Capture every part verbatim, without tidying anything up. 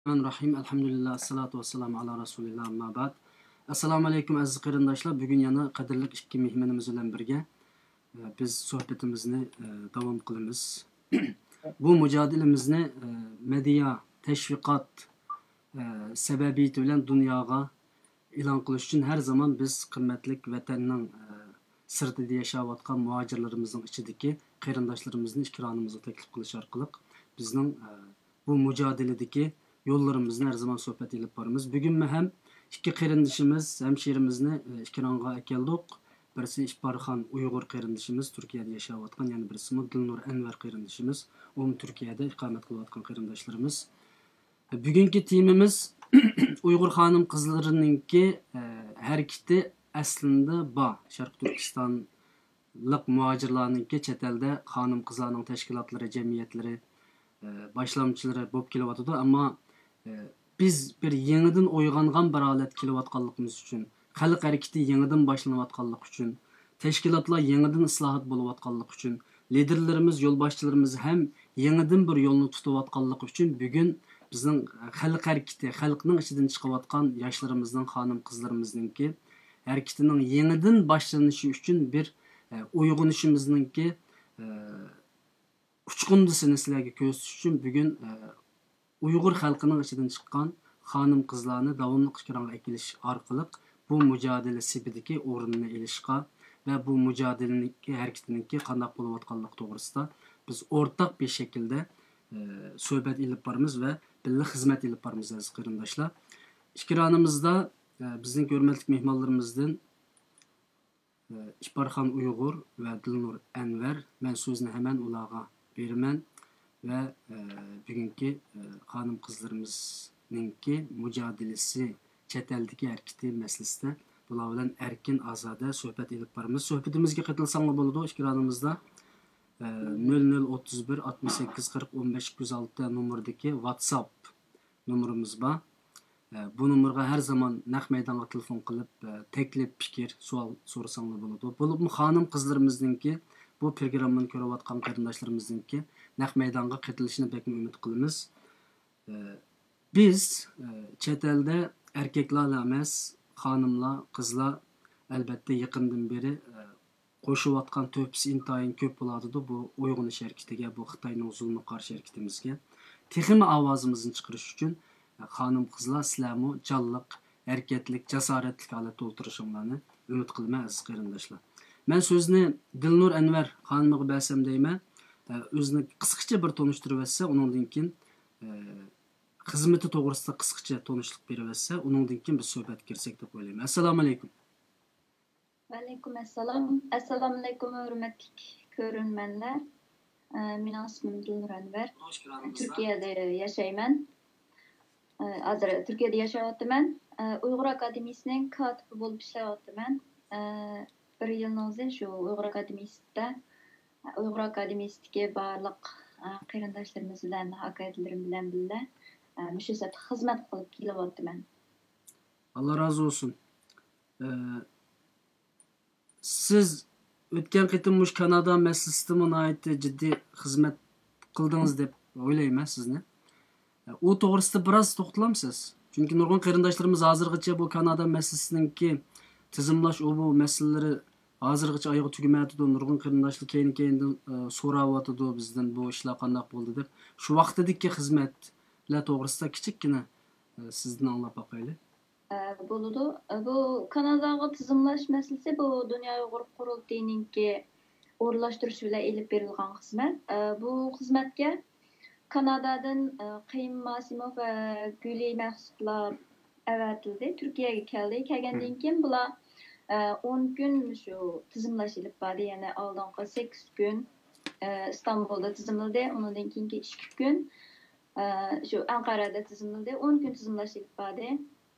رەھمانىررەھىم. ئەلھەمدۇلىللا، ئەسسالاتۇ ۋەسسالامۇ ئالا رەسۇلىللا، ئەمما بەئد. ئەسسالامۇ ئەلەيكۇم، ئەزىز قېرىنداشلار. بۈگۈن يەنە قەدىرلىك ئىككى مېھمىنىمىز بىلەن بىرگە، ئە، بىز سۆھبىتىمىزنى، ئە، داۋام قىلىمىز. بۇ مۇجادىلىمىزنى، ئە، مېدىيا، تەشۋىقات، ئە، سەۋەبىيىتى بىلەن دۇنياغا ئېلان قىلىش ئۈچۈن ھەر زامان بىز قىممەتلىك ۋەتەننىڭ، ئە، سىرتىدا ياشاۋاتقان مۇھاجىرلىرىمىزنىڭ ئىچىدىكى قېرىنداشلىرىمىزنى ئىكرانىمىزغا تەكلىپ قىلىش ئارقىلىق بىزنىڭ، ئە، بۇ مۇجادىلىدىكى يوللىرىمىزنى ھەر زامان سۆھبەت ئېلىپ بارىمىز. بۈگۈنمۇ ھەم ئىككى قېرىندىشىمىز، ھەمشىرىمىزنى، ئە، ئىكرانغا ئەكەلدۇق. بىرسى ئىپارخان ئۇيغۇر قېرىندىشىمىز، تۈركىيەدە ياشاۋاتقان، يەنە بىرسىمۇ دىلنۇر ئەنۋەر قېرىندىشىمىز. ئۇمۇ تۈركىيەدە ئىقامەت قىلىۋاتقان قېرىنداشلىرىمىز. بۈگۈنكى تېمىمىز ئۇيغۇر خانىم قىزلىرىنىڭكى، ئە، ھەرىكىتى ئەسلىندە بار. شەرقىي تۈركىستانلىق مۇھاجىرلارنىڭكى چەت ئەلدە خانىم قىزلارنىڭ تەشكىلاتلىرى، جەمئىيەتلىرى، ئە، باشلامچىلىرى بولۇپ كېلىۋاتىدۇ. ئەمما، ئە، بىز بىر يېڭىدىن ئويغانغان بىر ھالەت كېلىۋاتقانلىقىمىز ئۈچۈن، خەلق ھەرىكىتى يېڭىدىن باشلىنىۋاتقانلىقى ئۈچۈن، تەشكىلاتلار يېڭىدىن ئىسلاھات بولۇۋاتقانلىقى ئۈچۈن، لىدېرلىرىمىز، يولباشچىلىرىمىز ھەم يېڭىدىن بىر يولنى تۇتۇۋاتقانلىقى ئۈچۈن بۈگۈن بىزنىڭ خەلق ھەرىكىتى، خەلقنىڭ ئىچىدىن چىقىۋاتقان ياشلىرىمىزنىڭ، خانىم-قىزلىرىمىزنىڭكى ھەرىكىتىنىڭ يېڭىدىن باشلىنىشى ئۈچۈن بىر، ئە، ئويغىنىشىمىزنىڭكى، ئە، ئۇچقۇندىسىنى سىلەرگە كۆرسىتىش ئۈچۈن بۈگۈن، ئە، ئۇيغۇر خەلقىنىڭ ئىچىدىن چىققان خانىم-قىزلارنى داۋاملىق ئېكرانغا ئەكېلىش ئارقىلىق بۇ مۇجادىلە سېپىدىكى ئورنىنى ئېلىشقا ۋە بۇ مۇجادىلىنىڭكى، ھەرىكىتىنىڭكى قانداق بولۇۋاتقانلىقى توغرىسىدا بىز ئورتاق بىر شەكىلدە، ئە، سۆھبەت ئېلىپ بارىمىز ۋە بىللە خىزمەت ئېلىپ بارىمىز، ئەزىز قېرىنداشلار. ئىكرانىمىزدا، ئە، بىزنىڭ ھۆرمەتلىك مېھمانلىرىمىزدىن ئىپارخان ئۇيغۇر ۋە دىلنۇر ئەنۋەر، مەن سۆزنى ھەمەن ئۇلارغا بېرىمەن ۋە، ئە، بۈگۈنكى، ئە، خانىم-قىزلىرىمىزنىڭكى مۇجادىلىسى، چەت ئەلدىكى ھەرىكىتى مەسىلىسىدە بۇلار بىلەن ئەركىن، ئازادە سۆھبەت ئېلىپ بارىمىز. سۆھبىتىمىزگە قېتىلساڭلار بولىدۇ، ئىكرانىمىزدا، ئە، نۆل نۆل ئوتتۇز بىر، ئاتمىش سەككىز، قىرىق، ئون بەش، ئىككى يۈز ئالتە نومۇرىدىكى ۋاتساپ نومۇرىمىز بار. ئە، بۇ نومۇرغا ھەر زامان نەق مەيدانغا تېلېفون قىلىپ، ئە، تەكلىپ، پىكىر، سوئال سورىساڭلار بولىدۇ. بولۇپمۇ خانىم-قىزلىرىمىزنىڭكى، بۇ پروگراممىنى كۆرۈۋاتقان قېرىنداشلىرىمىزنىڭكى نەق مەيدانغا قېتىلىشىنى بەكمۇ ئۈمىد قىلىمىز. ئە، بىز، ئە، چەت ئەلدە ئەركەكلەرلا ئەمەس، خانىملار، قىزلار ئەلۋەتتە يېقىندىن بېرى، ئە، قوشۇۋاتقان تۆھپىسى ئىنتايىن كۆپ بولۇۋاتىدۇ بۇ ئويغىنىش ھەرىكىتىگە، بۇ خىتاينىڭ زۇلمىغا قارشى ھەرىكىتىمىزگە. تېخىمۇ ئاۋازىمىزنى چىقىرىش ئۈچۈن، خانىم-قىزلار، سىلەرمۇ جانلىق، ھەرىكەتلىك، جاسارەتلىك ھالەتتە ئولتۇرۇشۇڭلارنى ئۈمىد قىلىمەن، ئەزىز قېرىنداشلار. مەن سۆزنى دىلنۇر ئەنۋەر خانىمغا بەرسەم دەيمەن. ئۆزىنى قىسقىچە بىر تونۇشتۇرۇۋەتسە، ئۇنىڭدىن كېيىن، خىزمىتى توغرىسىدا قىسقىچە تونۇشلۇق بېرىۋەتسە، ئۇنىڭدىن كېيىن بىز سۆھبەتكە كىرسەك دەپ ئويلايمەن. ئەسسالامۇئەلەيكۇم. ۋەئەلەيكۇم ئەسسالام. ئەسسالامۇئەلەيكۇم، ھۆرمەتلىك كۆرۈرمەنلەر. ئە، مېنىڭ ئىسمىم دىلنۇر ئەنۋەر. تۈركىيەدە ياشايمەن. ئە، ھازىر تۈركىيەدە ياشاۋاتىمەن. ئە، ئۇيغۇر ئاكادېمىيىسىنىڭ كاتىپى بولۇپ ئىشلەۋاتىمەن. ئە، بىر يىلنىڭ ئۆزى شۇ ئۇيغۇر ئاكادېمىيىسىدە، ئۇيغۇر ئاكادېمىيىسىدىكى بارلىق، ئە، قېرىنداشلىرىمىز بىلەن، ئاكا-ئىنىلىرىم بىلەن بىللە، ئە، مۇشۇ سەپتە خىزمەت قىلىپ كېلىۋاتىمەن. ئاللا رازى بولسۇن. ئە، سىز ئۆتكەن قېتىم مۇشۇ كانادا مەسىلىسىدىمۇ ناھايىتى جىددىي خىزمەت قىلدىڭىز دەپ ئويلايمەن سىزنى. ئۇ توغرىسىدا بىراز توختىلامسىز؟ چۈنكى نۇرغۇن قېرىنداشلىرىمىز ھازىرغىچە بۇ كانادا مەسىلىسىنىڭكى تىزىملاش، ئۇ بۇ مەسىلىلىرى ھازىرغىچە ئايىغى تۈگىمەيۋاتىدۇ. نۇرغۇن قېرىنداشلار كەينى-كەينىدىن، ئە، سوراۋاتىدۇ بىزدىن، بۇ ئىشلار قانداق بولدى دەپ. شۇ ۋاقتىدىكى خىزمەتلەر توغرىسىدا كىچىككىنە، ئە، سىزدىن ئاڭلاپ باقايلى. ئە، بولىدۇ. ئە، بۇ كاناداغا تىزىملاش مەسىلىسى بۇ دۇنيا ئۇيغۇر قۇرۇلتىيىنىڭكى ئورۇنلاشتۇرۇشى بىلەن ئېلىپ بېرىلغان خىزمەت. ئە، بۇ خىزمەتكە كانادادىن، ئە، قېيۇم ماسىموف ۋە گۈلى مەخسۇتلار ئەۋەتىلدى، تۈركىيەگە كەلدى. كەلگەندىن كېيىن بۇلار، ئە، ئون كۈن شۇ تىزىملاش ئېلىپ باردى. يەنى ئالدىنقى سەككىز كۈن، ئە، ئىستانبۇلدا تىزىملىدى، ئۇنىڭدىن كېيىنكى ئىككى كۈن، ئە، شۇ ئەنقەرەدە تىزىملىدى، ئون كۈن تىزىملاش ئېلىپ باردى.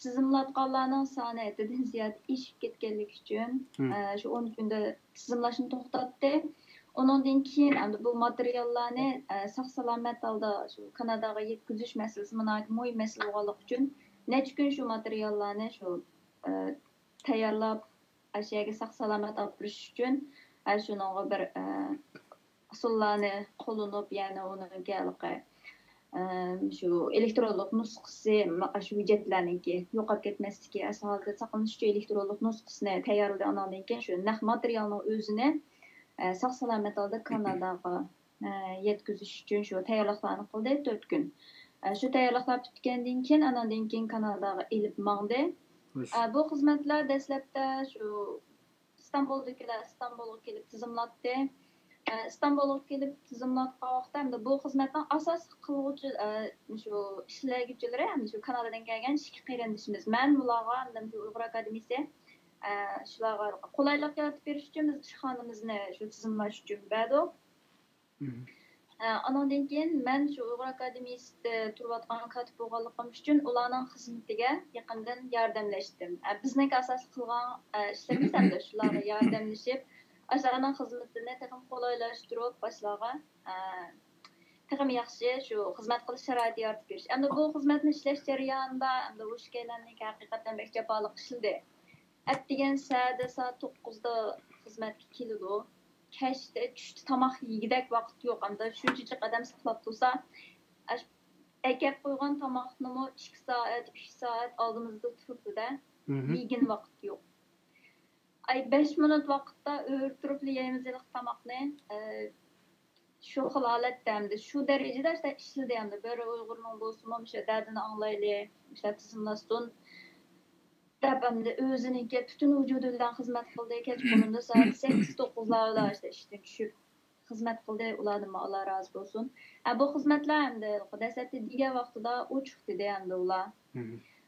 تىزىملاتقانلارنىڭ سانى ھەددىدىن زىيادە ئېشىپ كەتكەنلىكى ئۈچۈن، ئە، شۇ ئون كۈندە تىزىملاشنى توختاتتى. ئۇنىڭدىن كېيىن ئەمدى بۇ ماتېرىياللارنى، ئە، ساق-سالامەت ھالدا شۇ كاناداغا يەتكۈزۈش مەسىلىسى ناھايىتى مۇھىم مەسىلە بولغانلىقى ئۈچۈن، نەچچە كۈن شۇ ماتېرىياللارنى شۇ، ئە، تەييارلاپ، ئاشۇ يەرگە ساق-سالامەت ئاپىرىش ئۈچۈن، ئە، شۇنىڭغا بىر، ئە، ئۇسۇللارنى قوللىنىپ، يەنى ئۇنىڭكى ھېلىقى ئە، شۇ ئېلېكترونلۇق نۇسخىسى، شۇ ھۆججەتلەرنىڭكى يوقاپ كەتمەسلىكى، ئەسلى ھالىتىدە ساقلىنىش ئۈچۈن ئېلېكترونلۇق نۇسخىسىنى تەييارلىدى. ئاناندىن كېيىن شۇ نەق ماتېرىيالنىڭ ئۆزىنى، ئە، ساق سالامەت ھالدا كاناداغا، ئە، يەتكۈزۈش ئۈچۈن شۇ تەييارلىقلارنى قىلدى، تۆت كۈن. ئە، شۇ تەييارلىقلار پۈتكەندىن كېيىن، ئاناندىن كېيىن كاناداغا ئېلىپ ماڭدى. ئە، بۇ خىزمەتلەر دەسلەپتە شۇ ئىستانبۇلدىكىلەر ئىستانبۇلغا كېلىپ تىزىملاتتى. ئە، ئىستانبۇلغا كېلىپ تىزىملاتقان ۋاقىتتا، ئەمدى بۇ خىزمەتنىڭ ئاساسلىق قىلغۇچى، ئە، شۇ ئىشلەيدىغۇچىلىرى، ئەمدى شۇ كانادادىن كەلگەن ئىككى قېرىندىشىمىز. مەن ئۇلارغا، ئەمدى شۇ ئۇيغۇر ئاكادېمىيىسى، ئە، شۇلارغا قولايلىق يارىتىپ بېرىش ئۈچۈن بىز ئىشخانىمىزنى شۇ تىزىملاش ئۈچۈن بەردۇق. ئە، ئانىڭدىن كېيىن مەن شۇ ئۇيغۇر ئاكادېمىيىسىدە تۇرۇۋاتقان كاتىپ بولغانلىقىم ئۈچۈن ئۇلارنىڭ خىزمىتىگە يېقىندىن ياردەملەشتىم. ئە، بىزنىڭكى ئاساسلىق قىلغان، ئە، ئىشلىرىمىز ئەمدى شۇلارغا ياردەملىشىپ، ئاشۇلارنىڭ خىزمىتىنى تېخىمۇ قولايلاشتۇرۇپ، باشلارغا، ئە، تېخىمۇ ياخشى شۇ خىزمەت قىلىش شارائىتى يارىتىپ بېرىش. ئەمدى بۇ خىزمەتنى ئىشلەش جەريانىدا ئەمدى ئۇ ئىككىيلەننىڭكى ھەقىقەتەن بەك جاپالىق ئىشلىدى. ئەتىگەن سەھەردە سائەت توققۇزدا خىزمەتكە كېلىدۇ. كەچتە، چۈشتە تاماق يېگۈدەك ۋاقىت يوق. ئەمدى شۇنچە جىق ئادەم ساقلاپ تۇرسا، ئەش-، ئەكەپ قويغان تاماقنىمۇ ئىككى سائەت، ئۈچ سائەت ئالدىمىزدا تۇرىدۇ-دە، يېگىن ۋاقىت يوق. ئاي، بەش مىنۇت ۋاقىتتا ئۆرە تۇرۇپلا يەيمىز ھېلىقى تاماقنى. ئە، شۇ خىل ھالەتتە ئەمدى، شۇ دەرىجىدە ئىشلار ئىشلىدى ئەمدى. بىر ئۇيغۇرنىڭ بولسىمۇ مۇشۇ دەردىنى ئاڭلايلى، مۇشۇلار تىزىملاشسۇن دەپ ئەمدى ئۆزىنىڭكى پۈتۈن ۋۇجۇدى بىلەن خىزمەت قىلدى. كەچقۇرۇندا سائەت سەككىز، توققۇزلاردا ئىشتىن چۈشۈپ خىزمەت قىلدى. ئۇلاردىنمۇ ئاللا رازى بولسۇن. ئە، بۇ خىزمەتلەر ئەمدى دەسلەپتە دېگەن ۋاقتىدا ئوچۇق دېدى ئەمدى ئۇلار.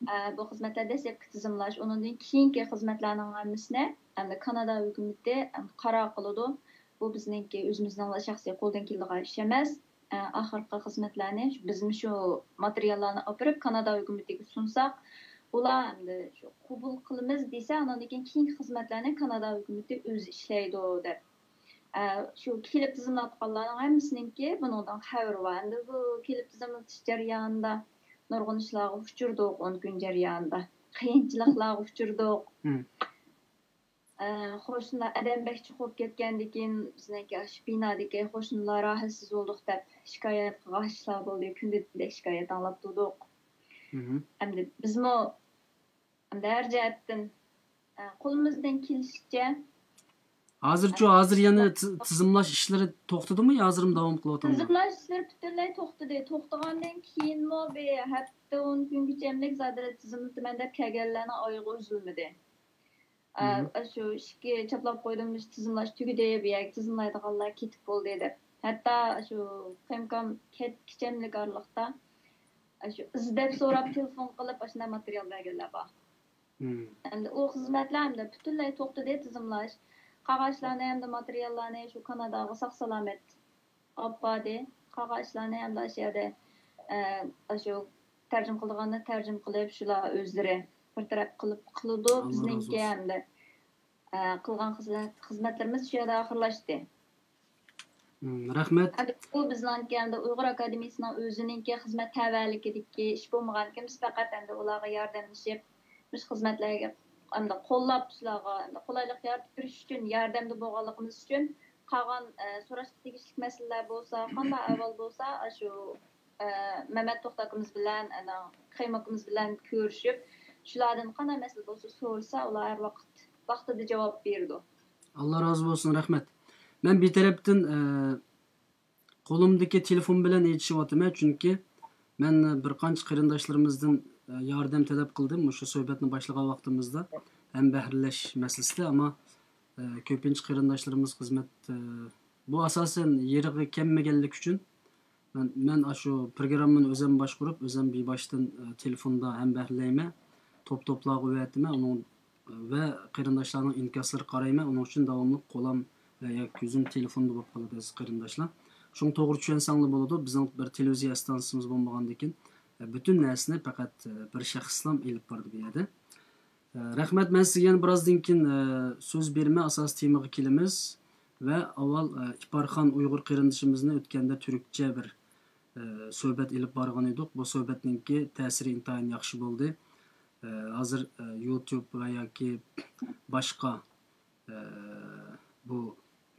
ئە، بۇ خىزمەتلەر دەسلەپكى تىزىملاش، ئۇنىڭدىن كېيىنكى خىزمەتلەرنىڭ ھەممىسىنى ئەمدى كانادا ھۆكۈمىتى ئەمدى قارار قىلىدۇ. بۇ بىزنىڭكى ئۆزىمىزنىڭلا شەخسىي قولدىن كېلىدىغان ئىش ئەمەس. ئە، ئاخىرقى خىزمەتلەرنى شۇ، بىزمۇ شۇ ماتېرىياللارنى ئاپىرىپ كانادا ھۆكۈمىتىگە سۇنساق، ئۇلار ئەمدى شۇ قوبۇل قىلىمىز دېسە، ئانىڭدىن كېيىن كېيىنكى خىزمەتلەرنى كانادا ھۆكۈمىتى ئۆزى ئىشلەيدۇ دەپ. ئە، شۇ كېلىپ تىزىملاتقانلارنىڭ ھەممىسىنىڭكى بۇنىڭدىن خەۋىرى بار. ئەمدى بۇ كېلىپ تىزىملىتىش جەريانىدا نۇرغۇن ئىشلارغا ئۇچرىدۇق، ئون كۈن جەريانىدا قىيىنچىلىقلارغا ئۇچرىدۇق. ئە، قوشنىلار ئادەم بەك جىق بولۇپ كەتكەندىن كېيىن، بىزنىڭكى ئاشۇ بىنادىكى قوشنىلار راھەتسىز بولدۇق دەپ شىكايەت قىلغان ئىشلار بولدى. كۈندە شىكايەت ئاڭلاپ تۇردۇق. ئەمدى بىزمۇ ئەمدى ھەر جەھەتتىن، ئە، قولىمىزدىن كېلىشىچە. ھازىرچۇ، ھازىر يەنە تىز-، تىزىملاش ئىشلىرى توختىدىمۇ يا ھازىرمۇ داۋام قىلىۋاتامدۇ؟ تىزىملاش ئىشلىرى پۈتۈنلەي توختىدى. توختىغاندىن كېيىنمۇ بىر ھەپتە، ئون كۈنگىچە ئەمدى زادىلا تىزىملىتىمەن دەپ كەلگەنلەرنىڭ ئايىغى ئۈزۈلمىدى. ئە، ئاشۇ ئىككى چاپلاپ قويدۇم، مۇشۇ تىزىملاش تۈگىدى، بۇ يەرگە تىزىملايدىغانلار كېتىپ بولدى دەپ. ھەتتا ئاشۇ قايمۇقام كەتكىچە ئارىلىقتا ئاشۇ ئىزدەپ سوراپ، تېلېفون قىلىپ، ئاشۇنداق ماتېرىيال بەرگەنلەر بار. ئەمدى ئۇ خىزمەتلەر ئەمدى پۈتۈنلەي توختىدى، تىزىملاش. قالغان ئىشلارنى ئەمدى ماتېرىياللارنى شۇ كاناداغا ساق سالامەت ئاپاردى. قالغان ئىشلارنى ئەمدى ئاشۇ يەردە، ئە، ئاشۇ تەرجىمە قىلىدىغاننى تەرجىمە قىلىپ، شۇلار ئۆزلىرى بىر تەرەپ قىلىپ قىلىدۇ. بىزنىڭكى ئەمدى، ئە، قىلغان خىزمەت-، خىزمەتلىرىمىز شۇ يەردە ئاخىرلاشتى. مم، رەھمەت. ئەمدى بۇ بىزنىڭكى ئەمدى ئۇيغۇر ئاكادېمىيىسىنىڭ ئۆزىنىڭكى خىزمەت تەۋەلىكىدىكى ئىش بولمىغانكەن، بىز پەقەت ئەمدى ئۇلارغا ياردەملىشىپ، مۇشۇ خىزمەتلەرگە ئەمدى قوللاپ، شۇلارغا ئەمدى قولايلىق يارىتىپ بېرىش ئۈچۈن، ياردەمدە بولغانلىقىمىز ئۈچۈن قالغان، ئە، سوراشقا تېگىشلىك مەسىلىلەر بولسا، قانداق ئەھۋال بولسا، ئاشۇ، ئە، مەمەت توختى ئاكىمىز بىلەن، ئەنە، قېيۇم ئاكىمىز بىلەن كۆرۈشۈپ، شۇلاردىن قانداق مەسىلە بولسا سورىسا، ئۇلار ھەر ۋاقىت ۋاقتىدا جاۋاب بېرىدۇ. ئاللا رازى بولسۇن، رەھمەت. مەن بىر تەرەپتىن، ئە، قولۇمدىكى تېلېفون بىلەن ئېيتىشىۋاتىمەن، چۈنكى مەن بىر قانچە قېرىنداشلىرىمىزدىن، ئە، ياردەم تەلەپ قىلدىم مۇشۇ سۆھبەتنى باشلىغان ۋاقتىمىزدا ھەمبەھىرلەش مەسىلىسىدە، ئەمما، ئە، كۆپىنچە قېرىنداشلىرىمىز خىزمەت، ئە، بۇ ئاساسەن يېرىغا كەلمىگەنلىكى ئۈچۈن مەن، مەن ئاشۇ پروگراممىنى ئۆزۈم باشقۇرۇپ، ئۆزۈم بىباشتىن، ئە، تېلېفوندا ھەمبەھىرلەيمەن، توپ-توپلارغا ئەۋەتىمەن، ئۇنىڭ ۋە قېرىنداشلارنىڭ ئىنكاسلىرىغا قارايمەن. ئۇنىڭ ئۈچۈن داۋاملىق قولام ۋە ياكى كۆزۈم تېلېفوندا بولۇپ قالىدۇ، ئەزىز قېرىنداشلار. شۇڭا توغرا چۈشەنسەڭلار بولىدۇ. بىزنىڭ بىر تېلېۋىزىيە ئىستانسىمىز بولمىغاندىكىن، پۈتۈن نەرسىنى پەقەت بىر شەخسلام ئېلىپ بارىدۇ بۇ يەردە. رەھمەت، مەن سىزگە يەنە بىرازدىن كېيىن سۆز بېرىمەن، ئاساسىي تېمىغا كېلىمىز ۋە ئاۋۋال ئىپارخان ئۇيغۇر قېرىندىشىمىزنى ئۆتكەندە تۈركچە بىر سۆھبەت ئېلىپ بارغان ئىدۇق. بۇ سۆھبەتنىڭكى تەسىرى ئىنتايىن ياخشى بولدى. ھازىر يۇتۇب ۋە ياكى باشقا، بۇ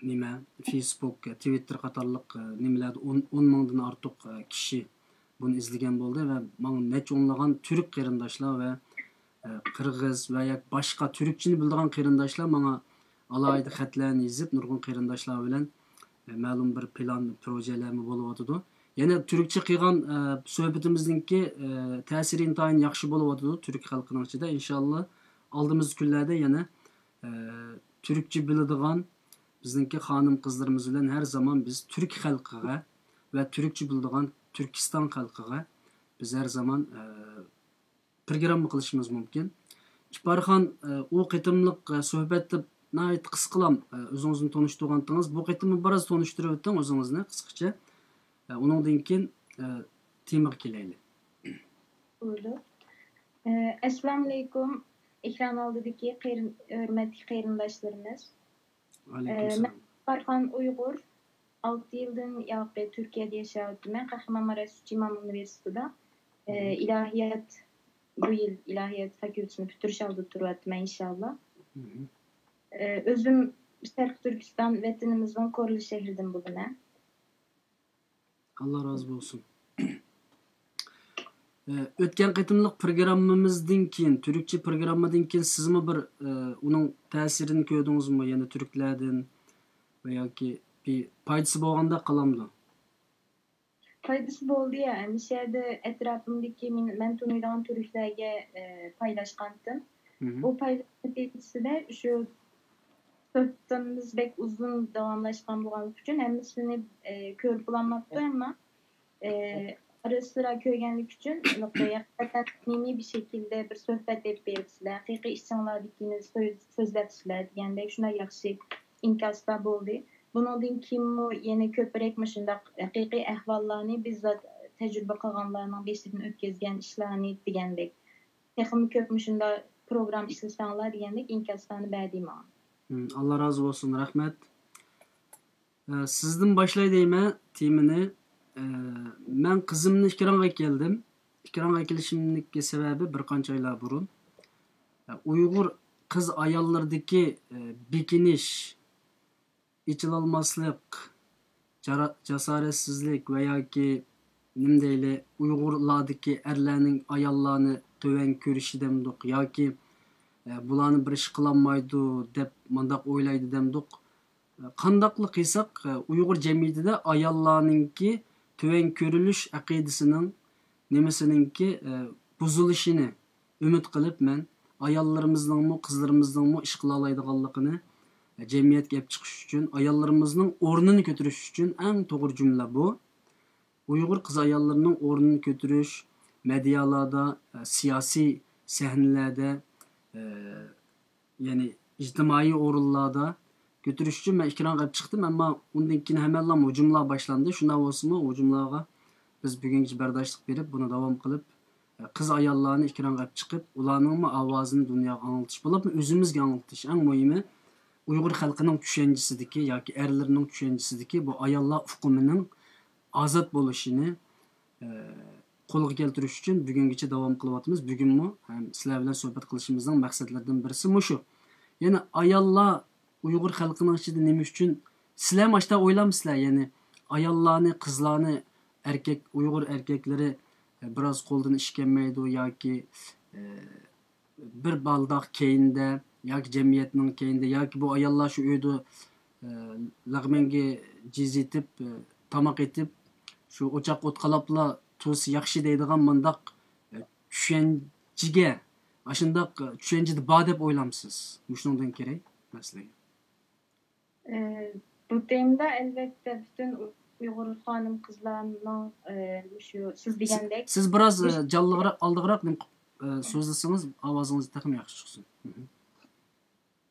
نېمە، فېيسبۇك، تىۋىتتېر قاتارلىق نېمىلەردە ئون، ئون مىڭدىن ئارتۇق كىشى بۇنى ئىزدىگەن بولدى ۋە ماڭا نەچچە ئونلىغان تۈرك قېرىنداشلار ۋە، ئە، قىرغىز ۋە ياكى باشقا تۈركچىنى بىلىدىغان قېرىنداشلار ماڭا ئالاھىدە خەتلەرنى يېزىپ، نۇرغۇن قېرىنداشلار بىلەن، ئە، مەلۇم بىر پىلان، پروژېلەرمۇ بولۇۋاتىدۇ. يەنە تۈركچە قىلغان، ئە، سۆھبىتىمىزنىڭكى، ئە، تەسىرى ئىنتايىن ياخشى بولۇۋاتىدۇ تۈرك خەلقىنىڭ ئىچىدە. ئىنشاللا ئالدىمىزدىكى كۈنلەردە يەنە، ئە، تۈركچە بىلىدىغان بىزنىڭكى خانىم قىزلىرىمىز بىلەن ھەر زامان بىز تۈرك خەلقىگە ۋە تۈركچە بىلىدىغان تۈركىستان خەلقىگە بىز ھەر زامان، ئە، پروگرامما قىلىشىمىز مۇمكىن. ئىپارخان، ئە، ئۇ قېتىملىق، ئە، سۆھبەتتە ناھايىتى قىسقىلام، ئە، ئۆزىڭىزنى تونۇشتۇرغانتىڭىز. بۇ قېتىممۇ بىراز تونۇشتۇرۇۋېتىڭ ئۆزىڭىزنى قىسقىچە. ئە، ئۇنىڭدىن كېيىن، ئە، تېمىغا كېلەيلى. بولىدۇ. ئە، ئەسسالامۇئەلەيكۇم، ئېكران ئالدىدىكى قېرىن-، ھۆرمەتلىك قېرىنداشلىرىمىز. ئە، مەن ئىپارخان ئۇيغۇر. ئالتە يىلدىن ياقى تۈركىيەدە ياشاۋاتىمەن. قەھرىمان مارال سۈتچى ئىمام ئۇنىۋېرسىتېتىدا، ئە، ئىلاھىيات، بۇ يىل ئىلاھىيات فاكۇلتېتىنى پۈتتۈرۈش ئالدىدا تۇرۇۋاتىمەن، ئىنشاللا. ئە، ئۆزۈم شەرقىي تۈركىستان ۋەتىنىمىزنىڭ كورلا شەھىرىدىن بولىمەن. ئاللا رازى بولسۇن. ئە، ئۆتكەن قېتىملىق پروگراممىمىزدىن كېيىن، تۈركچە پروگراممىدىن كېيىن سىزمۇ بىر، ئە، ئۇنىڭ تەسىرىنى كۆردىڭىزمۇ؟ يەنە تۈركلەردىن ۋە ياكى بىر پايدىسى بولغاندەك قالامدۇ؟ پايدىسى بولدى يا، مۇشۇ يەردە ئەتراپىمدىكى مېن-، مەن تونۇيدىغان تۈركلەرگە، ئە، پايلاشقانتىم. ئۇ پايلاش نەتىجىسىدە شۇ سۆھبىتىمىز بەك ئۇزۇن داۋاملاشقان بولغانلىقى ئۈچۈن ھەممىسىنى، ئە، كۆرۈپ بولالماپتۇ، ئەمما، ئە، ئارا سىرا كۆرگەنلىكى ئۈچۈن ھەقىقەتەن سەمىمىي بىر شەكىلدە بىر سۆھبەت ئېلىپ بېرىپسىلەر، ھەقىقىي ئىچىڭلاردىكىنى سۆز-، سۆزلەپسىلەر دېگەندەك شۇنداق ياخشى ئىنكاسلار بولدى. بۇنىڭدىن كېيىنمۇ يەنە كۆپرەك مۇشۇنداق ھەقىقىي ئەھۋاللارنى بىز زات تەجرىبە قىلغانلارنىڭ بېشىدىن ئۆتكۈزگەن ئىشلارنى دېگەندەك تېخىمۇ كۆپ مۇشۇنداق پروگرامما ئىشلىسەڭلار دېگەندەك ئىنكاسلارنى بەردى ماڭا. ھىم، ئاللا رازى بولسۇن، رەھمەت. ئە، سىزدىن باشلاي دەيمەن تېمىنى. ئە، مەن قىزىمنى ئېكرانغا ئەكەلدىم. ئېكرانغا ئەكېلىشىمنىڭكى سەۋەبى بىر قانچە ئايلار بۇرۇن. ئە، ئۇيغۇر قىز ئاياللىرىدىكى، ئە، بېكىنىش، ئېچىلالماسلىق، جارا-، جاسارەتسىزلىك ۋە ياكى نېمە دەيلى، ئۇيغۇرلاردىكى ئەرلەرنىڭ ئاياللارنى تۆۋەن كۆرۈشى دەمدۇق ياكى، ئە، بۇلارنى بىر ئىش قىلالمايدۇ دەپ مانداق ئويلايدۇ دەمدۇق. ئە، قانداقلا قىلساق، ئە، ئۇيغۇر جەمئىيىتىدە ئاياللارنىڭكى تۆۋەن كۆرۈلۈش ئەقىدىسىنىڭ نېمىسىنىڭكى، ئە، بۇزۇلۇشىنى ئۈمىد قىلىپ، مەن ئاياللىرىمىزنىڭمۇ، قىزلىرىمىزنىڭمۇ ئىش قىلالايدىغانلىقىنى، ئە، جەمئىيەتكە ئېلىپ چىقىش ئۈچۈن، ئاياللىرىمىزنىڭ ئورنىنى كۆتۈرۈش ئۈچۈن ئەڭ توغرا جۈملە بۇ. ئۇيغۇر قىز ئاياللىرىنىڭ ئورنىنى كۆتۈرۈش، مېدىيالاردا، ئە، سىياسىي سەھنىلەردە، ئە، يەنى ئىجتىمائىي ئورۇنلاردا كۆتۈرۈش ئۈچۈن مەن ئېكرانغا ئېلىپ چىقتىم، ئەمما ئۇندىن كېيىن ھەممەلا ھۇجۇملار باشلاندى. شۇنداق بولسىمۇ، ھۇجۇملارغا بىز بۈگۈنگىچە بەرداشلىق بېرىپ، بۇنى داۋام قىلىپ، قىز ئاياللارنى ئېكرانغا ئېلىپ چىقىپ، ئۇلارنىڭمۇ ئاۋازىنى دۇنياغا ئاڭلىتىش، بولۇپمۇ ئۆزىمىزگە ئاڭلىتىش. ئەڭ مۇھىمى، ئۇيغۇر خەلقىنىڭ چۈشەنچىسىدىكى ياكى ئەرلىرىنىڭ چۈشەنچىسىدىكى بۇ ئاياللار ئۇقۇمىنىڭ ئازاد بولۇشىنى، ئە، قولغا كەلتۈرۈش ئۈچۈن بۈگۈنگىچە داۋام قىلىۋاتىمىز. بۈگۈنمۇ ھەم سىلەر بىلەن سۆھبەت قىلىشىمىزنىڭ مەقسەتلىرىدىن بىرسى مۇشۇ. يەنە ئاياللار ئۇيغۇر خەلقىنىڭ ئىچىدە نېمە ئۈچۈن، سىلەرمۇ ئاشتا ئويلامسىلەر؟ يەنى ئاياللارنى، قىزلارنى، ئەركەك، ئۇيغۇر ئەركەكلىرى، ئە، بىراز قولىدىن ئىش كەلمەيدۇ ياكى، ئە، بىر بالداق كەينىدە ياكى جەمئىيەتنىڭ كەينىدە ياكى بۇ ئاياللار شۇ ئۆيدە، ئە، لەغمەنگە جىز ئېتىپ، ئە، تاماق ئېتىپ، شۇ ئوچاق ئوت قالاپلا تۇرسا ياخشى دەيدىغان مۇنداق، ئە، چۈشەنچىگە، ئاشۇنداق، ئە، چۈشەنچىدە بار دەپ ئويلامسىز؟ مۇشۇنىڭدىن كېرەي مەسىلىگە. ئە، بۇ تېمىدا ئەلۋەتتە پۈتۈن ئۇ-، ئۇيغۇر خانىم قىزلارنىڭ، ئە، مۇشۇ سىز دېگەندەك سىز بىراز، ئە، جانلىقراق، ئالدىراق نېمە قىپ-، ئە، سۆزلىسىڭىز ئاۋازىڭىز تېخىمۇ ياخشى چىقسۇن. مھم.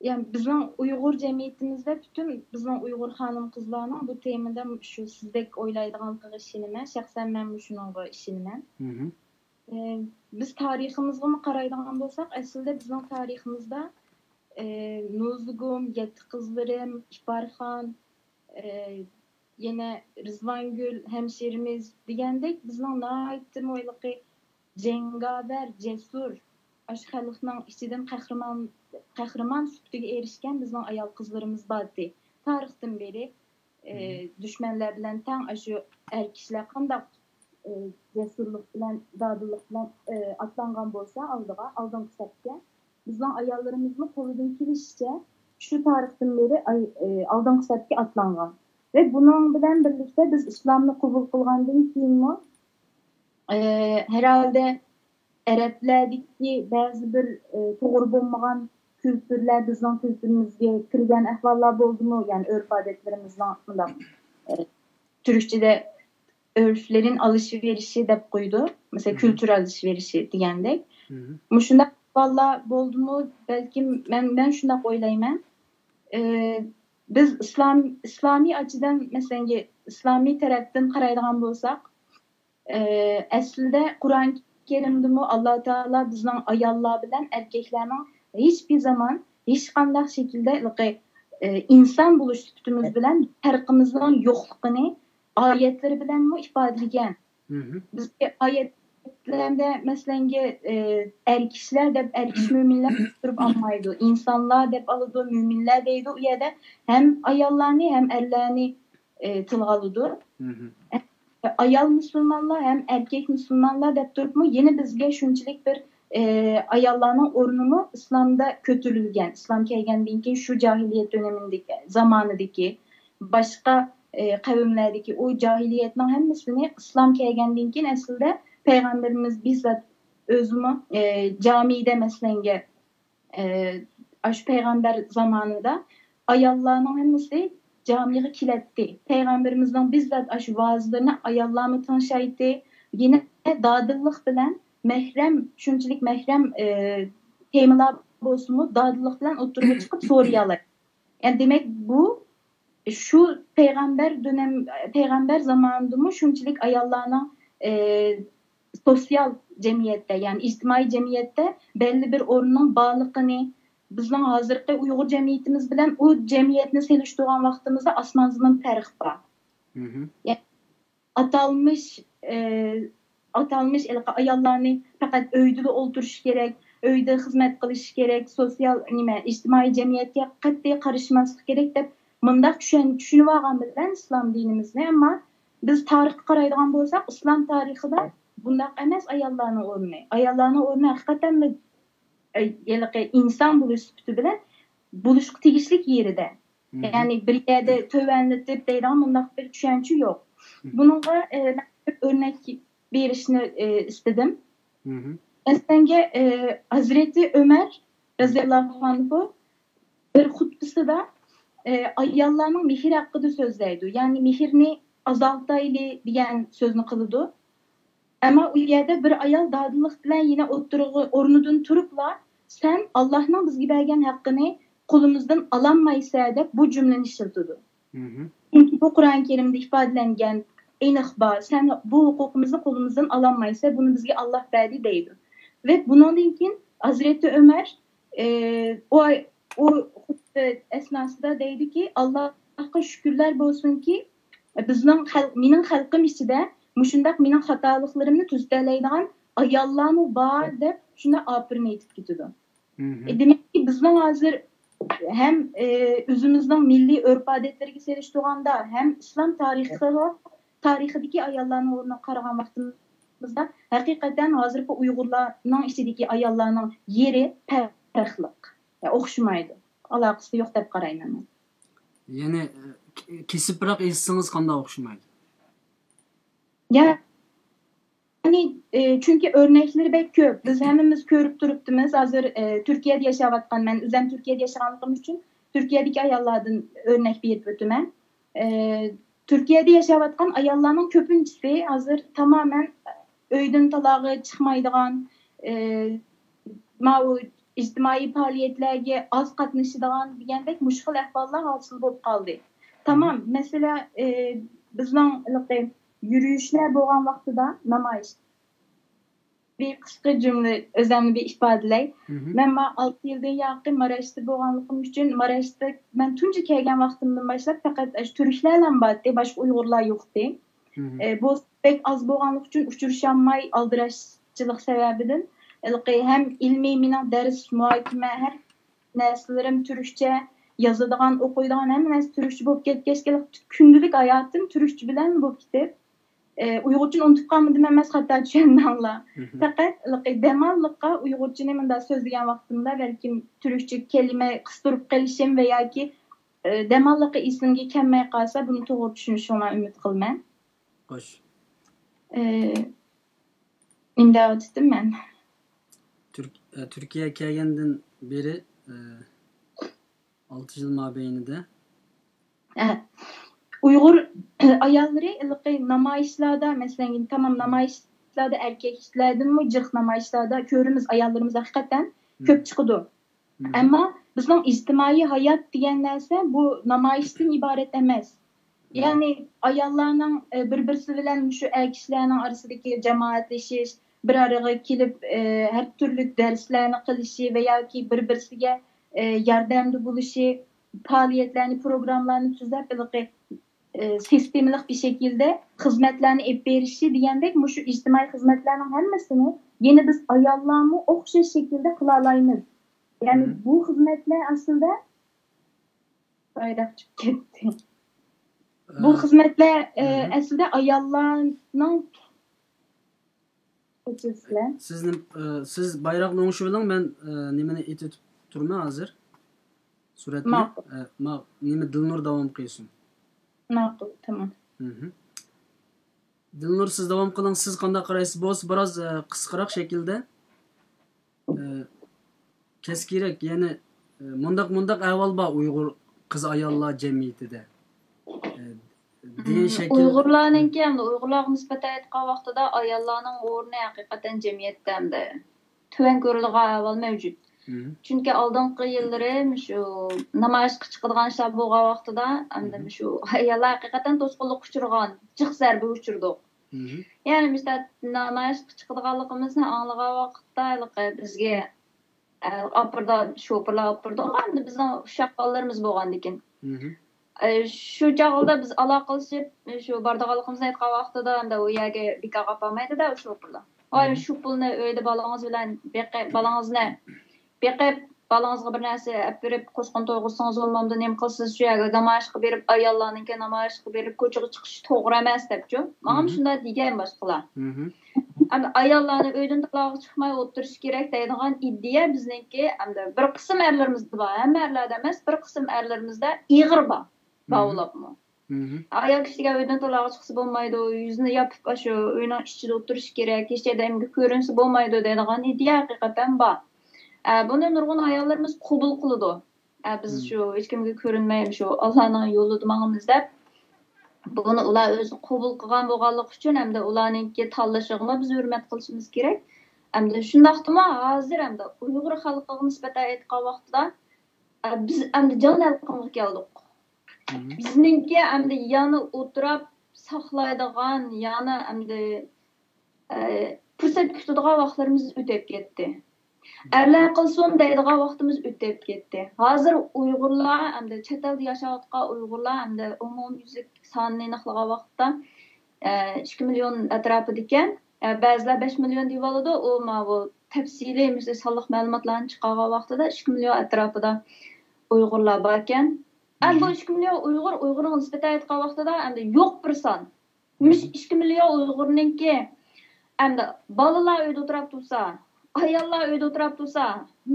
يەنى بىزنىڭ ئۇيغۇر جەمئىيىتىمىزدە پۈتۈن بىزنىڭ ئۇيغۇر خانىم قىزلارنىڭ بۇ تېمىدا شۇ سىزدەك ئويلايدىغانلىقىغا ئىشىنىمەن. شەخسەن مەن مۇشۇنىڭغا ئىشىنىمەن. مھم. ئى، بىز تارىخىمىزغىمۇ قارايدىغان بولساق، ئەسلىدە بىزنىڭ تارىخىمىزدا، ئى، نوزۇگۇم، يەتتە قىزلىرىم، ئىپارخان، ئى، يەنە رىزۋانگۈل ھەمشىرىمىز دېگەندەك بىزنىڭ ناھايىتىمۇ ھېلىقى جەڭگاۋەر، جەسۇر، ئاشۇ خەلقنىڭ ئىچىدىن قەھرىمان، قەھرىمان سۈپىتىگە ئېرىشكەن بىزنىڭ ئايال قىزلىرىمىز بارتى. تارىختىن بېرى، ئى، مھم. دۈشمەنلەر بىلەن تەڭ ئاشۇ ئەر كىشىلەر قانداق ئى، جەسۇرلۇق بىلەن، دادىللىق بىلەن، ئى، ئاتلانغان بولسا ئالدىغا، ئالدىنقى سەپكە، بىزنىڭ ئاياللىرىمىزمۇ قولىدىن كېلىشىچە شۇ تارىختىن بېرى ئاي-، ئى، ئالدىنقى سەپكە ئاتلانغان. ۋە بۇنىڭ بىلەن بىرلىكتە بىز ئىسلامنى قوبۇل قىلغاندىن كېيىنمۇ، ئى، ھەرھالدا ئەرەبلەردىكى بەزى بىر، ئى، توغرا بولمىغان كۈلتۈرلەر بىزنىڭ كۈلتۈرىمىزگە كىرگەن ئەھۋاللار بولدىمۇ؟ يەنى ئۆرپ-ئادەتلىرىمىزنىڭ مۇنداق، ئى، تۈركچىدە ئۆرفلىرىن ئالىشىۋېرىشى دەپ قويىدۇ. مەسىلەن، كۈلتۈر ئالىشىۋېرىشى دېگەندەك. مۇشۇنداق ئەھۋاللار بولدىمۇ؟ بەلكىم مەن، مەن شۇنداق ئويلايمەن. ئى، بىز ئىسلام، ئىسلامىي ئاچىدىن، مەسىلەن، ئىسلامىي تەرەپتىن قارايدىغان بولساق، ئى، ئەسلىدە قۇرئان كەرىمدىمۇ ئاللا تائالا بىزنىڭ ئاياللار بىلەن ئەركەكلەرنىڭ ھېچبىر زامان، ھېچقانداق شەكىلدە، ئى، ئىنسان بولۇش سۈپىتىمىز بىلەن پەرقىمىزنىڭ يوقلۇقىنى ئايەتلىرى بىلەنمۇ ئىپادىلىگەن. بىزگە ئايەتلەردە، مەسىلەنگە، ئى، ئەر كىشىلەر دەپ، ئەر كىشى مۆمىنلەر تۇرۇپ ئالمايدۇ. ئىنسانلار دەپ ئالىدۇ، مۆمىنلەر دەيدۇ. ئۇ يەردە ھەم ئاياللارنى، ھەم ئەرلەرنى، ئى، تىلغا ئالىدۇ. ئايال مۇسۇلمانلار ھەم ئەركەك مۇسۇلمانلار دەپ تۇرۇپمۇ يەنە بىزگە شۇنچىلىك بىر، ئى، ئاياللارنىڭ ئورنىمۇ ئىسلامدا كۆتۈرۈلگەن. ئىسلام كەلگەندىن كېيىن شۇ جاھىلىيەت دۆنىمىدىكى، زامانىدىكى، باشقا، ئى، قەۋملەردىكى ئۇ جاھىلىيەتنىڭ ھەممىسىنى ئىسلام كەلگەندىن كېيىن ئەسلىدە پەيغەمبىرىمىز بىززات ئۆزىمۇ، ئى، جامىدە مەسىلەنگە، ئى، ئاشۇ پەيغەمبەر زامانىدا ئاياللارنىڭ ھەممىسى جامىغا كېلەتتى. پەيغەمبىرىمىزنىڭ بىززات ئاشۇ ۋازىلىرىنى ئاياللارمۇ تىڭشايتتى. يەنە دادىللىق بىلەن مەھرەم، شۇنچىلىك مەھرەم، ئى، تېمىلار بولسىمۇ، دادىللىق بىلەن ئوتتۇرىغا چىقىپ سورىيالايتتى. يەنى دېمەك، بۇ شۇ پەيغەمبەر دۆنەم، پەيغەمبەر زامانىدىمۇ شۇنچىلىك ئاياللارنىڭ، ئى، سوتسىيال جەمئىيەتتە، يەنى ئىجتىمائىي جەمئىيەتتە بەللى بىر ئورنىنىڭ بارلىقىنى، بىزنىڭ ھازىرقى ئۇيغۇر جەمئىيىتىمىز بىلەن ئۇ جەمئىيەتنى سېلىشتۇرغان ۋاقتىمىزدا ئاسمان زېمىن پەرق بار. يەنى ئاتالمىش، ئى، ئاتالمىش ھېلىقى ئاياللارنى پەقەت ئۆيدىلا ئولتۇرۇشى كېرەك، ئۆيدە خىزمەت قىلىشى كېرەك، سوتسىيال، نېمە، ئىجتىمائىي جەمئىيەتكە قەتئىي قارىشماسلىقى كېرەك دەپ مۇنداق چۈشەن-، چۈشىنىۋالغان بىلەن ئىسلام دىنىمىزنى. ئەمما بىز تارىخقا قارايدىغان بولساق، ئىسلام تارىخىدا بۇنداق ئەمەس ئاياللارنىڭ ئورنى. ئاياللارنىڭ ئورنى ھەقىقەتەن بىر، ئە، ھېلىقى ئىنسان بولۇش سۈپىتى بىلەن بولۇشقا تېگىشلىك يېرىدە. يەنى بىر يەردە تۆۋەنلىتىپ دەيدىغان مۇنداق بىر چۈشەنچە يوق. بۇنىڭغا، ئە، مەن بىر ئۆرنەك بېرىشنى، ئى، ئىستىدىم. مەسىلەنگە، ئى، ھەزرىتى ئۆمەر رەزىياللاھۇ ئەنھۇ بىر خۇتبىسىدا، ئى، ئاياللارنىڭ مېھرى ھەققىدە سۆزلەيدۇ. يەنى مېھىرنى ئازالتايلى دېگەن سۆزنى قىلىدۇ. ئەمما ئۇ يەردە بىر ئايال دادىللىق بىلەن يەنە ئوتتۇرىغا ئورنىدىن تۇرۇپلا، سەن ئاللاھنىڭ بىزگە بەرگەن ھەققىنى قولىمىزدىن ئالالمايسەن دەپ بۇ جۈملىنى ئىشلىتىدۇ. چۈنكى بۇ قۇرئان كەرىمدە ئىپادىلەنگەن ئېنىق بار، سەن بۇ ھوقۇقىمىزنى قولىمىزدىن ئالالمايسەن، بۇنى بىزگە ئاللاھ بەردى دەيدۇ. ۋە بۇنىڭدىن كېيىن ھەزرىتى ئۆمەر، ئى، ئۇ، ئۇ خۇتبە ئەسناسىدا دەيدۇكى، ئاللاھقا شۈكۈرلەر بولسۇنكى، بىزنىڭ خەلق، مېنىڭ خەلقىم ئىچىدە مۇشۇنداق مېنىڭ خاتالىقلىرىمنى تۈزىتەلەيدىغان ئاياللارمۇ بار دەپ شۇنداق ئاپىرىن ئېيتىپ كېتىدۇ. ئى، دېمەككى، بىزنىڭ ھازىر ھەم، ئى، ئۆزىمىزنىڭ مىللىي ئۆرپ-ئادەتلىرىگە سېلىشتۇرغاندا، ھەم ئىسلام تارىخىغا، تارىخىدىكى ئاياللارنىڭ ئورنىغا قارىغان ۋاقتىمىزدا، ھەقىقەتەن ھازىرقى ئۇيغۇرلارنىڭ ئىچىدىكى ئاياللارنىڭ يېرى پەرقلىق. يا، ئوخشىمايدۇ. ئالاقىسى يوق دەپ قارايمەن مەن. يەنى، ئى، ك-، كېسىپ بىراق ئېيتسىڭىز قانداق ئوخشىمايدۇ؟ يا، يەنى، ئى، چۈنكى ئۆرنەكلىرى بەك كۆپ. بىز ھەممىمىز كۆرۈپ تۇرۇپتىمىز. ھازىر، ئى، تۈركىيەدە ياشاۋاتقان، مەن ئۆزۈم تۈركىيەدە ياشىغانلىقىم ئۈچۈن تۈركىيەدىكى ئاياللاردىن ئۆرنەك بېرىپ ئۆتىمەن. ئى، تۈركىيەدە ياشاۋاتقان ئاياللارنىڭ كۆپىنچىسى ھازىر تامامەن ئۆيدىن تالاغا چىقمايدىغان، ئى، ماۋۇ ئىجتىمائىي پائالىيەتلەرگە ئاز قاتنىشىدىغان دېگەندەك مۇشۇ خىل ئەھۋاللار ھاسىل بولۇپ قالدى. تامام، مەسىلە، ئى، بىزنىڭ ھېلىقى يۈرۈشلەر بولغان ۋاقتىدا نامايىش. بىر قىسقا جۈملە ئۆزۈمنى بىر ئىپادىلەي. مەن ما ئالتە يىلدىن ياقى ماراكشتا بولغانلىقىم ئۈچۈن، ماراكشتا مەن تۇنجى كەلگەن ۋاقتىمدىن باشلاپ پەقەت ئاشۇ تۈركلەرلا بارتتى، باشقا ئۇيغۇرلار يوقتى. ئى، بۇ بەك ئاز بولغانلىقى ئۈچۈن ئۇچرىشالماي، ئالدىراشچىلىق سەۋەبىدىن، ھېلىقى ھەم ئىلمىي مېنىڭ دەرس، مۇھاكىمە، ھەر نەرسىلىرىم تۈركچە، يازىدىغان، ئوقۇيدىغان ھەممە نەرسە تۈركچە بولۇپ كەتكەچكە، كۈندىلىك ھاياتىم تۈركچە بىلەن بولۇپ كېتىپ، ئۇيغۇرچىنى ئۇنتۇپ قالمىدىم ئەمەس، خاتا چۈشەنمەڭلار. فەقەت ھېلىقى دەماللىققا ئۇيغۇرچىنى مۇنداق سۆزلىگەن ۋاقتىمدا بەلكىم تۈركچە كەلىمە قىستۇرۇپ قېلىشىم ۋە ياكى دەماللىققا ئېسىمگە كەلمەي قالسا، بۇنى توغرا چۈشىنىشىڭلارنى ئۈمىد قىلىمەن. خوش. نېمە دەۋاتىتتىم مەن؟ تۈركىيەگە كەلگەندىن بېرى، ئالتە يىل مابەينىدە. ئۇيغۇر ئاياللىرى ھېلىقى نامايىشلاردا، مەسىلەن، تامام نامايىشلاردا، ئەركەكلەردىنمۇ جىق نامايىشلاردا كۆرىمىز، ئاياللىرىمىز ھەقىقەتەن كۆپ چىقىدۇ. ئەمما بىزنىڭ ئىجتىمائىي ھايات دېگەن نەرسە بۇ نامايىشتىن ئىبارەت ئەمەس. يەنى ئاياللارنىڭ بىر-بىرسى بىلەن مۇشۇ ئەر كىشىلەرنىڭ ئارىسىدىكى جامائەتلىشىش، بىر ئارىغا كېلىپ، ھەر تۈرلۈك دەرسلەرنى قىلىشى ۋە ياكى بىر-بىرسىگە ياردەمدە بولۇشى، پائالىيەتلەرنى، پروگراممىلارنى تۈزەپ، ھېلىقى سىستېمىلىق بىر شەكىلدە خىزمەتلەرنى ئېلىپ بېرىشى دېگەندەك، مۇشۇ ئىجتىمائىي خىزمەتلەرنىڭ ھەممىسىنى يەنە بىز ئاياللارمۇ ئوخشاش شەكىلدە قىلالايمىز. يەنى بۇ خىزمەتلەر ئەسلىدە، بايراق چۈشۈپ كەتتى. بۇ خىزمەتلەر ئەسلىدە ئاياللارنىڭ. سىزنى، سىز بايراقنى ئوڭشىۋېلىڭ، مەن نېمىنى ئېتىۋېتىپ تۇرىمەن ھازىر. سۈرەتنى. ماقۇل. نېمە، دىلنۇر داۋام قىلسۇن. ماقۇل، تامام. دىلنۇر، سىز داۋام قىلىڭ. سىز قانداق قارايسىز؟ بولسا بىراز قىسقىراق شەكىلدە. كەلسە كېرەك، يەنى مۇنداق، مۇنداق ئەھۋال بار ئۇيغۇر قىز ئاياللار جەمئىيىتىدە دېگەن شەكىل. ئۇيغۇرلارنىڭكى ئەمدى ئۇيغۇرلارغا نىسبەتەن ئېيتقان ۋاقتىدا ئاياللارنىڭ ئورنى ھەقىقەتەن جەمئىيەتتە ئەمدى تۆۋەن كۆرۈلىدىغان ئەھۋال مەۋجۇت. چۈنكى ئالدىنقى يىللىرى مۇشۇ نامايىشقا چىقىدىغان ئىشلار بولغان ۋاقتىدا ئەمدى مۇشۇ ئاياللار ھەقىقەتەن توسقۇنلۇققا ئۇچرىغان، جىق زەربىگە ئۇچرىدۇق. يەنى مۇشۇنداق نامايىشقا چىقىدىغانلىقىمىزنى ئاڭلىغان ۋاقىتتا ھېلىقى بىزگە ئاپىرىدا، شوپۇرلار ئاپىرىدۇ، ئەمدى بىزنىڭ ئۇششاق بالىلىرىمىز بولغاندىكىن. شۇ چاغدا بىز ئالاقىلىشىپ، شۇ بارىدىغانلىقىمىزنى ئېيتقان ۋاقتىدا، ئەمدى ئۇ يەرگە بىكارغا ئاپارمايدۇ-دە ئۇ شوپۇرلار. ۋاي، شۇ پۇلنى ئۆيدە بالىڭىز بىلەن بېقىپ، بالىڭىزنى بېقىپ، بالىڭىزغا بىر نەرسە ئەپ بېرىپ، قوشقان تويغۇزسىڭىز بولمامدۇ، نېمە قىلىسىز، شۇ يەرگە نامايىشقا بېرىپ، ئاياللارنىڭكى نامايىشقا بېرىپ، كوچىغا چىقىشى توغرا ئەمەس دەپچۇ. ماڭىمۇ شۇنداق دېگەن باشقىلار. ئەمدى ئاياللارنى ئۆيدىن تالاغا چىقماي ئولتۇرۇش كېرەك دەيدىغان ئىدىيە بىزنىڭكى، ئەمدى بىر قىسىم ئەرلىرىمىزدە بار، ھەممە ئەرلەردە ئەمەس، بىر قىسىم ئەرلىرىمىزدە ئېغىر بار، باۋلاپمۇ. ئايال كىشىگە ئۆيدىن تالاغا چىقسا بولمايدۇ، يۈزىنى ياپىپ، ئاشۇ ئۆينىڭ ئىچىدە ئولتۇرۇش كېرەك، ھېچ يەردە ئەمگە كۆرۈنسە بولمايدۇ دەيدىغان ئىدىيە ھەقىقەتەن بار. ئە، بۇنى نۇرغۇن ئاياللىرىمىز قوبۇل قىلىدۇ. ئە، بىز شۇ ھېچكىمگە كۆرۈنمەي، شۇ ئاللانىڭ يولىدا ماڭىمىز دەپ، بۇنى ئۇلار ئۆزى قوبۇل قىلغان بولغانلىقى ئۈچۈن، ئەمدى ئۇلارنىڭكى تاللىشىغىمۇ بىز ھۆرمەت قىلىشىمىز كېرەك. ئەمدى شۇنداقتىمۇ ھازىر ئەمدى ئۇيغۇر خەلقىگە نىسبەتەن ئېيتقان ۋاقتىدا، ئە، بىز ئەمدى جان ھەلقىمىزگە كەلدۇق. بىزنىڭكى ئەمدى يەنە ئولتۇراپ ساقلايدىغان، يەنە ئەمدى، ئە، پۇرسەت كۈتىدىغان ۋاقىتلىرىمىز ئۆتۈپ كەتتى. ئەرلەر قىلسۇن دەيدىغان ۋاقتىمىز ئۆتۈپ كەتتى. ھازىر ئۇيغۇرلار ئەمدى چەت ئەلدە ياشاۋاتقان ئۇيغۇرلار ئەمدى ئومۇميۈزلۈك سانىنى ئېنىقلىغان ۋاقىتتا، ئە، ئىككى مىليون ئەتراپىدىكەن. ئە، بەزىلەر بەش مىليون دېيىۋالىدۇ. ئۇ ماۋۇ تەپسىلىي مۇشۇ سانلىق مەلۇماتلارنى چىقارغان ۋاقتىدا ئىككى مىليون ئەتراپىدا ئۇيغۇرلار باركەن. ئەمدى بۇ ئىككى مىليون ئۇيغۇر، ئۇيغۇرغا نىسبەتەن ئېيتقان ۋاقتىدا ئەمدى يوق بىر سان. مۇشۇ ئىككى مىليون ئۇيغۇرنىڭكى ئەمدى بالىلار ئۆيدە ئولتۇراپ تۇرسا، ئاياللار ئۆيدە ئولتۇراپ تۇرسا،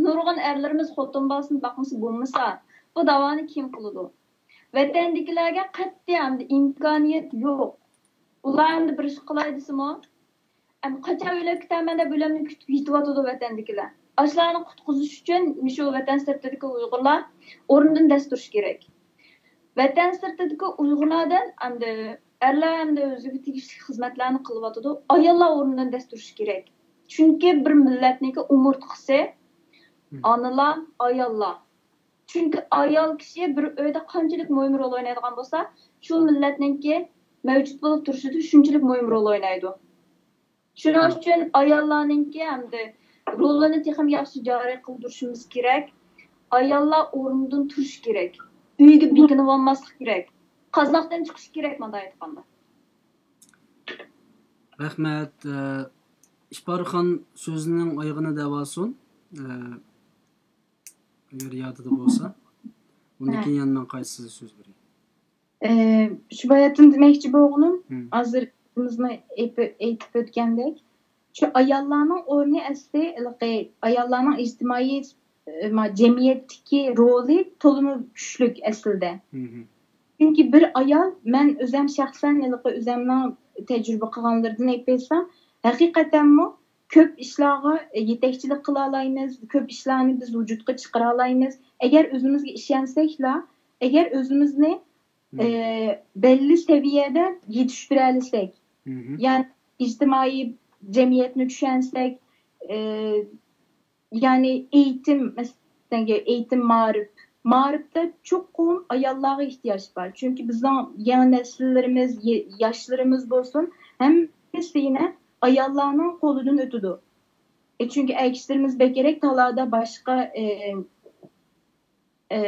نۇرغۇن ئەرلىرىمىز خوتۇن بالىسىنى باقمىسا بولمىسا، بۇ داۋانى كىم قىلىدۇ؟ ۋەتەندىكىلەرگە قەتئىي ئەمدى ئىمكانىيەت يوق. ئۇلار ئەمدى بىر ئىش قىلاي دېسىمۇ، ئەمدى قاچان ئۆلۈپ كېتەرمەن دەپ ئۆلۈمنى كۈتۈپ يېتىۋاتىدۇ ۋەتەندىكىلەر. ئاشۇلارنى قۇتقۇزۇش ئۈچۈن مۇشۇ ۋەتەن سىرتىدىكى ئۇيغۇرلار ئورنىدىن دەس تۇرۇشى كېرەك. ۋەتەن سىرتىدىكى ئۇيغۇرلاردىن ئەمدى ئەرلەر ئەمدى ئۆزىگە تېگىشلىك خىزمەتلەرنى قىلىۋاتىدۇ. ئاياللار ئورنىدىن دەس تۇرۇشى كېرەك. چۈنكى بىر مىللەتنىڭكى ئومۇرتقىسى ئانىلار، ئاياللار. چۈنكى ئايال كىشى بىر ئۆيدە قانچىلىك مۇھىم رول ئوينايدىغان بولسا، شۇ مىللەتنىڭكى مەۋجۇت بولۇپ تۇرۇشىدا شۇنچىلىك مۇھىم رول ئوينايدۇ. شۇنىڭ ئۈچۈن ئاياللارنىڭكى ئەمدى رولىنى تېخىمۇ ياخشى جارى قىلدۇرۇشىمىز كېرەك. ئاياللار ئورنىدىن تۇرۇشى كېرەك. ئۆيگە بېكىنىۋالماسلىق كېرەك. قازناقتىن چىقىشى كېرەك، مۇنداق ئېيتقاندا. رەھمەت. ئىپارخان سۆزىنىڭ ئايىغىنى دەۋالسۇن. ئەگەر يادىدا بولسا. ئۇندىن كېيىن يەنە مەن قايسى سۆز بېرەي. شۇ باياتىن دېمەكچى بولغىنىم، ھازىر ئۇستازىمىزمۇ ئېيتىپ ئۆتكەندەك، شۇ ئاياللارنىڭ ئورنى ئەسلى ھېلىقى ئاياللارنىڭ ئىجتىمائىي، ئە، ما-، جەمئىيەتتىكى رولى تولىمۇ كۈچلۈك ئەسلىدە. چۈنكى بىر ئايال، مەن ئۆزەم شەخسەن ھېلىقى ئۆزەمنىڭ تەجرىبە قىلغانلىرىدىن ئېيتىپ ئېيتسام، ھەقىقەتەنمۇ كۆپ ئىشلارغا يېتەكچىلىك قىلالايمىز، كۆپ ئىشلارنى بىز ۋۇجۇدقا چىقىرالايمىز. ئەگەر ئۆزىمىزگە ئىشەنسەكلا، ئەگەر ئۆزىمىزنى، ئە، بەللى سەۋىيەدە يېتىشتۈرەلىسەك، يەنى ئىجتىمائىي جەمئىيەتنى چۈشەنسەك، ئە، يەنى ئېيتىم، مەسىلەن، ئېيتىم، مائارىپ. مائارىپتا چوقۇم ئاياللارغا ئېھتىياج بار. چۈنكى بىزنىڭ يېڭى نەسىللىرىمىز، ياشلىرىمىز بولسۇن، ھەممىسى يەنە ئاياللارنىڭ قولىدىن ئۆتىدۇ. ئە، چۈنكى ئەر كىشىلىرىمىز بەكرەك تالادا باشقا، ئە، ئە،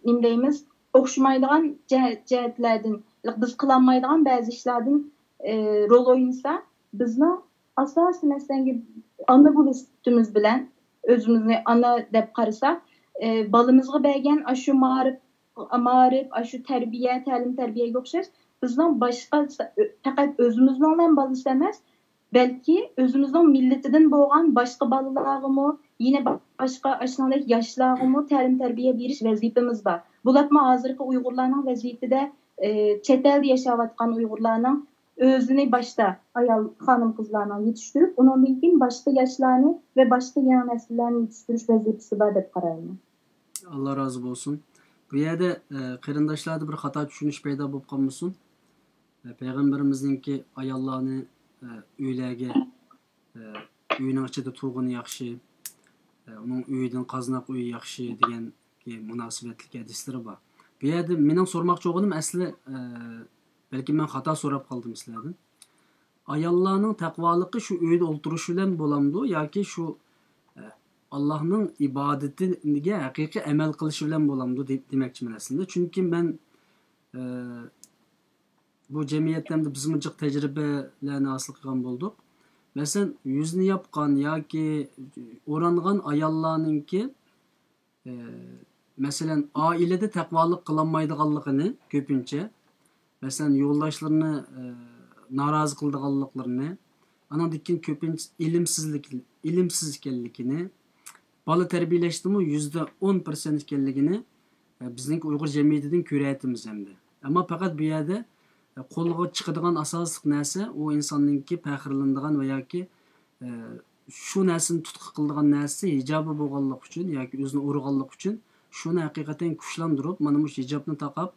نېمە دەيمىز، ئوخشىمايدىغان جەھەتلەردىن، بىز قىلالمايدىغان بەزى ئىشلاردىن، ئە، رول ئوينىسا، بىزنىڭ ئاساسىي مەسىلەنگە ئانا بولۇش سۈپىتىمىز بىلەن ئۆزىمىزنى ئانا دەپ قارىساق، ئە، بالىمىزغا بەرگەن ئاشۇ مائارىپ، مائارىپ، ئاشۇ تەربىيە، تەلىم تەربىيەگە ئوخشاش بىزنىڭ باشقا، پەقەت ئۆزىمىزنىڭلا بالىسى ئەمەس، بەلكى ئۆزىمىزنىڭ مىللىتىدىن بولغان باشقا بالىلارغىمۇ، يەنە باشقا ئاشۇنىڭدەك ياشلارغىمۇ تەلىم تەربىيە بېرىش ۋەزىپىمىز بار. بولۇپمۇ ھازىرقى ئۇيغۇرلارنىڭ ۋەزىيىتىدە، ئى، چەت ئەلدە ياشاۋاتقان ئۇيغۇرلارنىڭ ئۆزىنى باشتا ئايال خانىم قىزلارنىڭ يېتىشتۈرۈپ، ئۇنىڭدىن كېيىن باشقا ياشلارنى ۋە باشقا يېڭى نەسىللەرنى يېتىشتۈرۈش ۋەزىپىسى بار دەپ قارايمەن. ئاللا رازى بولسۇن. بۇ يەردە، ئە، قېرىنداشلاردا بىر خاتا چۈشىنىش پەيدا بولۇپ قالمىسۇن. ئە، پەيغەمبىرىمىزنىڭكى ئاياللارنى، ئە، ئۆيلەرگە، ئە، ئۆينىڭ ئىچىدە تۇرغىنى ياخشى، ئە، ئۇنىڭ ئۆيىدىن قازناق ئۆيى ياخشى دېگەنگە مۇناسىۋەتلىك ھەدىسلىرى بار. بۇ يەردە مېنىڭ سورىماقچى بولغىنىم ئەسلى، ئە، بەلكىم مەن خاتا سوراپ قالدىم سىلەردىن. ئاياللارنىڭ تەقۋالىقى شۇ ئۆيدە ئولتۇرۇشى بىلەن بولامدۇ ياكى شۇ، ئە، ئاللاھنىڭ ئىبادىتىگە ھەقىقىي ئەمەل قىلىشى بىلەن بولامدۇ دە-، دېمەكچىمەن ئەسلىدە. چۈنكى مەن، ئە، بۇ جەمئىيەتتە ئەمدى بىزمۇ جىق تەجرىبىلەرنى ھاسىل قىلغان بولدۇق. مەسىلەن، يۈزىنى ياپقان ياكى ئورانغان ئاياللارنىڭكى، ئە، مەسىلەن، ئائىلىدە تەقۋالىق قىلالمايدىغانلىقىنى كۆپىنچە، مەسىلەن، يولداشلىرىنى، ئە، نارازى قىلىدىغانلىقلىرىنى، ئانىڭدىن كېيىن كۆپىنچە ئىلىمسىزلىك، ئىلىمسىز ئىكەنلىكىنى، بالا تەربىيەلەشتىمۇ يۈزدە ئون پىرسەنت ئىكەنلىكىنى، ئە، بىزنىڭكى ئۇيغۇر جەمئىيىتىدىن كۆرەتتىمىز ئەمدى. ئەمما پەقەت بۇ يەردە، ئە، قولغا چىقىدىغان ئاساسلىق نەرسە ئۇ ئىنساننىڭكى پەخىرلىنىدىغان ۋە ياكى، ئە، شۇ نەرسىنى تۇتقا قىلىدىغان نەرسىسى ھىجابى بولغانلىقى ئۈچۈن ياكى ئۆزىنى ئورىغانلىقى ئۈچۈن شۇنى ھەقىقەتەن كۈچلەندۈرۈپ، مانا مۇشۇ ھىجابنى تاقاپ،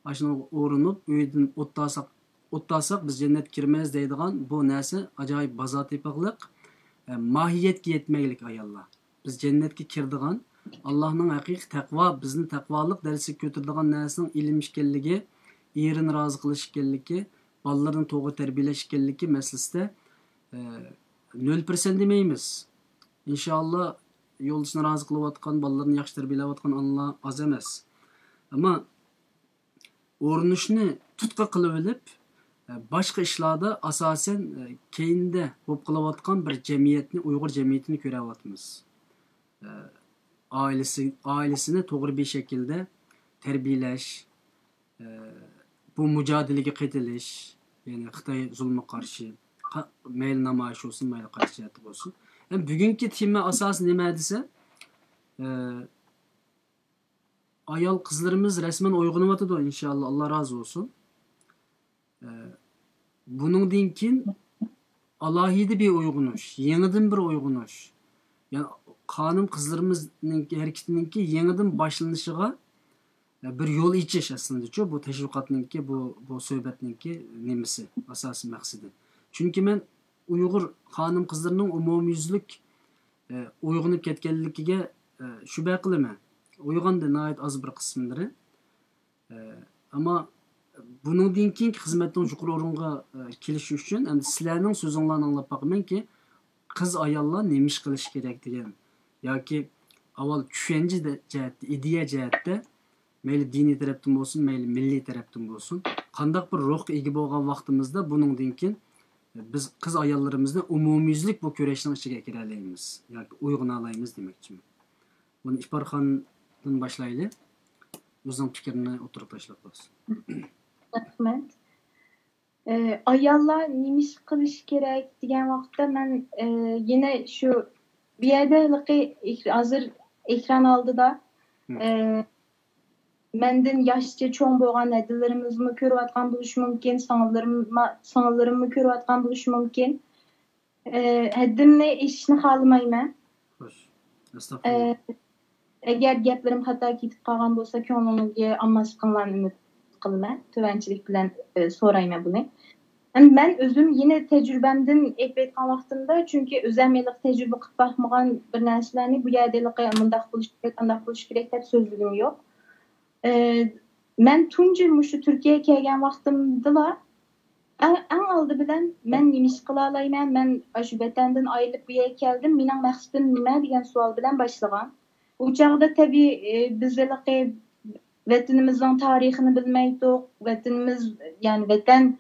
ئاشۇنىڭغا ئورىنىپ، ئۆيدىن ئوت تاساق، ئوت تاساق، بىز جەننەتكە كىرىمىز دەيدىغان بۇ نەرسە ئاجايىپ بازار تېپىقلىق، ئە، ماھىيەتكە يەتمەيلىك ئاياللار. بىز جەننەتكە كىرىدىغان، ئاللاھنىڭ ھەقىقىي تەقۋا، بىزنى تەقۋالىق دەرىجىسىگە كۆتۈرىدىغان نەرسىنىڭ ئىلىم ئىكەنلىكى، ئېرىنى رازى قىلىش ئىكەنلىكى، بالىلىرىنى توغرا تەربىيەلەش ئىكەنلىكى مەسىلىسىدە، ئە، نۆل پىرسەنت دېمەيمىز. ئىنشائاللا، يولدىشىنى رازى قىلىۋاتقان، بالىلىرىنى ياخشى تەربىيەلەۋاتقان ئانىلار ئاز ئەمەس. ئەمما ئورىنىشنى تۇتقا قىلىۋېلىپ، باشقا ئىشلاردا ئاساسەن كەينىدە بولۇپ قېلىۋاتقان بىر جەمئىيەتنى، ئۇيغۇر جەمئىيىتىنى كۆرۈۋاتىمىز. ئائىلىسى، ئائىلىسىنى توغرا بىر شەكىلدە تەربىيەلەش، بۇ مۇجادىلىگە قېتىلىش، يەنى خىتاي زۇلمىغا قارشى، قا-، مەيلى نامايىش بولسۇن، مەيلى قايسى جەھەتتە بولسۇن. ھەم بۈگۈنكى تېما ئاساسى نېمە دېسە، ئايال قىزلىرىمىز رەسمەن ئويغىنىۋاتىدۇ، ئىنشائاللا، ئاللا رازى بولسۇن. ئە، بۇنىڭدىن كېيىن ئالاھىدە بىر ئويغىنىش، يېڭىدىن بىر ئويغىنىش. يەنى خانىم قىزلىرىمىزنىڭ ھەرىكىتىنىڭكى يېڭىدىن باشلىنىشىغا، ئە، بىر يول ئېچىش ئەسلىدىچۇ، بۇ تەشۋىقاتنىڭكى، بۇ، بۇ سۆھبەتنىڭكى نېمىسى، ئاساسىي مەقسىتى. چۈنكى مەن ئۇيغۇر خانىم قىزلىرىنىڭ ئومۇميۈزلۈك، ئە، ئويغىنىپ كەتكەنلىكىگە، ئە، شۈبھە قىلىمەن. ئويغاندى ناھايىتى ئاز بىر قىسىملىرى. ئە، ئەمما بۇنىڭدىن كېيىنكى خىزمەتنىڭ يۇقىرى ئورۇنغا، ئە، كېلىشى ئۈچۈن، ئەمدى سىلەرنىڭ سۆزۈڭلارنى ئاڭلاپ باقىمەنكى، قىز ئاياللار نېمە ئىش قىلىشى كېرەك دېگەن ياكى ئاۋۋال چۈشەنچە دە-، جەھەتتە، ئىدىيە جەھەتتە، مەيلى دىنىي تەرەپتىن بولسۇن، مەيلى مىللىي تەرەپتىن بولسۇن، قانداق بىر روھقا ئىگە بولغان ۋاقتىمىزدا بۇنىڭدىن كېيىن بىز قىز ئاياللىرىمىزنى ئومۇميۈزلۈك بۇ كۈرەشنىڭ ئىچىگە ئەكىرەلەيمىز ياكى ئويغىنالايمىز دېمەكچىمەن. بۇنى ئىپارخاندىن باشلايلى. ئۆزىنىڭ پىكرىنى ئوتتۇرىغا تاشلاپ بەرسۇن. رەھمەت. ئاياللار نېمە ئىش قىلىشى كېرەك دېگەن ۋاقىتتا، مەن، ئە، يەنە شۇ بۇ يەردە ھېلىقى ئېك-، ھازىر ئېكران ئالدىدا، مم. ئە، مەندىن ياشچە چوڭ بولغان ھەدىلىرىمىزمۇ كۆرۈۋاتقان بولۇشى مۇمكىن، سىڭىللىرىم-، سىڭىللىرىممۇ كۆرۈۋاتقان بولۇشى مۇمكىن. ئە، ھەددىمنى ئېشىشنى خالىمايمەن. خوش. ئەستەغپۇرۇللا. ئە، ئەگەر گەپلىرىم خاتا كېتىپ قالغان بولسا، كۆڭلۈڭىزگە ئالماسلىقىڭلارنى ئۈمىد قىلىمەن. تۆۋەنچىلىك بىلەن، ئە، سورايمەن بۇنى. ئەمدى مەن ئۆزۈم يەنە تەجرىبەمدىن ئېيتىپ ئېيتقان ۋاقتىمدا، چۈنكى ئۆزۈم ھېلىقى تەجرىبە قىلىپ باقمىغان بىر نەرسىلەرنى بۇ يەردە ھېلىقى مۇنداق بولۇش كېرەك، ئانداق بولۇش كېرەك دەپ سۆزلىگۈم يوق. ئە، مەن تۇنجى مۇشۇ تۈركىيەگە كەلگەن ۋاقتىمدىلا ئەڭ، ئەڭ ئالدى بىلەن مەن نېمە ئىش قىلالايمەن؟ مەن ئاشۇ ۋەتەندىن ئايرىلىپ بۇ يەرگە كەلدىم، مېنىڭ مەقسىتىم نېمە دېگەن سوئال بىلەن باشلىغان. ئۇ چاغدا تەبىئىي، ئى، بىز ھېلىقى ۋەتىنىمىزنىڭ تارىخىنى بىلمەيتتۇق، ۋەتىنىمىز، يەنى ۋەتەن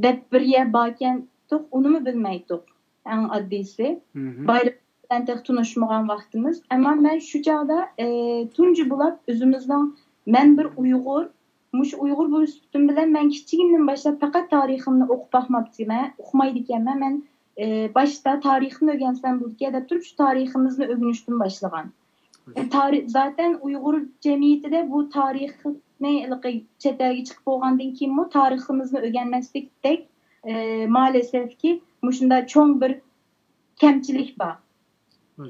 دەپ بىر يەر باركەنتۇق، ئۇنىمۇ بىلمەيتتۇق. ئەڭ ئاددىيسى. مم. بايرام بىلەن تېخى تونۇشمىغان ۋاقتىمىز. ئەمما مەن شۇ چاغدا، ئى، تۇنجى بولۇپ ئۆزىمىزنىڭ، مەن بىر ئۇيغۇر، مۇشۇ ئۇيغۇر بولۇش سۈپىتىم بىلەن مەن كىچىكىمدىن باشلاپ پەقەت تارىخىمنى ئوقۇپ باقماپتىمەن، ئوقۇمايدىكەنمەن. مەن، ئى، باشتا تارىخنى ئۆگەنسەم بولىدىكەن دەپ تۇرۇپ، شۇ تارىخىمىزنى ئۆگىنىشتىن باشلىغان. ئى، تارىخ، زاتەن ئۇيغۇر جەمئىيىتىدە بۇ تارىخنى ھېلىقى چەت ئەلگە چىقىپ بولغاندىن كېيىنمۇ تارىخىمىزنى ئۆگەنمەسلىكتەك، ئى، مائەلەسەفكى مۇشۇنداق چوڭ بىر كەمچىلىك بار.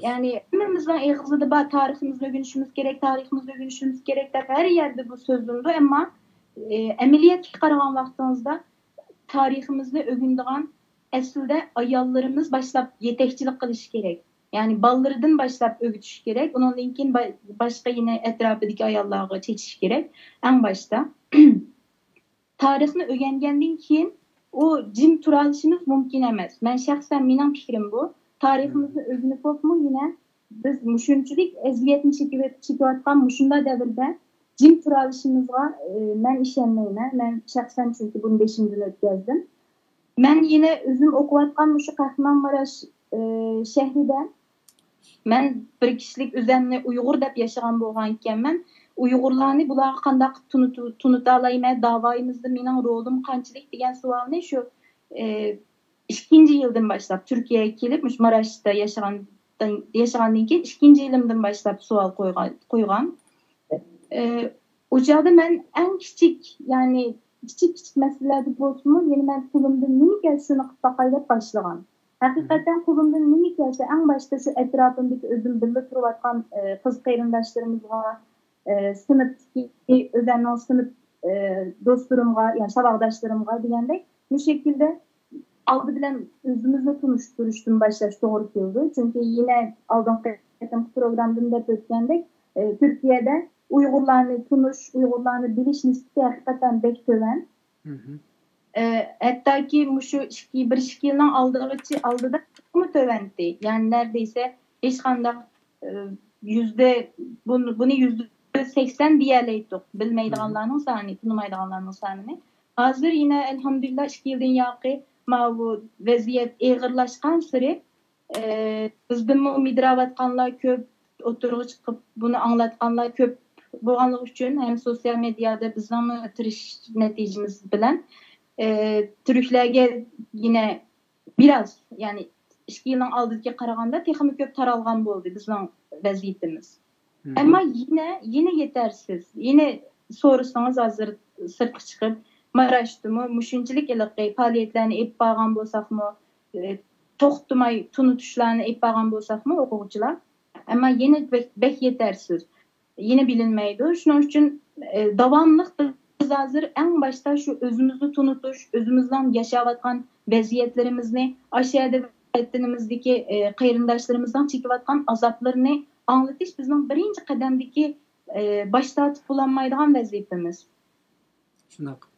يەنى ھەممىمىزنىڭ ئېغىزىدا بار، تارىخىمىزنى ئۆگىنىشىمىز كېرەك، تارىخىمىزنى ئۆگىنىشىمىز كېرەك دەپ ھەر يەردە بۇ سۆزلىنىدۇ. ئەمما، ئى، ئەمەلىيەتكە قارىغان ۋاقتىڭىزدا تارىخىمىزنى ئۆگىنىدىغان ئەسلىدە ئاياللىرىمىز باشلاپ يېتەكچىلىك قىلىشى كېرەك. يەنى بالىلىرىدىن باشلاپ ئۆگىتىشى كېرەك. ئۇنىڭدىن كېيىن با-، باشقا يەنە ئەتراپىدىكى ئاياللارغا چېچىشى كېرەك. ئەڭ باشتا. تارىخنى ئۆگەنگەندىن كېيىن ئۇ جىم تۇرالىشىمىز مۇمكىن ئەمەس. مەن شەخسەن مېنىڭ پىكرىم بۇ. تارىخىمىزنى ئۆگىنىپ بولۇپمۇ يەنە بىز مۇشۇنچىلىك ئەزىيەتنى چېكىۋېت-، چېكىۋاتقان مۇشۇنداق دەۋردە جىم تۇرالىشىمىزغا، ئى، مەن ئىشەنمەيمەن. مەن شەخسەن چۈنكى بۇنى بېشىمدىن ئۆتكەزدىم. مەن يەنە ئۆزۈم ئوقۇۋاتقان مۇشۇ قەھرىمانماراش، ئى، شەھىرىدە مەن بىر كىشىلىك ئۆزەمنى ئۇيغۇر دەپ ياشىغان بولغان ئىكەنمەن. ئۇيغۇرلارنى بۇلارغا قانداق تونۇتۇ-، تونۇتالايمەن، داۋايىمىزدا مېنىڭ رولۇم قانچىلىك دېگەن سوئالنى شۇ، ئى، ئىككىنچى يىلدىن باشلاپ تۈركىيەگە كېلىپ، مۇشۇ ماراشتا ياشىغاندىن، ياشىغاندىن كېيىن ئىككىنچى يىلىمدىن باشلاپ سوئال قويغان، قويغان. ئى، ئۇ چاغدا مەن ئەڭ كىچىك، يەنى كىچىك، كىچىك مەسىلىلەردە بولسىمۇ، يەنە مەن قولۇمدىن نېمە كەلسە شۇنى قىلىپ باقاي دەپ باشلىغان. ھەقىقەتەن قولۇمدىن نېمە كەلسە، ئەڭ باشتا شۇ ئەتراپىمدىكى ئۆزۈم بىللە تۇرۇۋاتقان، ئى، قىز قېرىنداشلىرىمىزغا، ئى، سىنىپتىكى ئۆزەمنىڭ سىنىپ، ئى، دوستلىرىمغا، يەنى ساۋاقداشلىرىمغا دېگەندەك، مۇشۇ شەكىلدە ئالدى بىلەن ئۆزىمىزنى تونۇشتۇرۇشتىن باشلاش توغرا كېلىدۇ. چۈنكى يەنە ئالدىنقى قېتىمقى پروگراممىدا دەپ ئۆتكەندەك، ئى، تۈركىيەدە ئۇيغۇرلارنى تونۇش، ئۇيغۇرلارنى بىلىش نىسبىتى ھەقىقەتەن بەك تۆۋەن. مم. ئى، ھەتتاكى مۇشۇ ئىككى، بىر ئىككى يىلنىڭ ئالدىغىچە، ئالدىدا تېخىمۇ تۆۋەنتى. يەنى نەردە دېسە، ھېچقانداق، ئى، يۈزدە، بۇنى، بۇنى يۈزدە سەكسەن دېيەلەيتتۇق. بىلمەيدىغانلارنىڭ سانى، تونۇمايدىغانلارنىڭ سانىنى. ھازىر يەنە، ئەلھەمدۇلىللا، ئىككى يىلدىن ياقى ماۋۇ ۋەزىيەت ئېغىرلاشقانسېرى، ئى، بىزدىنمۇ مىدىراۋاتقانلار كۆپ، ئوتتۇرىغا چىقىپ بۇنى ئاڭلاتقانلار كۆپ بولغانلىقى ئۈچۈن ھەم سوتسىيال مېدىيادا بىزنىڭمۇ تىرىشىش نەتىجىمىز بىلەن، ئى، تۈركلەرگە يەنە بىراز، يەنى ئىككى يىلنىڭ ئالدىدىكىگە قارىغاندا تېخىمۇ كۆپ تارالغان بولدى بىزنىڭ ۋەزىيىتىمىز. مم. ئەمما يەنە، يەنە يېتەرسىز. يەنە سورىسىڭىز، ھازىر سىرتقا چىقىپ، ماراشتىمۇ مۇشۇنچىلىك ھېلىقى پائالىيەتلەرنى ئېلىپ بارغان بولساقمۇ، ئى، توختىماي تونۇتۇشلارنى ئېلىپ بارغان بولساقمۇ ئوقۇغۇچىلار، ئەمما يەنە بەك، بەك يېتەرسىز. يەنە بىلىنمەيدۇ. شۇنىڭ ئۈچۈن، ئى، داۋاملىق بىز ھازىر ئەڭ باشتا شۇ ئۆزىمىزنى تونۇتۇش، ئۆزىمىزنىڭ ياشاۋاتقان ۋەزىيەتلىرىمىزنى، ئاشۇ يەردە ۋەتىنىمىزدىكى، ئى، قېرىنداشلىرىمىزنىڭ چېكىۋاتقان ئازابلىرىنى ئاڭلىتىش بىزنىڭ بىرىنچى قەدەمدىكى، ئى، باش تارتىپ بولالمايدىغان ۋەزىپىمىز. شۇنداق.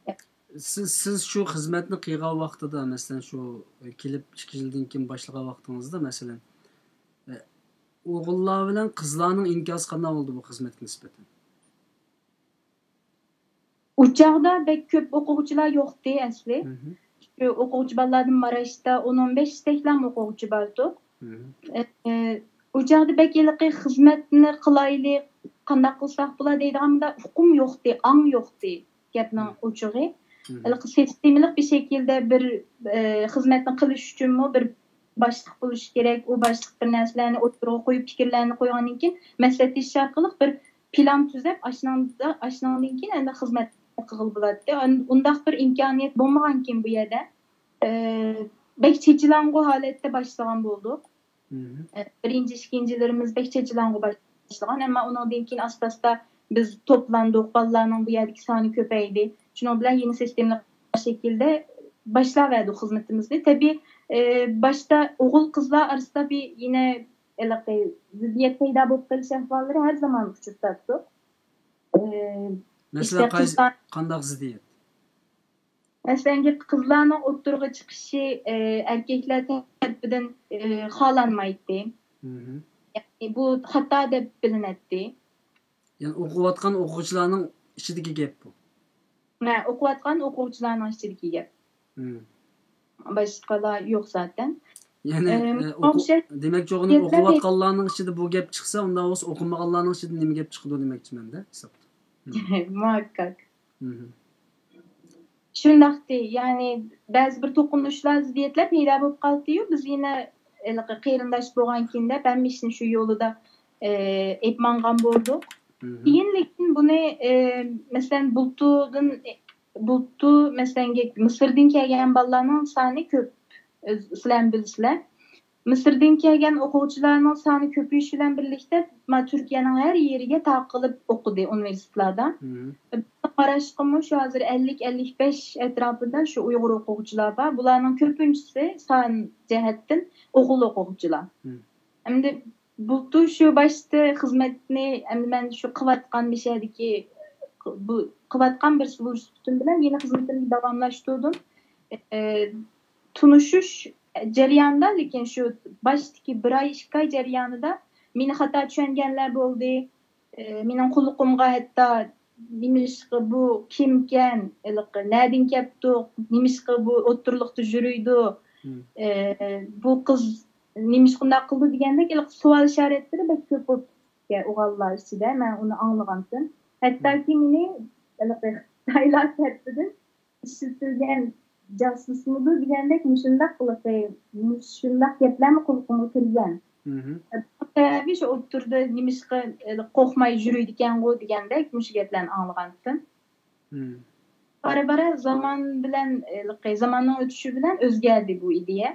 سىز، سىز شۇ خىزمەتنى قىلغان ۋاقتىدا، مەسىلەن، شۇ كېلىپ ئىككى يىلدىن كېيىن باشلىغان ۋاقتىڭىزدا، مەسىلەن، ئوغۇللار بىلەن قىزلارنىڭ ئىنكاسى قانداق بولدى بۇ خىزمەتكە نىسبەتەن؟ ئۇ چاغدا بەك كۆپ ئوقۇغۇچىلار يوقتى ئەسلى. مم. شۇ ئوقۇغۇچى بالىلاردىن ماراشتا ئون، ئون بەش تەكلەم ئوقۇغۇچى بارتۇق. مم. ئە، ئە، ئۇ چاغدا بەك ھېلىقى خىزمەتنى قىلايلى، قانداق قىلساق بولا دەيدىغان مۇنداق ئۇقۇم يوقتى، ئاڭ يوقتى، گەپنىڭ مم. ئوچۇقى. ھېلىقى سىستېمىلىق بىر شەكىلدە بىر، ئە، خىزمەتنى قىلىش ئۈچۈنمۇ بىر باشلىق بولۇشى كېرەك. ئۇ باشلىق بىر نەرسىلەرنى ئوتتۇرىغا قويۇپ، پىكىرلەرنى قويغاندىن كېيىن، مەسلىھەتلىشىش ئارقىلىق بىر پىلان تۈزۈپ، ئاشۇنىڭدا، ئاشۇنىڭدىن كېيىن ئەمدى خىزمەت قىلغىلى بولاتتى. ئان-، ئۇنداق بىر ئىمكانىيەت بولمىغانكىن بۇ يەردە، ئە، بەك چېچىلاڭغۇ ھالەتتە باشلىغان بولدۇق. ئە، بىرىنچى، ئىككىنچىلىرىمىز بەك چېچىلاڭغۇ باشلىغان، ئەمما ئۇنىڭدىن كېيىن ئاستا-ئاستا بىز توپلاندۇق، بالىلارنىڭ بۇ يەردىكى سانى كۆپەيدى. شۇنىڭ بىلەن يەنە سىستېمىلىق شەكىلدە باشلاۋەردۇق خىزمىتىمىزنى. تەبىئىي، ئە، باشتا ئوغۇل-قىزلار ئارىسىدا بىر يەنە ھېلىقى زىددىيەت پەيدا بولۇپ قېلىش ئەھۋاللىرى ھەر زامان ئۇچرىتاتتۇق. ئە، مەسىلەن، ئىشتە قايسى، قىزلار قانداق زىددىيەت؟ مەسىلەن، قىزلارنىڭ ئوتتۇرىغا چىقىشى، ئە، ئەركەكلەر تەرىپىدىن، ئە، خالانمايتتى. يەنى بۇ خاتا دەپ بىلىنەتتى. يەنى ئوقۇۋاتقان ئوقۇغۇچىلارنىڭ ئىچىدىكى گەپ بۇ. ھە، ئوقۇۋاتقان ئوقۇغۇچىلارنىڭ ئىچىدىكى گەپ. باشقىلار يوق زاتەن. يەنى، ئە، ئە، ئوقۇ-، ئوخشاش دېمەكچى بولغىنىم، ئوقۇۋاتقانلارنىڭ ئىچىدە بۇ گەپ چىقسا، ئۇنداق بولسا ئوقۇمىغانلارنىڭ ئىچىدە نېمە گەپ چىقىدۇ دېمەكچىمەن-دە، ھېسابتا. مۇھەككەك. شۇنداقتى، يەنى بەزى بىر توقۇنۇشلار، زىددىيەتلەر پەيدا بولۇپ قالدىيۇ، بىز يەنە ھېلىقى قېرىنداش بولغانكىن دەپ ھەممە ئىشنى شۇ يولىدا، ئە، ئېلىپ ماڭغان بولدۇق. كېيىن لېكىن بۇنى، ئە، مەسىلەن، بۇلتۇردىن، بۇلتۇر، مەسىلەن، مىسىردىن كەلگەن بالىلارنىڭ سانى كۆپ، ئۆز-، سىلەرمۇ بىلىسىلەر. مىسىردىن كەلگەن ئوقۇغۇچىلارنىڭ سانى كۆپىيىشى بىلەن بىرلىكتە، ما، تۈركىيەنىڭ ھەر يېرىگە تارقىلىپ ئوقۇدى ئۇنىۋېرسىتېتلاردا. بىزنىڭ ماراشقىمۇ شۇ ھازىر ئەللىك، ئەللىك بەش ئەتراپىدا شۇ ئۇيغۇر ئوقۇغۇچىلار بار. بۇلارنىڭ كۆپىنچىسى سان جەھەتتىن ئوغۇل ئوقۇغۇچىلار. ئەمدى بۇلتۇر شۇ باشتا خىزمەتنى، ئەمدى مەن شۇ قىلىۋاتقان مىشەدىكى، بۇ قىلىۋاتقان بىرسى بولۇش سۈپىتىم بىلەن يەنە خىزمىتىمنى داۋاملاشتۇردۇم. ئە، تونۇشۇش جەريانىدا، لېكىن شۇ باشتىكى بىر ئاي، ئىككى ئاي جەريانىدا مېنى خاتا چۈشەنگەنلەر بولدى. ئە، مېنىڭ قۇلىقىمغا ھەتتا نېمىشقا بۇ كىمكەن، ھېلىقى نەدىن كەپتۇ، نېمىشقا بۇ ئوتتۇرىلىقتا يۈرىدۇ، ئە، بۇ قىز نېمىشقا ئۇنداق قىلدى دېگەندەك ھېلىقى سوئال ئىشارەتلىرى بەك كۆپ بولۇپ كەتكەن ئوغۇللار ئىچىدە، مەن ئۇنى ئاڭلىغانتىم. ھەتتاكى مېنى ھېلىقى خىتايلار تەرىپىدىن ئىشلىتىلگەن جاسۇسمىدۇ دېگەندەك مۇشۇنداق قىلىقى، مۇشۇنداق گەپلەرمۇ قۇلىقىمغا كىرگەن. بۇ سەۋەبى شۇ ئوتتۇرىدا نېمىشقا قورقماي يۈرىدىكەنغۇ دېگەندەك مۇشۇ گەپلەرنى ئاڭلىغانتىم. بارا-بارا زامان بىلەن، زاماننىڭ ئۆتۈشى بىلەن ئۆزگەردى بۇ ئىدىيە.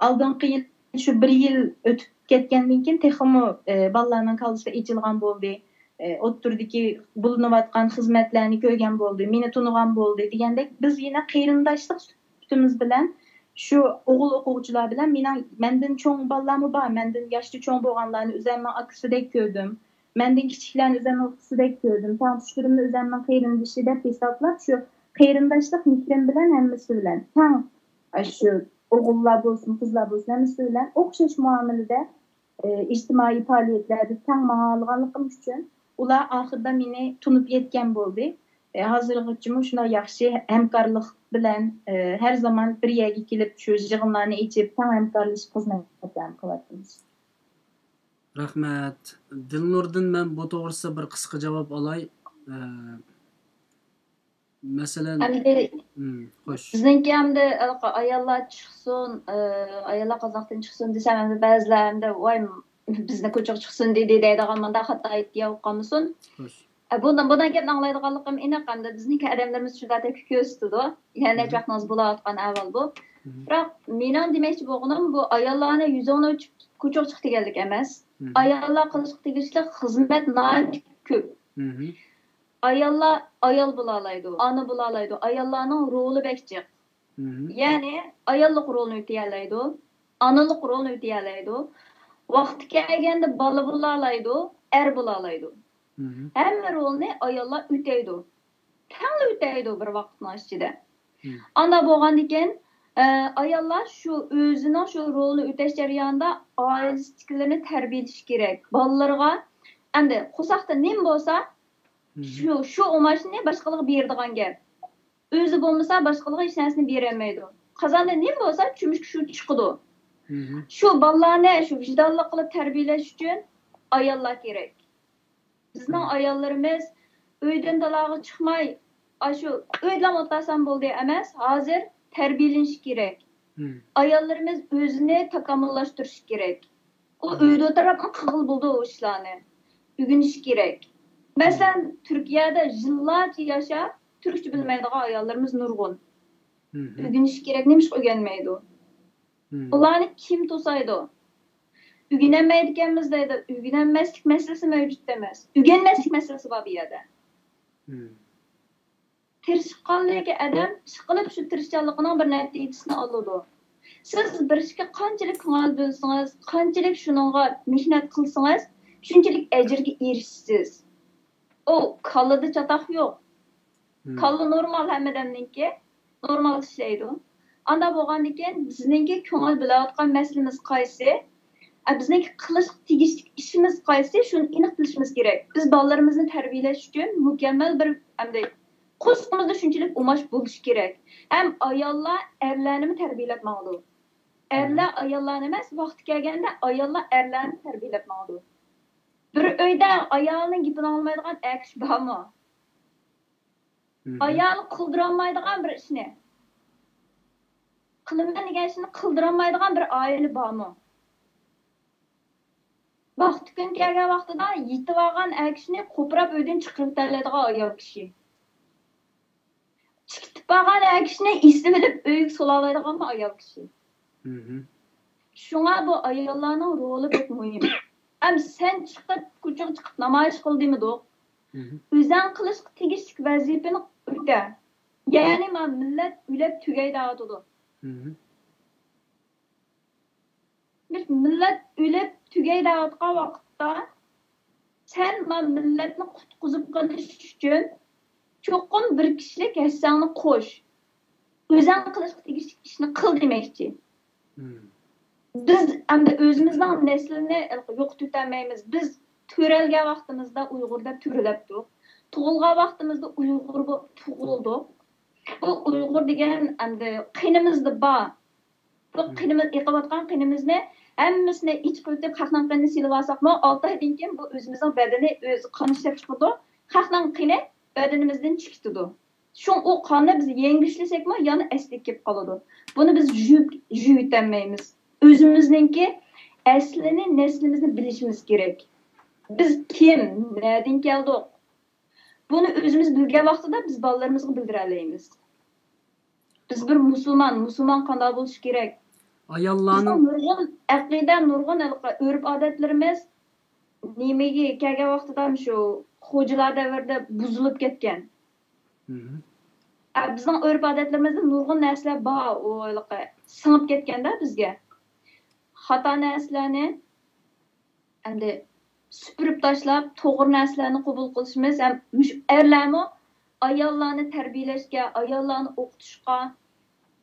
ئالدىنقى يىل، شۇ بىر يىل ئۆتۈپ كەتكەندىن كېيىن تېخىمۇ، ئە، بالىلارنىڭ كاللىسى ئېچىلغان بولدى. ئە، ئوتتۇرىدىكى بولۇنۇۋاتقان خىزمەتلەرنى كۆرگەن بولدى، مېنى تونۇغان بولدى دېگەندەك، بىز يەنە قېرىنداشلىق سۈپىتىمىز بىلەن شۇ ئوغۇل ئوقۇغۇچىلار بىلەن، مېنىڭ، مەندىن چوڭ بالىلارمۇ بار، مەندىن ياشتا چوڭ بولغانلارنى ئۆزۈمنىڭ ئاكىسىدەك كۆردۈم، مەندىن كىچىكلەرنى ئۆزۈمنىڭ ئۇكىسىدەك كۆردۈم، تەڭتۇشلىرىمنى ئۆزۈمنىڭ قېرىندىشى دەپ ھېسابلاپ، شۇ قېرىنداشلىق مېھرىم بىلەن ھەممىسى بىلەن تەڭ، ئاشۇ ئوغۇللار بولسۇن، قىزلار بولسۇن، ھەممىسى بىلەن ئوخشاش مۇئامىلىدە، ئە، ئىجتىمائىي پائالىيەتلەردە تەڭ ماڭالىغانلىقىم ئۈچۈن ئۇلار ئاخىرىدا مېنى تونۇپ يەتكەن بولدى. ئە، ھازىرغىچىمۇ شۇنداق ياخشى ھەمكارلىق بىلەن، ئە، ھەر زامان بىر يەرگە كېلىپ، شۇ يىغىنلارنى ئېچىپ، تەڭ ھەمكارلىشىپ خىزمەتلەرنى قىلىۋاتىمىز. رەھمەت. دىلنۇردىن مەن بۇ توغرىسىدا بىر قىسقا جاۋاب ئالاي. ئە، مەسىلەن، ئەمدى مم، خوش. بىزنىڭكى ئەمدى ھېلىقى ئاياللار چىقسۇن، ئە، ئاياللار قازاقتىن چىقسۇن دېسەم، ئەمدى بەزىلەر ئەمدى، ۋاي، بىزنى كوچىغا چىقسۇن دېدى دەيدىغان مۇنداق خاتا ئىدىيە بولۇپ قالمىسۇن. خوش. ئە، بۇ، بۇنداق گەپنى ئاڭلايدىغانلىقىم ئېنىق، ئەمدى بىزنىڭكى ئادەملىرىمىز شۇنداق تېپىپ كۆرسىتىدۇ. يەنە نەچچە ۋاقتىڭىز بولاۋاتقان ئەھۋال بۇ. بىراق مېنىڭ دېمەكچى بولغىنىم، بۇ ئاياللارنى يۈزۈڭنى ئۆچۈپ كوچىغا چىق دېگەنلىك ئەمەس. ئاياللار قىلىشقا تېگىشلىك خىزمەت ناھايىتى كۆپ. ئاياللار ئايال بولالايدۇ، ئانا بولالايدۇ. ئاياللارنىڭ رولى بەك جىق. يەنى ئاياللىق رولنى ئۆتىيەلەيدۇ، ئانىلىق رولنى ئۆتىيەلەيدۇ. ۋاقتى كەلگەندە بالا بولالايدۇ، ئەر بولالايدۇ. ھەممە رولنى ئاياللار ئۆتەيدۇ. تەڭلا ئۆتەيدۇ بىر ۋاقىتنىڭ ئىچىدە. ئانداق بولغاندىكىن، ئە، ئاياللار شۇ ئۆزىنىڭ شۇ رولىنى ئۆتەش جەريانىدا ئائىلىسىدىكىلىرىنى تەربىيەلىشى كېرەك. بالىلىرىغا، ئەمدى قورساقتا نېمە بولسا، شۇ، شۇ ئۇماچنى باشقىلارغا بېرىدىغان گەپ. ئۆزى بولمىسا، باشقىلارغا ھېچ نەرسىنى بېرەلمەيدۇ. قازاندا نېمە بولسا، چۆمۈچكە شۇ چىقىدۇ. شۇ بالىلارنى شۇ ۋىجدانلىق قىلىپ تەربىيەلەش ئۈچۈن ئاياللار كېرەك. بىزنىڭ ئاياللىرىمىز ئۆيدىن تالاغا چىقماي، ئاشۇ ئۆيدىلا ئولتۇرسام بولدى ئەمەس، ھازىر تەربىيەلىنىش كېرەك. ئاياللىرىمىز ئۆزىنى تاكامۇللاشتۇرۇشى كېرەك. ئۇ ئۆيدە ئولتۇرۇپمۇ قىلغىلى بولىدۇ ئۇ ئىشلارنى. ئۆگىنىشى كېرەك. مەسىلەن، تۈركىيەدە يىللارچە ياشاپ، تۈركچە بىلمەيدىغان ئاياللىرىمىز نۇرغۇن. ئۆگىنىشى كېرەك. نېمىشقا ئۆگەنمەيدۇ؟ ئۇلارنى كىم توسايدۇ؟ ئۆگىنەلمەيدىكەنمىز دەيدۇ. ئۆگىنەلمەسلىك مەسىلىسى مەۋجۇت ئەمەس. ئۆگەنمەسلىك مەسىلىسى بار بۇ يەردە. تىرىشقانلىكى ئادەم ئىشقىلىپ شۇ تىرىشچانلىقىنىڭ بىر نەتىجىسىنى ئالىدۇ. سىز بىر ئىشقا قانچىلىك كۆڭۈل بۆلسىڭىز، قانچىلىك شۇنىڭغا مېھنەت قىلسىڭىز، شۇنچىلىك ئەجىرگە ئېرىشىسىز. ئۇ كاللىدا چاتاق يوق. كاللا نورمال ھەممە ئادەمنىڭكى، نورمال ئىشلەيدۇ. ئانداق بولغاندىكىن بىزنىڭكى كۆڭۈل بۆلۈۋاتقان مەسىلىمىز قايسى؟ ئە، بىزنىڭكى قىلىشقا تېگىشلىك ئىشىمىز قايسى؟ شۇنى ئېنىق بىلىشىمىز كېرەك. بىز بالىلىرىمىزنى تەربىيەلەش ئۈچۈن مۇكەممەل بىر، ئەمدى، قورسىقىمىزدا شۇنچىلىك ئۇماش بولۇشى كېرەك. ھەم ئاياللار ئەرلەرنىمۇ تەربىيەلەپ ماڭىدۇ. ئەرلەر ئاياللارنى ئەمەس، ۋاقتى كەلگەندە ئاياللار ئەرلەرنى تەربىيەلەپ ماڭىدۇ. بىر ئۆيدە ئايالىنىڭ گېپىنى ئاڭلىمايدىغان ئەر كىشى بارمۇ؟ ئايالى قىلدۇرالمايدىغان بىر ئىشنى، قىلىمەن دېگەن ئىشنى قىلدۇرالمايدىغان بىر ئائىلە بارمۇ؟ ۋاقتى كۈن كەلگەن ۋاقتىدا يېتىۋالغان ئەر كىشىنى قوپۇراپ ئۆيدىن چىقىرىۋېتەلەيدىغان ئايال كىشى. چىقىپ بارغان ئەر كىشىنى ئېسىۋېلىپ ئۆيگە سولالايدىغانمۇ ئايال كىشى؟ شۇڭا بۇ ئاياللارنىڭ رولى بەك مۇھىم. ئەم سەن چىقىپ، كوچىغا چىقىپ نامايىش قىل دېمىدۇق. ئۆزەڭ قىلىشقا تېگىشلىك ۋەزىپىنى ئۆتە. يەنى ما مىللەت ئۆلۈپ تۈگەي دەۋاتىدۇ. بىز مىللەت ئۆلۈپ تۈگەي دەۋاتقان ۋاقىتتا، سەن ما مىللەتنى قۇتقۇزۇپ قېلىش ئۈچۈن چوقۇم بىر كىشىلىك ھەسسەڭنى قوش. ئۆزەڭ قىلىشقا تېگىشلىك ئىشنى قىل دېمەكچى. بىز ئەمدى ئۆزىمىزنىڭ نەسلىنى يوقىتىۋېتەلمەيمىز. بىز تۆرەلگەن ۋاقتىمىزدا ئۇيغۇر دەپ تۆرىلەپتۇق. تۇغۇلغان ۋاقتىمىزدا ئۇيغۇر بولۇپ تۇغۇلدۇق. بۇ ئۇيغۇر دېگەن ئەمدى قېنىمىزدا بار. بۇ قېنىمىز، ئېقىۋاتقان قېنىمىزنى ھەممىسىنى ئېچىقىۋېتىپ، خەقنىڭ قېنىنى سېلىۋالساقمۇ، ئالتە ئايدىن كېيىن بۇ ئۆزىمىزنىڭ بەدىنى ئۆزى قان ئىشلەپ چىقىرىدۇ. خەقنىڭ قېنى بەدىنىمىزدىن چىقىتىدۇ. شۇڭا ئۇ قاننى بىز يەڭگۈشلىسەكمۇ، يەنە ئەسلىگە كېلىپ قالىدۇ. بۇنى بىز يۇيۇپ، يۇيۇۋېتەلمەيمىز. ئۆزىمىزنىڭكى ئەسلىنى، نەسلىمىزنى بىلىشىمىز كېرەك. بىز كىم، نەدىن كەلدۇق؟ بۇنى ئۆزىمىز بىلگەن ۋاقتىدا بىز بالىلىرىمىزغا بىلدۈرەلەيمىز. بىز بىر مۇسۇلمان، مۇسۇلمان قانداق بولۇشى كېرەك؟ ئاياللارنىڭ بىزنىڭ نۇرغۇن ئەقىدە، نۇرغۇن ھېلىقى ئۆرپ-ئادەتلىرىمىز نېمىگە كەلگەن ۋاقتىدا شۇ خوجىلار دەۋرىدە بۇزۇلۇپ كەتكەن. ئە، بىزنىڭ ئۆرپ-ئادەتلىرىمىزدە نۇرغۇن نەرسىلەر بار، ئۇ ھېلىقى سىڭىپ كەتكەندە بىزگە. خاتا نەرسىلەرنى ئەمدى سۈپۈرۈپ تاشلاپ، توغرا نەرسىلەرنى قوبۇل قىلىشىمىز ھەم مۇشۇ ئەرلەرمۇ ئاياللارنى تەربىيەلەشكە، ئاياللارنى ئوقۇتۇشقا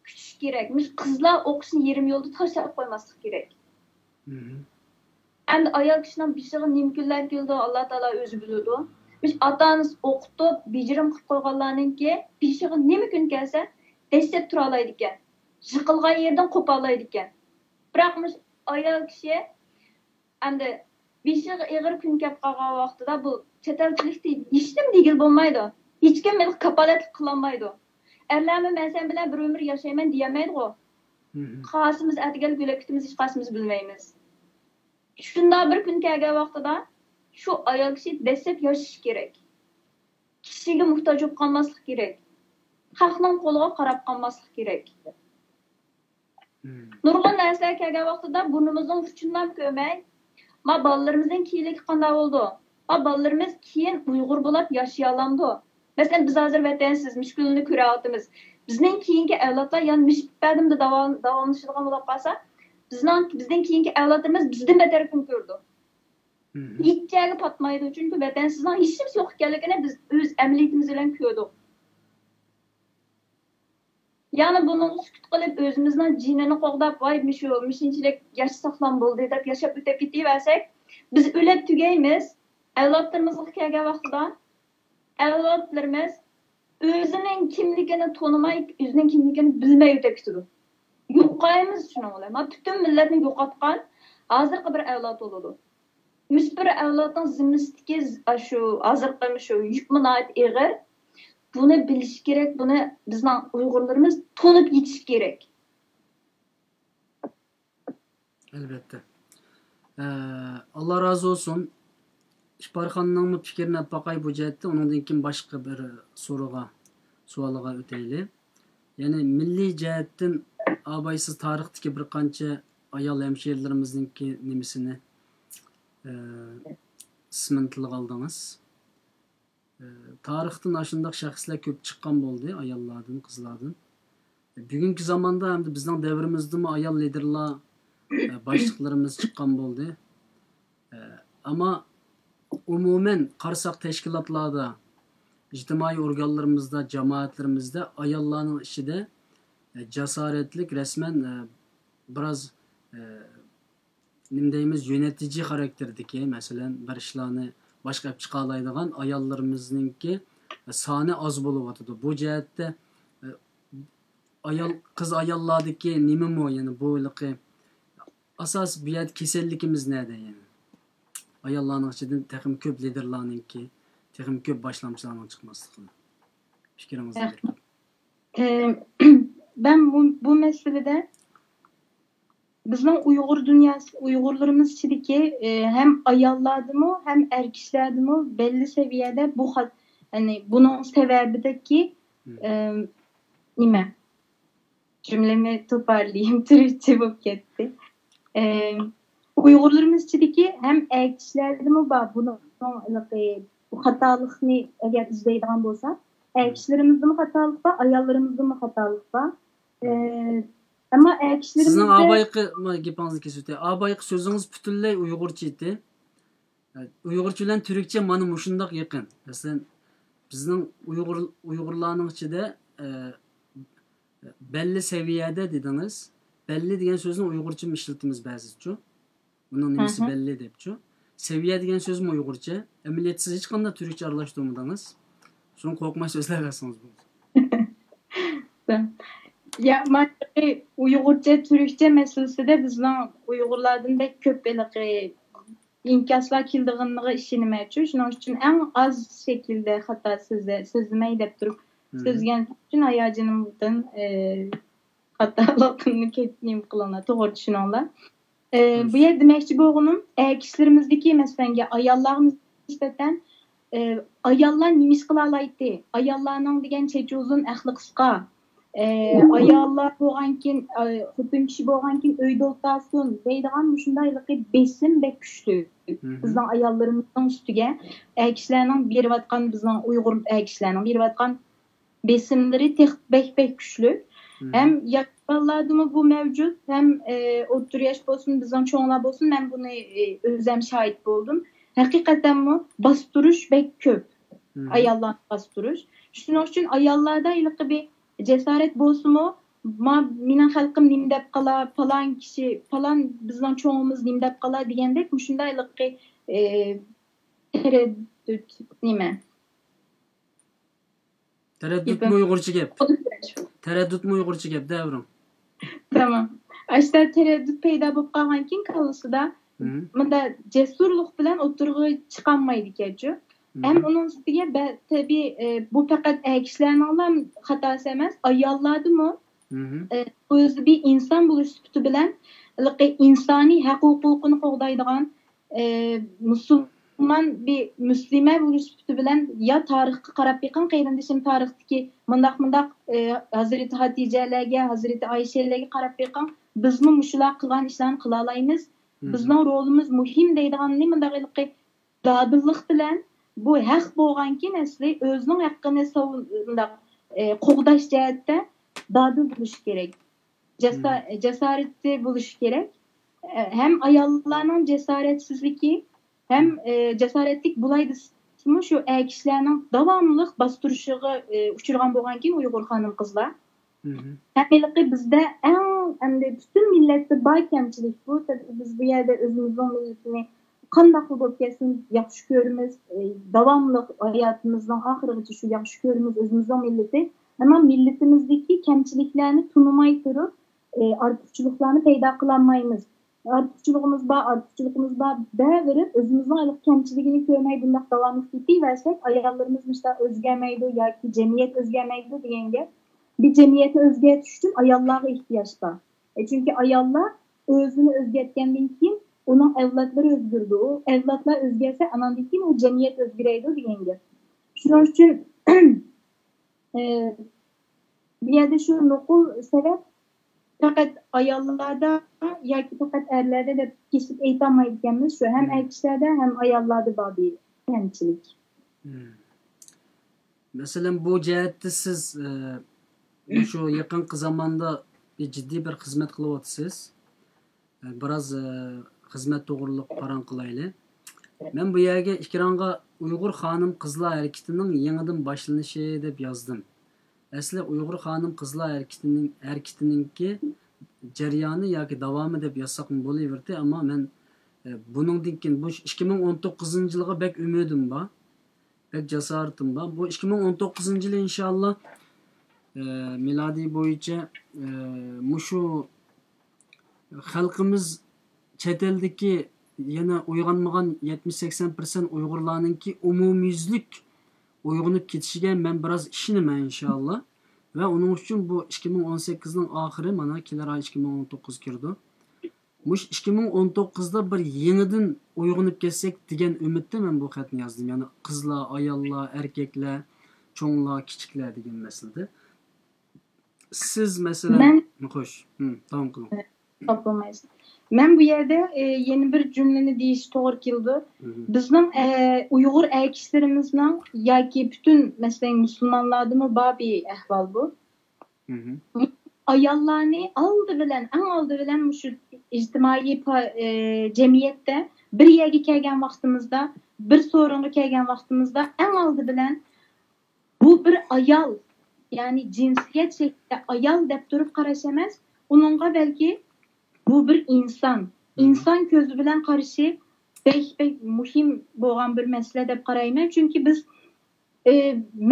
كۈچىشى كېرەك. مۇشۇ قىزلار ئوقۇشنى يېرىم يولدا تاشلاپ قويماسلىق كېرەك. ئەمدى ئايال كىشىنىڭ بېشىغا نېمە كۈنلەر كېلىدۇ، ئاللا تائالا ئۆزى بىلىدۇ. مۇشۇ ئاتا-ئانىسى ئوقۇتۇپ، بېجىرىم قىلىپ قويغانلارنىڭكى بېشىغا نېمە كۈن كەلسە، دەسسەپ تۇرالايدىكەن. يىقىلغان يېرىدىن قوپالايدىكەن. بىراق مۇشۇ ئايال كىشى ئەمدى بېشىغا ئېغىر كۈن كەپ قالغان ۋاقتىدا بۇ چەت ئەلچىلىكتە ھېچنېمە دېگىلى بولمايدۇ. ھېچكىم مېنى كاپالەتلىك قىلالمايدۇ. ئەرلەرمۇ مەن سەن بىلەن بىر ئۆمۈر ياشايمەن دېيەلمەيدىغۇ. قايسىمىز ئەتىگەن ئۆلۈپ كېتىمىز، ھېچقايسىمىز بىلمەيمىز. شۇنداق بىر كۈن كەلگەن ۋاقتىدا شۇ ئايال كىشى دەسسەپ ياشىشى كېرەك. كىشىگە موھتاج بولۇپ قالماسلىق كېرەك. خەقنىڭ قولىغا قاراپ قالماسلىق كېرەك. نۇرغۇن نەرسىلەر كەلگەن ۋاقتىدا بۇرنىمىزنىڭ ئۇچىنىلا كۆرمەي، ما بالىلىرىمىزنىڭ كېيىنلىكى قانداق بولىدۇ؟ ما بالىلىرىمىز كېيىن ئۇيغۇر بولاپ ياشىيالامدۇ؟ مەسىلەن، بىز ھازىر ۋەتەنسىز، مۈشكۈلنى كۆرۈۋاتىمىز. بىزنىڭ كېيىنكى ئەۋلادلار يەنە مىشىپ بەدىمدە داۋام-، داۋاملىشىدىغان بولۇپ قالسا، بىزنىڭ، بىزدىن كېيىنكى ئەۋلادلىرىمىز بىزدىن بەتەر كۈن كۆرىدۇ. ھېچ يەرگە پاتمايدۇ، چۈنكى ۋەتەنسىزنىڭ ھېچنېمىسى يوق ئىكەنلىكىنى بىز ئۆز ئەمەلىيىتىمىز بىلەن كۆردۇق. يەنى بۇنىڭغا سۈكۈت قىلىپ، ئۆزىمىزنىڭ جېنىنى قوغداپ، ۋاي، مۇشۇ، مۇشۇنچىلىك ياشىساقلام بولدى دەپ ياشاپ ئۆتۈپ كېتىۋەرسەك، بىز ئۆلۈپ تۈگەيمىز. ئەۋلادلىرىمىزغا كەلگەن ۋاقتىدا، ئەۋلادلىرىمىز ئۆزىنىڭ كىملىكىنى تونۇماي، ئۆزىنىڭ كىملىكىنى بىلمەي ئۆتۈپ كېتىدۇ. يوقايمىز شۇنىڭ بىلەن. ما پۈتۈن مىللەتنى يوقاتقان ھازىرقى بىر ئەۋلاد بولىدۇ. مۇشۇ بىر ئەۋلادنىڭ زىممىسىدىكى ز-، ئاشۇ ھازىرقى مۇشۇ يۈكمۇ ناھايىتى ئېغىر. بۇنى بىلىش كېرەك، بۇنى بىزنىڭ ئۇيغۇرلىرىمىز تونۇپ يېتىش كېرەك. ئەلۋەتتە. ئە، ئاللا رازى بولسۇن. ئىپارخاننىڭمۇ پىكرىنى ئاپ باقاي بۇ جەھەتتە، ئۇنىڭدىن كېيىن باشقا بىر سورۇنغا، سوئالغا ئۆتەيلى. يەنى مىللىي جەھەتتىن ئابايسىز تارىختىكى بىر قانچە ئايال ھەمشىرىلىرىمىزنىڭكى نېمىسىنى، ئە، ئىسمىنى تىلغا ئالدىڭىز. ئە، تارىختىن ئاشۇنداق شەخسلەر كۆپ چىققان بولدى، ئاياللاردىن، قىزلاردىن. بۈگۈنكى زاماندا ھەمدە بىزنىڭ دەۋرىمىزدىمۇ ئايال لىدېرلار، ئە، باشلىقلىرىمىز چىققان بولدى. ئە، ئەمما ئومۇمەن قارىساق، تەشكىلاتلاردا، ئىجتىمائىي ئورگانلىرىمىزدا، جامائەتلىرىمىزدە ئاياللارنىڭ ئىچىدە، ئە، جاسارەتلىك، رەسمەن، ئە، بىراز، ئە، نېمە دەيمىز، يۆنەتكۈچى خاراكتېردىكى، مەسىلەن، بىر ئىشلارنى باشقا ئېلىپ چىقالايدىغان ئاياللىرىمىزنىڭكى سانى ئاز بولۇۋاتىدۇ. بۇ جەھەتتە، ئە، ئايال، قىز ئاياللاردىكى نېمىمۇ، يەنى بۇ ھېلىقى ئاساس بۇ يەردە كېسەللىكىمىز نەدە، يەنى؟ ئاياللارنىڭ ئىچىدىن تېخىمۇ كۆپ لىدېرلارنىڭكى، تېخىمۇ كۆپ باشلامچىلارنىڭ چىقماسلىقى. پىكرىڭىزنى بېرىپ. ئە، مەن بۇ، بۇ مەسىلىدە بىزنىڭ ئۇيغۇر دۇنياسى، ئۇيغۇرلىرىمىز ئىچىدىكى، ئە، ھەم ئاياللاردىمۇ، ھەم ئەر كىشىلەردىمۇ بەللى سەۋىيەدە بۇ خات-، يەنى بۇنىڭ سەۋەبىدىكى، ئە، نېمە؟ جۈملىمنى توپارلايمەن، تۈركچە بولۇپ كەتتى. ئە، ئۇيغۇرلىرىمىز ئىچىدىكى ھەم ئەر كىشىلەردىمۇ بار بۇنىڭ، بۇ خاتالىقنى ئەگەر ئىزدەيدىغان بولسا، ئەر كىشىلىرىمىزدىمۇ خاتالىق بار، ئاياللىرىمىزدىمۇ خاتالىق بار. ئە، ئەمما ئەر كىشىلىرىمىزدە سىزنىڭ ئابايقى، ما، گېپىڭىزنى كېسىۋېتەي. ئابايقى سۆزىڭىز پۈتۈنلەي ئۇيغۇرچە ئىدى. ئۇيغۇرچە بىلەن تۈركچە مانا مۇشۇنداق يېقىن. مەسىلەن، بىزنىڭ ئۇيغۇر، ئۇيغۇرلارنىڭ ئىچىدە، ئە، بەللى سەۋىيەدە دېدىڭىز. بەللى دېگەن سۆزنى ئۇيغۇرچىمۇ ئىشلىتىمىز بەزىچۇ. ئۇنىڭ نېمىسى بەللى دەپچۇ. سەۋىيە دېگەن سۆزمۇ ئۇيغۇرچە. ئەمەلىيەتتە سىز ھېچقانداق تۈركچە ئارىلاشتۇرمىدىڭىز. شۇڭا قورقماي سۆزلەۋەرسىڭىز بولدى. يا، مانا ئۇيغۇرچە، تۈركچە مەسىلىسىدە بىزنىڭ ئۇيغۇرلاردىن بەك كۆپ ھېلىقى ئىنكاسلار كېلىدىغىنىغا ئىشىنىمەنچۇ. شۇنىڭ ئۈچۈن ئەڭ ئاز شەكىلدە خاتا سۆزلە-، سۆزلىمەي دەپ تۇرۇپ سۆزلىگەن ئۈچۈن ھاياجىنىمدىن، ئە، خاتالىقىمنى كەت-، نېمە قىلىڭلار، توغرا چۈشىنىڭلار. ئە، بۇ يەردە دېمەكچى بولغىنىم، ئەر كىشىلىرىمىزدىكى، مەسىلەن، ئاياللارغا نىسبەتەن، ئە، ئاياللار نېمە ئىش قىلالايتتى؟ ئاياللارنىڭ دېگەن چېچى ئۇزۇن، ئەقلى قىسقا. ئە، ئاياللار بولغانكىن، ئە، خوتۇن كىشى بولغانكىن ئۆيدە ئولتۇرسۇن دەيدىغان مۇشۇنداق ھېلىقى بېسىم بەك كۈچلۈك. بىزنىڭ ئاياللىرىمىزنىڭ ئۈستىگە ئەر كىشىلەرنىڭ بېرىۋاتقان، بىزنىڭ ئۇيغۇر ئەر كىشىلەرنىڭ بېرىۋاتقان بېسىملىرى تېخى بەك، بەك كۈچلۈك. ھەم ياش بالىلاردىمۇ بۇ مەۋجۇت، ھەم، ئە، ئوتتۇرا ياش بولسۇن، بىزنىڭ چوڭلار بولسۇن، مەن بۇنى، ئە، ئۆزۈم شاھىت بولدۇم. ھەقىقەتەنمۇ باستۇرۇش بەك كۆپ. ئاياللارنى باستۇرۇش. شۇنىڭ ئۈچۈن ئاياللاردا ھېلىقى بىر جاسارەت بولسىمۇ، ما، مېنىڭ خەلقىم نېمە دەپ قالار، پالان كىشى، پالان بىزنىڭ چوڭىمىز نېمە دەپ قالار دېگەندەك مۇشۇنداق ھېلىقى، ئە، تەرەددۇت نېمە؟ تەرەددۇتمۇ ئۇيغۇرچە گەپ. تەرەددۇتمۇ ئۇيغۇرچە گەپ، دەۋرىڭ. تامام. ئاشتا تەرەددۇت پەيدا بولۇپ قالغانكىن كاللىسىدا مۇندا جەسۇرلۇق بىلەن ئوتتۇرىغا چىقالمايدىكەنچۇ. ھەم ئۇنىڭ ئۈستىگە بە-، تەبىئىي، ئە، بۇ پەقەت ئەر كىشىلەرنىڭلا خاتاسى ئەمەس، ئاياللاردىمۇ، ئە، ئۆزى بىر ئىنسان بولۇش سۈپىتى بىلەن ھېلىقى ئىنسانىي ھەق ھوقۇقىنى قوغدايدىغان، ئە، مۇسۇلمان بىر مۇسلىمە بولۇش سۈپىتى بىلەن يا تارىخقا قاراپ بېقىڭ، قېرىندىشىم، تارىختىكى مۇنداق، مۇنداق، ئە، ھەزرىتى ھاتىجەلەرگە، ھەزرىتى ئائىشەلەرگە قاراپ بېقىڭ، بىزمۇ مۇشۇلار قىلغان ئىشلارنى قىلالايمىز، بىزنىڭ رولىمىز مۇھىم دەيدىغاننى مۇنداق ھېلىقى دادىللىق بىلەن بۇ ھەق بولغانكىن ئەسلى ئۆزىنىڭ ھەققىنى ساۋۇن-، مۇنداق، ئە، قوغداش جەھەتتە دادىل بولۇشى كېرەك. جاسا-، جاسارىتى بولۇشى كېرەك. ئە، ھەم ئاياللارنىڭ جاسارەتسىزلىكى، ھەم، ئە، جاسارەتلىك بولاي دېسىمۇ، شۇ ئەر كىشىلەرنىڭ داۋاملىق باستۇرۇشىغا، ئە، ئۇچرىغان بولغانكىن ئۇيغۇر خانىم-قىزلار. ھەم ھېلىقى بىزدە ئەڭ، ئەمدى پۈتۈن مىللەتتە بار كەمچىلىك بۇ. بىز بۇ يەردە ئۆزىمىزنىڭ مىللىتىنى قانداقلا بولۇپ كەتسۇن ياخشى كۆرىمىز، ئە، داۋاملىق ھاياتىمىزنىڭ ئاخىرىغىچە شۇ ياخشى كۆرىمىز ئۆزىمىزنىڭ مىللىتى. ئەمما مىللىتىمىزدىكى كەمچىلىكلەرنى تونۇماي تۇرۇپ، ئە، ئارتۇقچىلىقلارنى پەيدا قىلالمايمىز. ئارتۇقچىلىقىمىز بار، ئارتۇقچىلىقىمىز بار دەۋېرىپ، ئۆزىمىزنىڭ ھېلىقى كەمچىلىكىنى كۆرمەي بۇنداق داۋاملىق كېتىۋەرسەك، ئاياللىرىمىز مۇشۇنداق ئۆزگەرمەيدۇ ياكى جەمئىيەت ئۆزگەرمەيدۇ دېگەن گەپ. بىر جەمئىيەتنى ئۆزگەرتىش ئۈچۈن ئاياللارغا ئېھتىياج بار. ئە، چۈنكى ئاياللار ئۆزىنى ئۆزگەرتكەندىن كېيىن ئۇنىڭ ئەۋلادلىرى ئۆزگىرىدۇ. ئۇ ئەۋلادلار ئۆزگەرسە، ئاناندىن كېيىن ئۇ جەمئىيەت ئۆزگىرەيدۇ دېگەن گەپ. شۇنىڭ ئۈچۈن ئە، بۇ يەردە شۇ نوقۇل سەۋەب پەقەت ئاياللاردا ياكى پەقەت ئەرلەردە دەپ كېسىپ ئېيتالمايدىكەنمىز. شۇ ھەم مم. ئەر كىشىلەردە، ھەم ئاياللاردا بار بىر كەمچىلىك. مم. مەسىلەن، بۇ جەھەتتە سىز، ئە، مۇشۇ يېقىنقى زاماندا بىر جىددىي بىر خىزمەت قىلىۋاتىسىز. بىراز، ئە، خىزمەت توغرۇلۇق پاراڭ قىلايلى. مەن بۇ يەرگە ئېكرانغا ئۇيغۇر خانىم قىزلار ھەرىكىتىنىڭ يېڭىدىن باشلىنىشى دەپ يازدىم. ئەسلى ئۇيغۇر خانىم قىزلار ھەرىكىتىنىڭ، ھەرىكىتىنىڭكى جەريانى ياكى داۋامى دەپ يازساقمۇ بولۇۋېرىدۇ، ئەمما مەن، ئە، بۇنىڭدىن كېيىن، بۇ ئىككى مىڭ ئون توققۇزىنچى يىلغا بەك ئۈمىدىم بار. بەك جاسارىتىم بار. بۇ ئىككى مىڭ ئون توققۇزىنچى يىلى ئىنشاللا، ئە، مىلادىي بويىچە، ئە، مۇشۇ خەلقىمىز چەت ئەلدىكى يەنە ئويغانمىغان يەتمىش سەكسەن پىرسەنت ئۇيغۇرلارنىڭكى ئومۇميۈزلۈك ئويغىنىپ كېتىشىگە مەن بىراز ئىشىنىمەن ئىنشاللا. ۋە ئۇنىڭ ئۈچۈن بۇ ئىككى مىڭ ئون سەككىزنىڭ ئاخىرى، مانا كېلەر ئاي ئىككى مىڭ ئون توققۇز كىرىدۇ. مۇشۇ ئىككى مىڭ ئون توققۇزدا بىر يېڭىدىن ئويغىنىپ كەتسەك دېگەن ئۈمىدتە مەن بۇ خەتنى يازدىم. يەنى قىزلار، ئاياللار، ئەركەكلەر، چوڭلار، كىچىكلەر دېگەن مەسىلىدە. سىز مەسىلەن، مەن خوش، ھىم، داۋام قىلىڭ. خاپا بولمايسىز. مەن بۇ يەردە، ئە، يەنە بىر جۈملىنى دېيىش توغرا كېلىدۇ. مھم. بىزنىڭ، ئە، ئۇيغۇر ئەر كىشىلىرىمىزنىڭ ياكى پۈتۈن، مەسىلەن، مۇسۇلمانلاردىمۇ بار بىر ئەھۋال بۇ. مھم. ئاياللارنى ئالدى بىلەن، ئەڭ ئالدى بىلەن مۇشۇ ئىجتىمائىي پا-، ئە، جەمئىيەتتە بىر يەرگە كەلگەن ۋاقتىمىزدا، بىر سورۇنغا كەلگەن ۋاقتىمىزدا ئەڭ ئالدى بىلەن بۇ بىر ئايال، يەنى جىنسىيەت شەكلىدە ئايال دەپ تۇرۇپ قاراش ئەمەس، ئۇنىڭغا بەلكى بۇ بىر ئىنسان، مھم. ئىنسان كۆزى بىلەن قارىشى بەك، بەك مۇھىم بولغان بىر مەسىلە دەپ قارايمەن. چۈنكى بىز، ئى،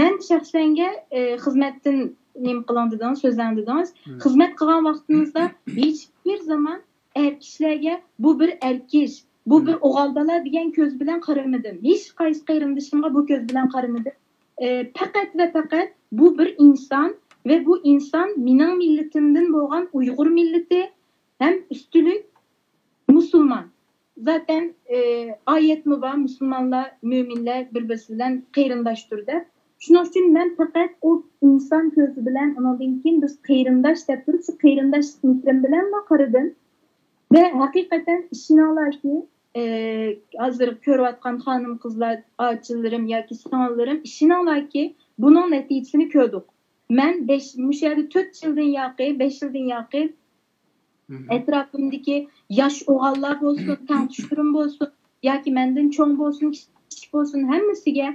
مەن شەخسەنگە، ئى، خىزمەتتىن نېمە قىلىڭ دېدىڭىز، سۆزلەڭ دېدىڭىز. مھم. خىزمەت قىلغان ۋاقتىمىزدا ھېچبىر زامان ئەر كىشىلەرگە بۇ بىر ئەر كىشى، بۇ بىر ئوغۇل بالا دېگەن كۆز بىلەن قارىمىدىم. ھېچ قايسى قېرىندىشىمغا بۇ كۆز بىلەن قارىمىدىم. ئى، پەقەت ۋە پەقەت بۇ بىر ئىنسان ۋە بۇ ئىنسان مېنىڭ مىللىتىمدىن بولغان ئۇيغۇر مىللىتى ھەم ئۈستىلىك مۇسۇلمان. زاتەن، ئى، ئايەتمۇ بار، مۇسۇلمانلار، مۆمىنلەر بىر-بىرسى بىلەن قېرىنداشتۇر دەپ. شۇنىڭ ئۈچۈن مەن پەقەت ئۇ ئىنسان كۆزى بىلەن، ئۇنىڭدىن كېيىن بىز قېرىنداش دەپ تۇرۇپ، شۇ قېرىنداشلىق مېھرىم بىلەنلا قارىدىم. ۋە ھەقىقەتەن ئىشىنىڭلاركى، ئى، ھازىر كۆرۈۋاتقان خانىم-قىزلار، ئاچىلىرىم ياكى سىڭىللىرىم، ئىشىنىڭلاركى، بۇنىڭ نەتىجىسىنى كۆردۇق. مەن بەش، مۇشۇ يەردە تۆت يىلدىن ياقى، بەش يىلدىن ياقى مھم. ئەتراپىمدىكى ياش ئوغۇللار بولسۇن، تەڭتۇشلىرىم بولسۇن ياكى مەندىن چوڭ بولسۇن، كىچىك بولسۇن، ھەممىسىگە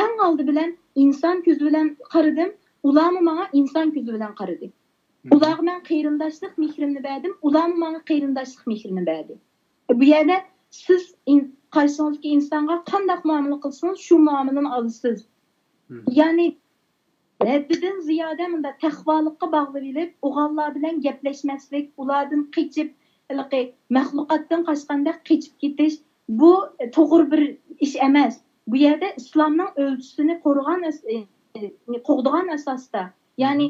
ئەڭ ئالدى بىلەن ئىنسان كۆزى بىلەن قارىدىم. ئۇلارمۇ ماڭا ئىنسان كۆزى بىلەن قارىدى. مھم. ئۇلارغا مەن قېرىنداشلىق مېھرىمنى بەردىم، ئۇلارمۇ ماڭا قېرىنداشلىق مېھرىنى بەردى. بۇ يەردە سىز ئىن-، قارشىڭىزدىكى ئىنسانغا قانداق مۇئامىلە قىلسىڭىز، شۇ مۇئامىلىنى ئالىسىز. مھم. يەنى ھەددىدىن زىيادە مۇنداق تەقۋالىققا باغلىۋېلىپ، ئوغۇللار بىلەن گەپلەشمەسلىك، ئۇلاردىن قېچىپ، ھېلىقى مەخلۇقاتتىن قاچقاندەك قېچىپ كېتىش، بۇ توغرا بىر ئىش ئەمەس. بۇ يەردە ئىسلامنىڭ ئۆلچىسىنى قورۇغان ئەس-، ئى، قوغدىغان ئاساستا، يەنى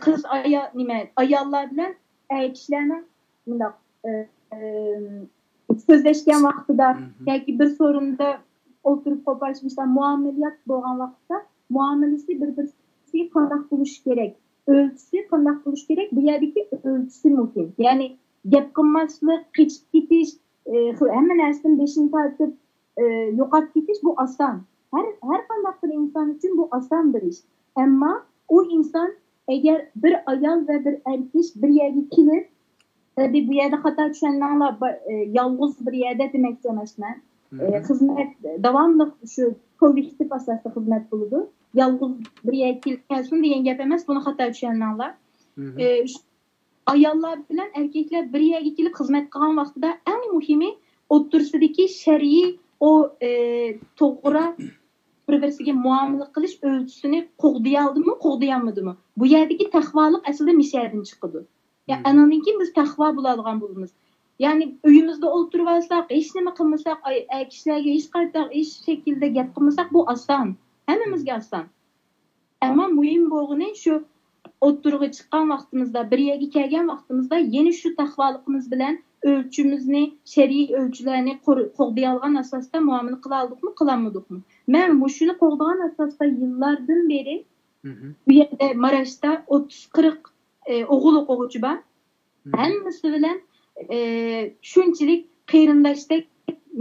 قىز ئايال، نېمە، ئاياللار بىلەن ئەر كىشىلەرنىڭ مۇنداق، ئى، ئى، سۆزلەشكەن ۋاقتىدا مھم. ياكى بىر سورۇندا ئولتۇرۇپ قوپاش، مۇشۇنداق مۇئامىلىيەت بولغان ۋاقىتتا، مۇئامىلىسى بىر-بىرسىگە قانداق بولۇشى كېرەك، ئۆلچىسى قانداق بولۇشى كېرەك، بۇ يەردىكى ئۆلچىسى مۇھىم. يەنى گەپ قىلماسلىق، قېچىپ كېتىش، ئى، خىل-، ھەممە نەرسىدىن بېشىنى تارتىپ، ئى، يوقاپ كېتىش، بۇ ئاسان. ھەر، ھەر قانداق بىر ئىنسان ئۈچۈن بۇ ئاسان بىر ئىش. ئەمما ئۇ ئىنسان ئەگەر بىر ئايال ۋە بىر ئەر كىشى بىر يەرگە كېلىپ، تەبىئىي، بۇ يەردە خاتا چۈشەنمەڭلار، با-، ئى، يالغۇز بىر يەردە دېمەكچى ئەمەسمەن. ئى، مھم. خىزمەت داۋاملىق شۇ كوللېكتىپ ئاساستا خىزمەت بولىدۇ. يالغۇز بىر يەرگە كېلىپ كەلسۇن دېگەن گەپ ئەمەس، بۇنى خاتا چۈشەنمەڭلار. مھم. ئى، ش-، ئاياللار بىلەن ئەركەكلەر بىر يەرگە كېلىپ خىزمەت قىلغان ۋاقتىدا ئەڭ مۇھىمى ئوتتۇرىسىدىكى شەرئىي ئو، ئى، توغرا بىر-بىرسىگە مۇئامىلە قىلىش ئۆلچىسىنى قوغدىيالدىمۇ، قوغدىيالمىدىمۇ؟ بۇ يەردىكى تەقۋالىق ئەسلىدە مىشەدىن چىقىدۇ. يا، مم. ئانىڭدىن كېيىن بىز تەقۋا بولالىغان بولىمىز. يەنى ئۆيىمىزدە ئولتۇرۇۋالساق، ھېچنېمە قىلمىساق، ئاي-، ئەر كىشىلەرگە ھېچقانداق ھېچ شەكىلدە گەپ قىلمىساق، بۇ ئاسان. ھەممىمىزگە ئاسان. ئەمما مۇھىم بولغىنى شۇ، ئوتتۇرىغا چىققان ۋاقتىمىزدا، بىر يەرگە كەلگەن ۋاقتىمىزدا يەنە شۇ تەقۋالىقىمىز بىلەن ئۆلچىمىزنى، شەرئىي ئۆلچىلەرنى قور-، قوغدىيالىغان ئاساستا مۇئامىلە قىلالىدۇقمۇ، قىلالمىدۇقمۇ؟ مەن مۇشۇنى قوغدىغان ئاساستا يىللاردىن بېرى بۇ يەردە ماراشتا ئوتتۇز قىرىق، ئە، ئوغۇل ئوقۇغۇچى بار. ھەممىسى بىلەن، ئە، شۇنچىلىك قېرىنداشتەك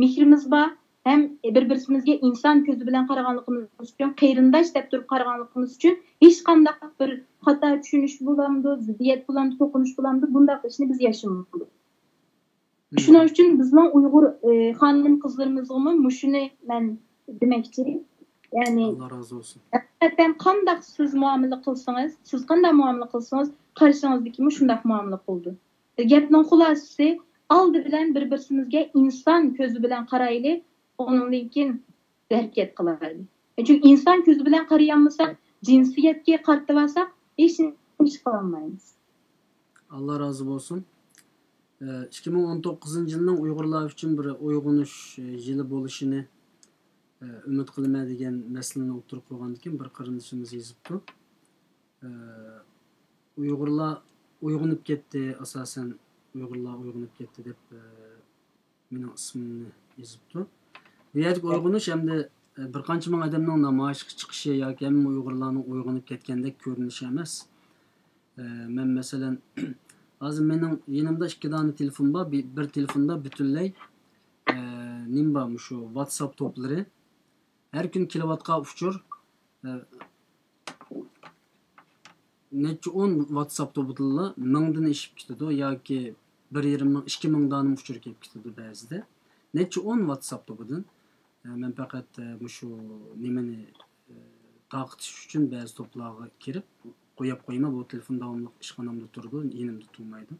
مېھرىمىز بار. ھەم بىر-بىرىمىزگە ئىنسان كۆزى بىلەن قارىغانلىقىمىز ئۈچۈن، قېرىنداش دەپ تۇرۇپ قارىغانلىقىمىز ئۈچۈن ھېچقانداق بىر خاتا چۈشىنىش بولامدۇ، زىددىيەت بولامدۇ، توقۇنۇش بولامدۇ، بۇنداق ئىشنى بىز ياشىمىدۇق. شۇنىڭ ئۈچۈن بىزنىڭ ئۇيغۇر، ئە، خانىم-قىزلىرىمىزغىمۇ مۇشۇنى مەن دېمەكچى. يەنى ئاللا رازى بولسۇن. ھەقىقەتەن قانداق سىز مۇئامىلە قىلسىڭىز، سىز قانداق مۇئامىلە قىلسىڭىز، قارشىڭىزدىكىمۇ شۇنداق مۇئامىلە قىلىدۇ. گەپنىڭ خۇلاسىسى، ئالدى بىلەن بىر-بىرسىمىزگە ئىنسان كۆزى بىلەن قارايلى، ئۇنىڭدىن كېيىن ھەرىكەت قىلايلى. چۈنكى ئىنسان كۆزى بىلەن قارىيالمىساق، جىنسىيەتكە قارىتىۋالساق، ھېچ نېمە قىلالمايمىز. ئاللا رازى بولسۇن. ئىككى مىڭ ئون توققۇزىنچى يىلنىڭ ئۇيغۇرلار ئۈچۈن بىر ئويغىنىش يىلى بولۇشىنى ئۈمىد قىلىمەن دېگەن مەسىلىنى ئوتتۇرىغا قويغاندىكىن، بىر قېرىندىشىمىز يېزىپتۇ. ئۇيغۇرلار ئويغىنىپ كەتتى، ئاساسەن ئۇيغۇرلار ئويغىنىپ كەتتى دەپ مېنىڭ ئىسمىمنى يېزىپتۇ. بۇ يەردىكى ئويغىنىش ئەمدى بىر قانچە مىڭ ئادەمنىڭ نامايىشقا چىقىشى ياكى ھەممە ئۇيغۇرلارنىڭ ئويغىنىپ كەتكەندەك كۆرۈنۈشى ئەمەس. ئە، مەن مەسىلەن، ھازىر مېنىڭ يېنىمدا ئىككى دانە تېلېفون بار. بىر، بىر تېلېفوندا پۈتۈنلەي، ئە، نېمە بار، مۇشۇ ۋاتساپ توپلىرى. ھەر كۈنى كېلىۋاتقان ئۇچۇر، ئە، نەچچە ئون ۋاتساپ توپىدىنلا مىڭدىن ئېشىپ كېتىدۇ ياكى بىر يېرىم مىڭ، ئىككى مىڭ دانىمۇ ئۇچۇر كېلىپ كېتىدۇ بەزىدە. نەچچە ئون ۋاتساپ توپىدىن. ئە، مەن پەقەت، ئە، مۇشۇ نېمىنى، ئە، تارقىتىش ئۈچۈن بەزى توپلارغا كىرىپ، قويۇپ قويىمەن، بۇ تېلېفون داۋاملىق ئىشخانامدا تۇرىدۇ، يېنىمدا تۇرمايدۇ.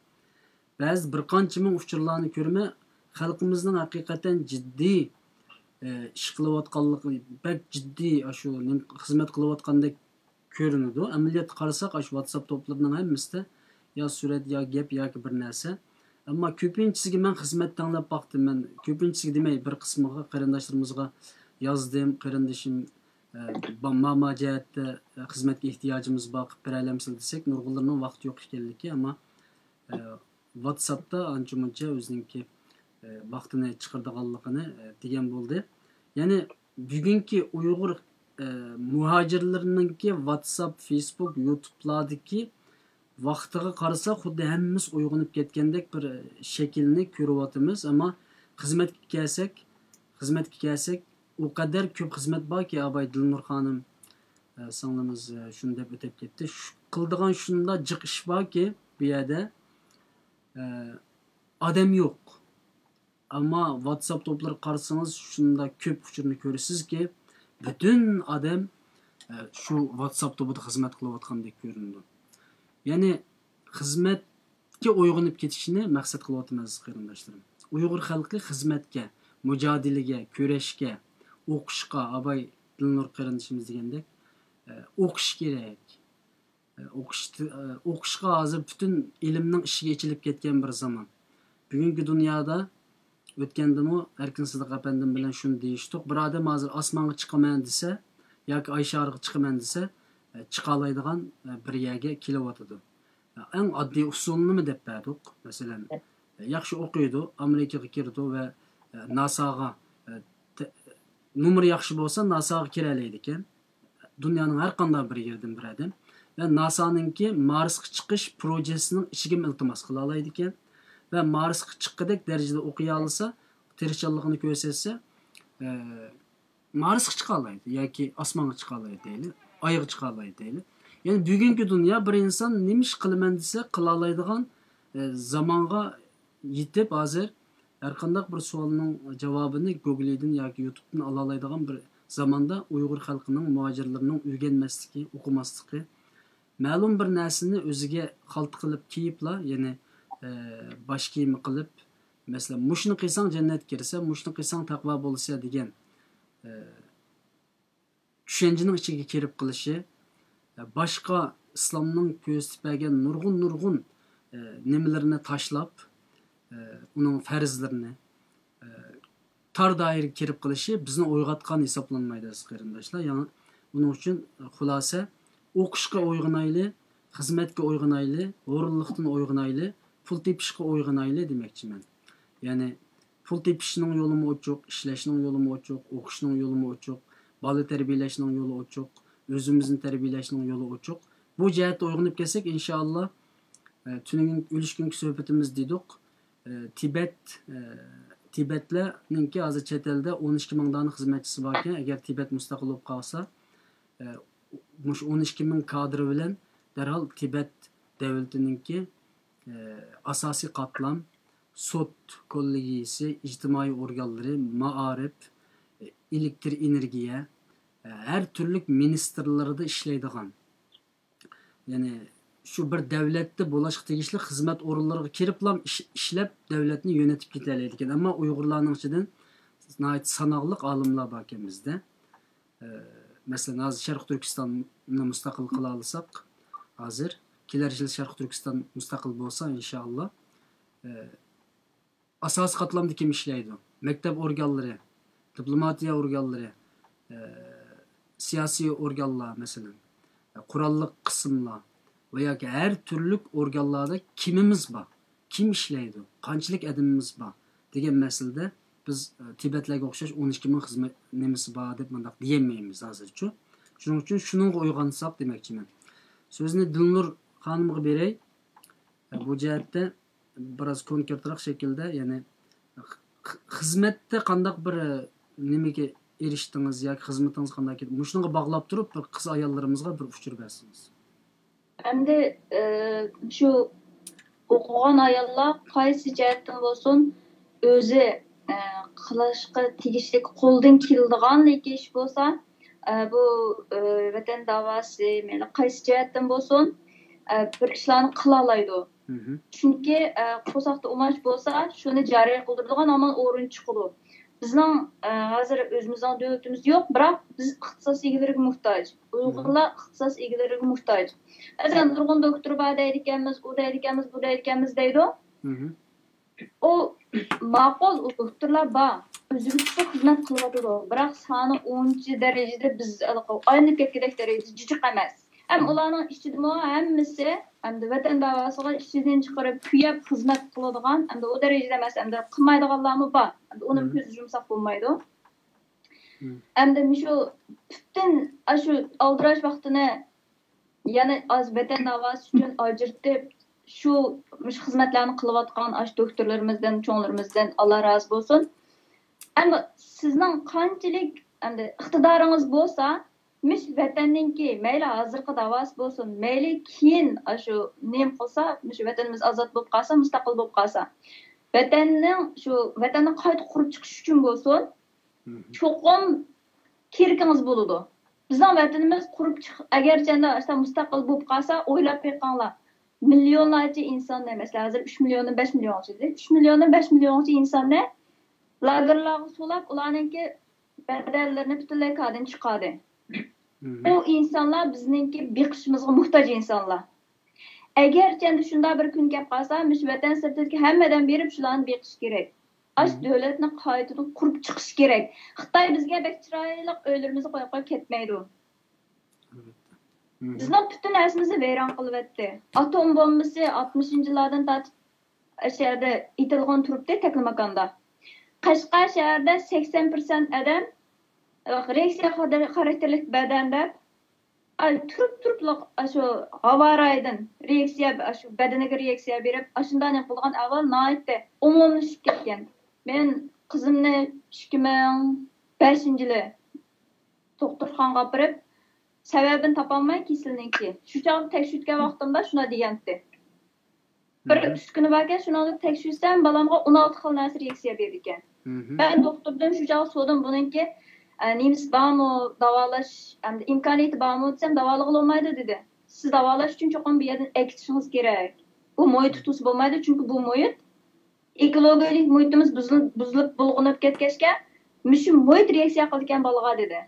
بەزى بىر قانچە مىڭ ئۇچۇرلارنى كۆرىمەن، خەلقىمىزنىڭ ھەقىقەتەن جىددىي، ئە، ئىش قىلىۋاتقانلىقى، بەك جىددىي، ئاشۇ نېمە، خىزمەت قىلىۋاتقاندەك كۆرۈنىدۇ. ئەمەلىيەتتە قارىساق، ئاشۇ ۋاتساپ توپلىرىنىڭ ھەممىسىدە يا سۈرەت، يا گەپ، ياكى بىر نەرسە. ئەمما كۆپىنچىسىگە مەن خىزمەت تەڭلەپ باقتىم. مەن كۆپىنچىسىگە دېمەي، بىر قىسمىغا، قېرىنداشلىرىمىزغا يازدىم. قېرىندىشىم، ئە، با-، ما، ما جەھەتتە، ئە، خىزمەتكە ئېھتىياجىمىز بار، قىلىپ بېرەلەمسىلەر دېسەك، نۇرغۇنلىرىنىڭ ۋاقتى يوق ئىكەنلىكى، ئەمما، ئە، ۋاتساپتا ئانچە-مۇنچە ئۆزىنىڭكى، ئە، ۋاقتىنى چىقىرىدىغانلىقىنى، ئە، دېگەن بولدى. يەنى بۈگۈنكى ئۇيغۇر، ئە، مۇھاجىرلىرىنىڭكى ۋاتساپ، فېيسبۇك، يۇتۇبلاردىكى ۋاقتىغا قارىسا، خۇددى ھەممىسى ئويغىنىپ كەتكەندەك بىر شەكىلنى كۆرۈۋاتىمىز. ئەمما خىزمەتكە كەلسەك، خىزمەتكە كەلسەك، ئۇ قەدەر كۆپ خىزمەت باركى، ئاباي دىلنۇر خانىم، ئە، سىڭلىمىز، ئە، شۇنى دەپ ئۆتۈپ كەتتى. شۇ قىلىدىغان شۇنداق جىق ئىش باركى، بۇ يەردە، ئە، ئادەم يوق. ئەمما ۋاتساپ توپلىرىغا قارىسىڭىز، شۇنداق كۆپ ئۇچۇرنى كۆرىسىزكى، پۈتۈن ئادەم، ئە، شۇ ۋاتساپ توپىدا خىزمەت قىلىۋاتقاندەك كۆرۈنىدۇ. يەنى خىزمەتكە ئويغىنىپ كېتىشنى مەقسەت قىلىۋاتىمەن، ئەزىز قېرىنداشلىرىم. ئۇيغۇر خەلقى خىزمەتكە، مۇجادىلىگە، كۈرەشكە، ئوقۇشقا، ئاباي دىلنۇر قېرىندىشىمىز دېگەندەك، ئە، ئوقۇش كېرەك. ئوقۇش، ئوقۇشقا ھازىر پۈتۈن ئىلىمنىڭ ئىشىكى ئېچىلىپ كەتكەن بىر زامان. بۈگۈنكى دۇنيادا، ئۆتكەندىمۇ ئەركىن سىدىق ئەپەندىم بىلەن شۇنى دېيىشتۇق، بىر ئادەم ھازىر ئاسمانغا چىقىمەن دېسە ياكى ئاي شارىغا چىقىمەن دېسە، چىقالايدىغان بىر يەرگە كېلىۋاتىدۇ. ئەڭ ئاددىي ئۇسۇلنىمۇ دەپ بەردۇق. مەسىلەن، ياخشى ئوقۇيدۇ، ئامېرىكىغا كىرىدۇ ۋە ناساغا، نومۇرى ياخشى بولسا، ناساغا كىرەلەيدىكەن. دۇنيانىڭ ھەر قانداق بىر يېرىدىن بىر ئادەم. ۋە ناسانىڭكى مارسقا چىقىش پروژېسىنىڭ ئىچىگىمۇ ئىلتىماس قىلالايدىكەن. ۋە مارسقا چىققۇدەك دەرىجىدە ئوقۇيالىسا، تىرىشچانلىقىنى كۆرسەتسە، ئە، مارسقا چىقالايدۇ ياكى ئاسمانغا چىقالايدۇ دەيلى، ئايغا چىقالايدۇ دەيلى. يەنى بۈگۈنكى دۇنيا بىر ئىنسان نېمە ئىش قىلىمەن دېسە، قىلالايدىغان، ئە، زامانغا يېتىپ، ھازىر ھەرقانداق بىر سوئالنىڭ جاۋابىنى گوگلىدىن ياكى يۇتۇبتىن ئالالايدىغان بىر زاماندا ئۇيغۇر خەلقىنىڭ، مۇھاجىرلىرىنىڭ ئۆگەنمەسلىكى، ئوقۇماسلىقى، مەلۇم بىر نەرسىنى ئۆزىگە خالتا قىلىپ كىيىپلا، يەنى، ئە، باش كىيىمى قىلىپ، مەسىلەن، مۇشۇنى قىلساڭ جەننەتكە كىرىسەن، مۇشۇنى قىلساڭ تەقۋا بولىسەن دېگەن، ئە، چۈشەنچىنىڭ ئىچىگە كىرىپ قېلىشى، باشقا ئىسلامنىڭ كۆرسىتىپ بەرگەن نۇرغۇن، نۇرغۇن، ئە، نېمىلىرىنى تاشلاپ، ئۇنىڭ پەرزلىرىنى، تار دائىرىگە كىرىپ قېلىشى بىزنى ئويغاتقان ھېسابلانمايدۇ، ئەزىز قېرىنداشلار. يەنى ئۇنىڭ ئۈچۈن خۇلاسە، ئوقۇشقا ئويغىنايلى، خىزمەتكە ئويغىنايلى، ھۇرۇنلۇقتىن ئويغىنايلى، پۇل تېپىشقا ئويغىنايلى دېمەكچىمەن. يەنى پۇل تېپىشنىڭ يولىمۇ ئوچۇق، ئىشلەشنىڭ يولىمۇ ئوچۇق، ئوقۇشنىڭ يولىمۇ ئوچۇق، بالا تەربىيەلەشنىڭ يولى ئوچۇق، ئۆزىمىزنى تەربىيەلەشنىڭ يولى ئوچۇق. بۇ جەھەتتە ئويغىنىپ كەلسەك، ئىنشائاللا، ئە، تۈنۈگۈن ئۈلۈشكۈنكى سۆھبىتىمىز دېدۇق. ئە، تىبەت، ئە، تىبەتلەرنىڭكى ھازىر چەت ئەلدە ئون ئىككى مىڭ دانە خىزمەتچىسى باركەن. ئەگەر تىبەت مۇستەقىل بولۇپ قالسا، ئە، مۇشۇ ئون ئىككى مىڭ كادىرى بىلەن دەرھال تىبەت دۆلىتىنىڭكى، ئە، ئاساسىي قاتلام، سوت كوللېگىيىسى، ئىجتىمائىي ئورگانلىرى، مائارىپ، ئېلېكتر ئېنېرگىيە، ئە، ھەر تۈرلۈك مىنىستىرلىرىدا ئىشلەيدىغان، يەنى شۇ بىر دەۋلەتتە بولۇشقا تېگىشلىك خىزمەت ئورۇنلىرىغا كىرىپلا ئىش-، ئىشلەپ، دەۋلەتنى يۆنىتىپ كېتەلەيدىكەن. ئەمما ئۇيغۇرلارنىڭ ئىچىدىن ناھايىتى ساناقلىق ئالىملار باركەن بىزدە. ئە، مەسىلەن، ھازىر شەرقىي تۈركىستاننى مۇستەقىل قىلالىساق، ھازىر كېلەر يىل شەرقىي تۈركىستان مۇستەقىل بولسا، ئىنشائاللا، ئە، ئاساسىي قاتلامدا كىم ئىشلەيدۇ؟ مەكتەپ ئورگانلىرى، دىپلوماتىيە ئورگانلىرى، ئە، سىياسىي ئورگانلار، مەسىلەن، قوراللىق قىسىملار ۋە ياكى ھەر تۈرلۈك ئورگانلاردا كىمىمىز بار؟ كىم ئىشلەيدۇ؟ قانچىلىك ئادىمىمىز بار؟ دېگەن مەسىلىدە بىز، ئە، تىبەتلەرگە ئوخشاش ئون ئىككى مىڭ خىزمەت نېمىسى بار دەپ مۇنداق دېيەلمەيمىز ھازىرچۇ. شۇنىڭ ئۈچۈن شۇنىڭغا ئويغانساق دېمەكچىمەن. سۆزنى دىلنۇر خانىمغا بېرەي. بۇ جەھەتتە بىراز كونكرېتراق شەكىلدە، يەنى خ-، خىزمەتتە قانداق بىر، ئە، نېمىگە ئېرىشتىڭىز ياكى خىزمىتىڭىز قانداق كەتتى؟ مۇشۇنىڭغا باغلاپ تۇرۇپ، بىر قىز ئاياللىرىمىزغا بىر ئۇچۇر بەرسىڭىز. ئەمدى، ئە، شۇ ئوقۇغان ئاياللار قايسى جەھەتتىن بولسۇن، ئۆزى، ئە، قىلىشقا تېگىشلىك، قولىدىن كېلىدىغان ئىش بولسا، ئە، بۇ، ئە، ۋەتەن داۋاسى، مەيلى قايسى جەھەتتىن بولسۇن، ئە، بىر ئىشلارنى قىلالايدۇ. چۈنكى، ئە، قورساقتا ئۇماچ بولسا، شۇنى جارى قىلدۇرىدىغان ھامان ئورۇن چىقىدۇ. بىزنىڭ، ئە، ھازىر ئۆزىمىزنىڭ دۆلىتىمىز يوق، بىراق بىز ئىختىساس ئىگىلىرىگە موھتاج. ئۇيغۇرلار ئىختىساس ئىگىلىرىگە موھتاج. بەزەن نۇرغۇن دوكتور بار دەيدىكەنمىز، ئۇ دەيدىكەنمىز، بۇ دەيدىكەنمىز دەيدۇ. ئۇ ماقۇل، ئۇ دوكتورلار بار. ئۆزىگە تۇتۇق خىزمەت قىلىۋاتىدۇ. بىراق سانى ئۇنچە دەرىجىدە بىز ئايلىنىپ كەتكۈدەك دەرىجىدە جىق ئەمەس. ھەم ئۇلارنىڭ ئىچىدىمۇ ھەممىسى ئەمدى ۋەتەن داۋاسىغا ئىچىدىن چىقىرىپ كۆيۈپ خىزمەت قىلىدىغان، ئەمدى ئۇ دەرىجىدە ئەمەس، ئەمدى قىلمايدىغانلارمۇ بار. ئەمدى ئۇنىمۇ كۆزدە يۇمساق بولمايدۇ. ئەمدى مۇشۇ پۈتۈن ئاشۇ ئالدىراش ۋاقتىنى يەنە ئاز ۋەتەن داۋاسى ئۈچۈن ئاجرىتىپ، شۇ، مۇشۇ خىزمەتلەرنى قىلىۋاتقان ئاشۇ دوكتورلىرىمىزدىن، چوڭلىرىمىزدىن ئاللا رازى بولسۇن. ئەمما سىزنىڭ قانچىلىك ئەمدى ئىقتىدارىڭىز بولسا، مۇشۇ ۋەتەننىڭكى، مەيلى ھازىرقى داۋاسى بولسۇن، مەيلى كېيىن ئاشۇ نېمە قىلسا، مۇشۇ ۋەتىنىمىز ئازاد بولۇپ قالسا، مۇستەقىل بولۇپ قالسا، ۋەتەننىڭ، شۇ ۋەتەننى قايتا قۇرۇپ چىقىش ئۈچۈن بولسۇن، چوقۇم كېرىكىڭىز بولىدۇ. بىزنىڭ ۋەتىنىمىز قۇرۇپ چىق-، ئەگەرچەندە ئاشۇنداق مۇستەقىل بولۇپ قالسا، ئويلاپ بېقىڭلار. مىليونلارچە ئىنساننى، مەسىلەن، ھازىر ئۈچ مىليوندىن بەش مىليونغىچە دېدى. ئۈچ مىليوندىن بەش مىليونغىچە ئىنساننى لاگېرلارغا سولاپ، ئۇلارنىڭكى بەدەنلىرىنى پۈتۈنلەي كادىن چىقاردى. ئۇ ئىنسانلار بىزنىڭكى بېقىشىمىزغا موھتاج ئىنسانلار. ئەگەرچەندە شۇنداق بىر كۈن كەپ قالسا، مۇشۇ ۋەتەن سىرتىدىكى ھەممە ئادەم بېرىپ شۇلارنى بېقىشى كېرەك. ئاش دۆلەتنى قايتىدىن قۇرۇپ چىقىشى كېرەك. خىتاي بىزگە بەك چىرايلىق ئۆيلىرىمىزنى قويۇپ قويۇپ كەتمەيدۇ. بىزنىڭ پۈتۈن نەرسىمىزنى ۋەيران قىلىۋەتتى. ئاتوم بومبىسى ئاتمىشىنچى يىللاردىن تارتىپ ئاشۇ يەردە ئېتىلغان تۇرۇپتى تەكلىماكاندا. قەشقەر شەھىرىدە سەكسەن پىرسەنت ئادەم رېئاكسىيە خاراكتېرلىك بەدەن دەپ، ئاي، تۇرۇپ تۇرۇپلا ئاشۇ ھاۋا رايىدىن رېئاكسىيە، ئاشۇ بەدىنىگە رېئاكسىيە بېرىپ، ئاشۇنداق نېمە قىلىدىغان ئەھۋال ناھايىتى ئومۇملىشىپ كەتكەن. مەن قىزىمنى ئىككى مىڭ بەشىنچى يىلى دوختۇرخانىغا ئاپىرىپ، سەۋەبىنى تاپالماي كېسىلنىڭكى. شۇ چاغدا تەكشۈرتكەن ۋاقتىمدا شۇنداق دېگەنتى. بىر ئۈسكۈنە باركەن، شۇنىڭدا تەكشۈرسەم، بالامغا ئون ئالتە خىل نەرسە رېئاكسىيە بېرىدىكەن. مەن دوختۇردىن شۇ چاغدا سورىدىم، بۇنىڭكى، ئە، نېمىسى بارمۇ، داۋالاش، ئەمدى ئىمكانىيىتى بارمۇ دېسەم، داۋالىغىلى بولمايدۇ دېدى. سىز داۋالاش ئۈچۈن چوقۇم بۇ يەردىن ئەكېتىشىڭىز كېرەك. بۇ مۇھىت تۇتۇلسا بولمايدۇ، چۈنكى بۇ مۇھىت، ئېكولوگىيەلىك مۇھىتىمىز بۇزۇلۇپ، بۇزۇلۇپ بۇلغىنىپ كەتكەچكە، مۇشۇ مۇھىت رېئاكسىيە قىلىدىكەن بالىغا دېدى.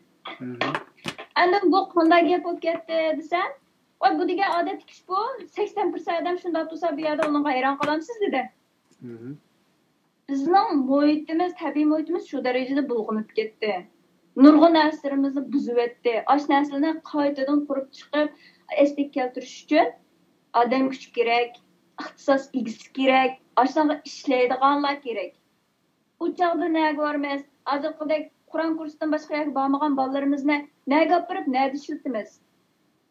ئەندىن بۇ قانداق گەپ بولۇپ كەتتى دېسەم، ۋاي، بۇ دېگەن ئادەتتىكى ئىش بۇ. سەكسەن پىرسەنت ئادەم شۇنداق تۇرسا، بۇ يەردە ئۇنىڭغا ھەيران قالامسىز دېدى. بىزنىڭ مۇھىتىمىز، تەبىئىي مۇھىتىمىز شۇ دەرىجىدە بۇلغىنىپ كەتتى. نۇرغۇن نەرسىلىرىمىزنى بۇزۇۋەتتى. ئاشۇ نەرسىلەرنى قايتىدىن قۇرۇپ چىقىپ، ئەسلىگە كەلتۈرۈش ئۈچۈن ئادەم كۈچى كېرەك، ئىختىساس ئىگىسى كېرەك، ئاشۇنىڭغا ئىشلەيدىغانلار كېرەك. ئۇ چاغدا نەگە بارىمىز؟ ھازىرقىدەك قۇرئان كۇرسىدىن باشقا يەرگە بارمىغان بالىلىرىمىزنى نەگە ئاپىرىپ، نەدە ئىشلىتىمىز؟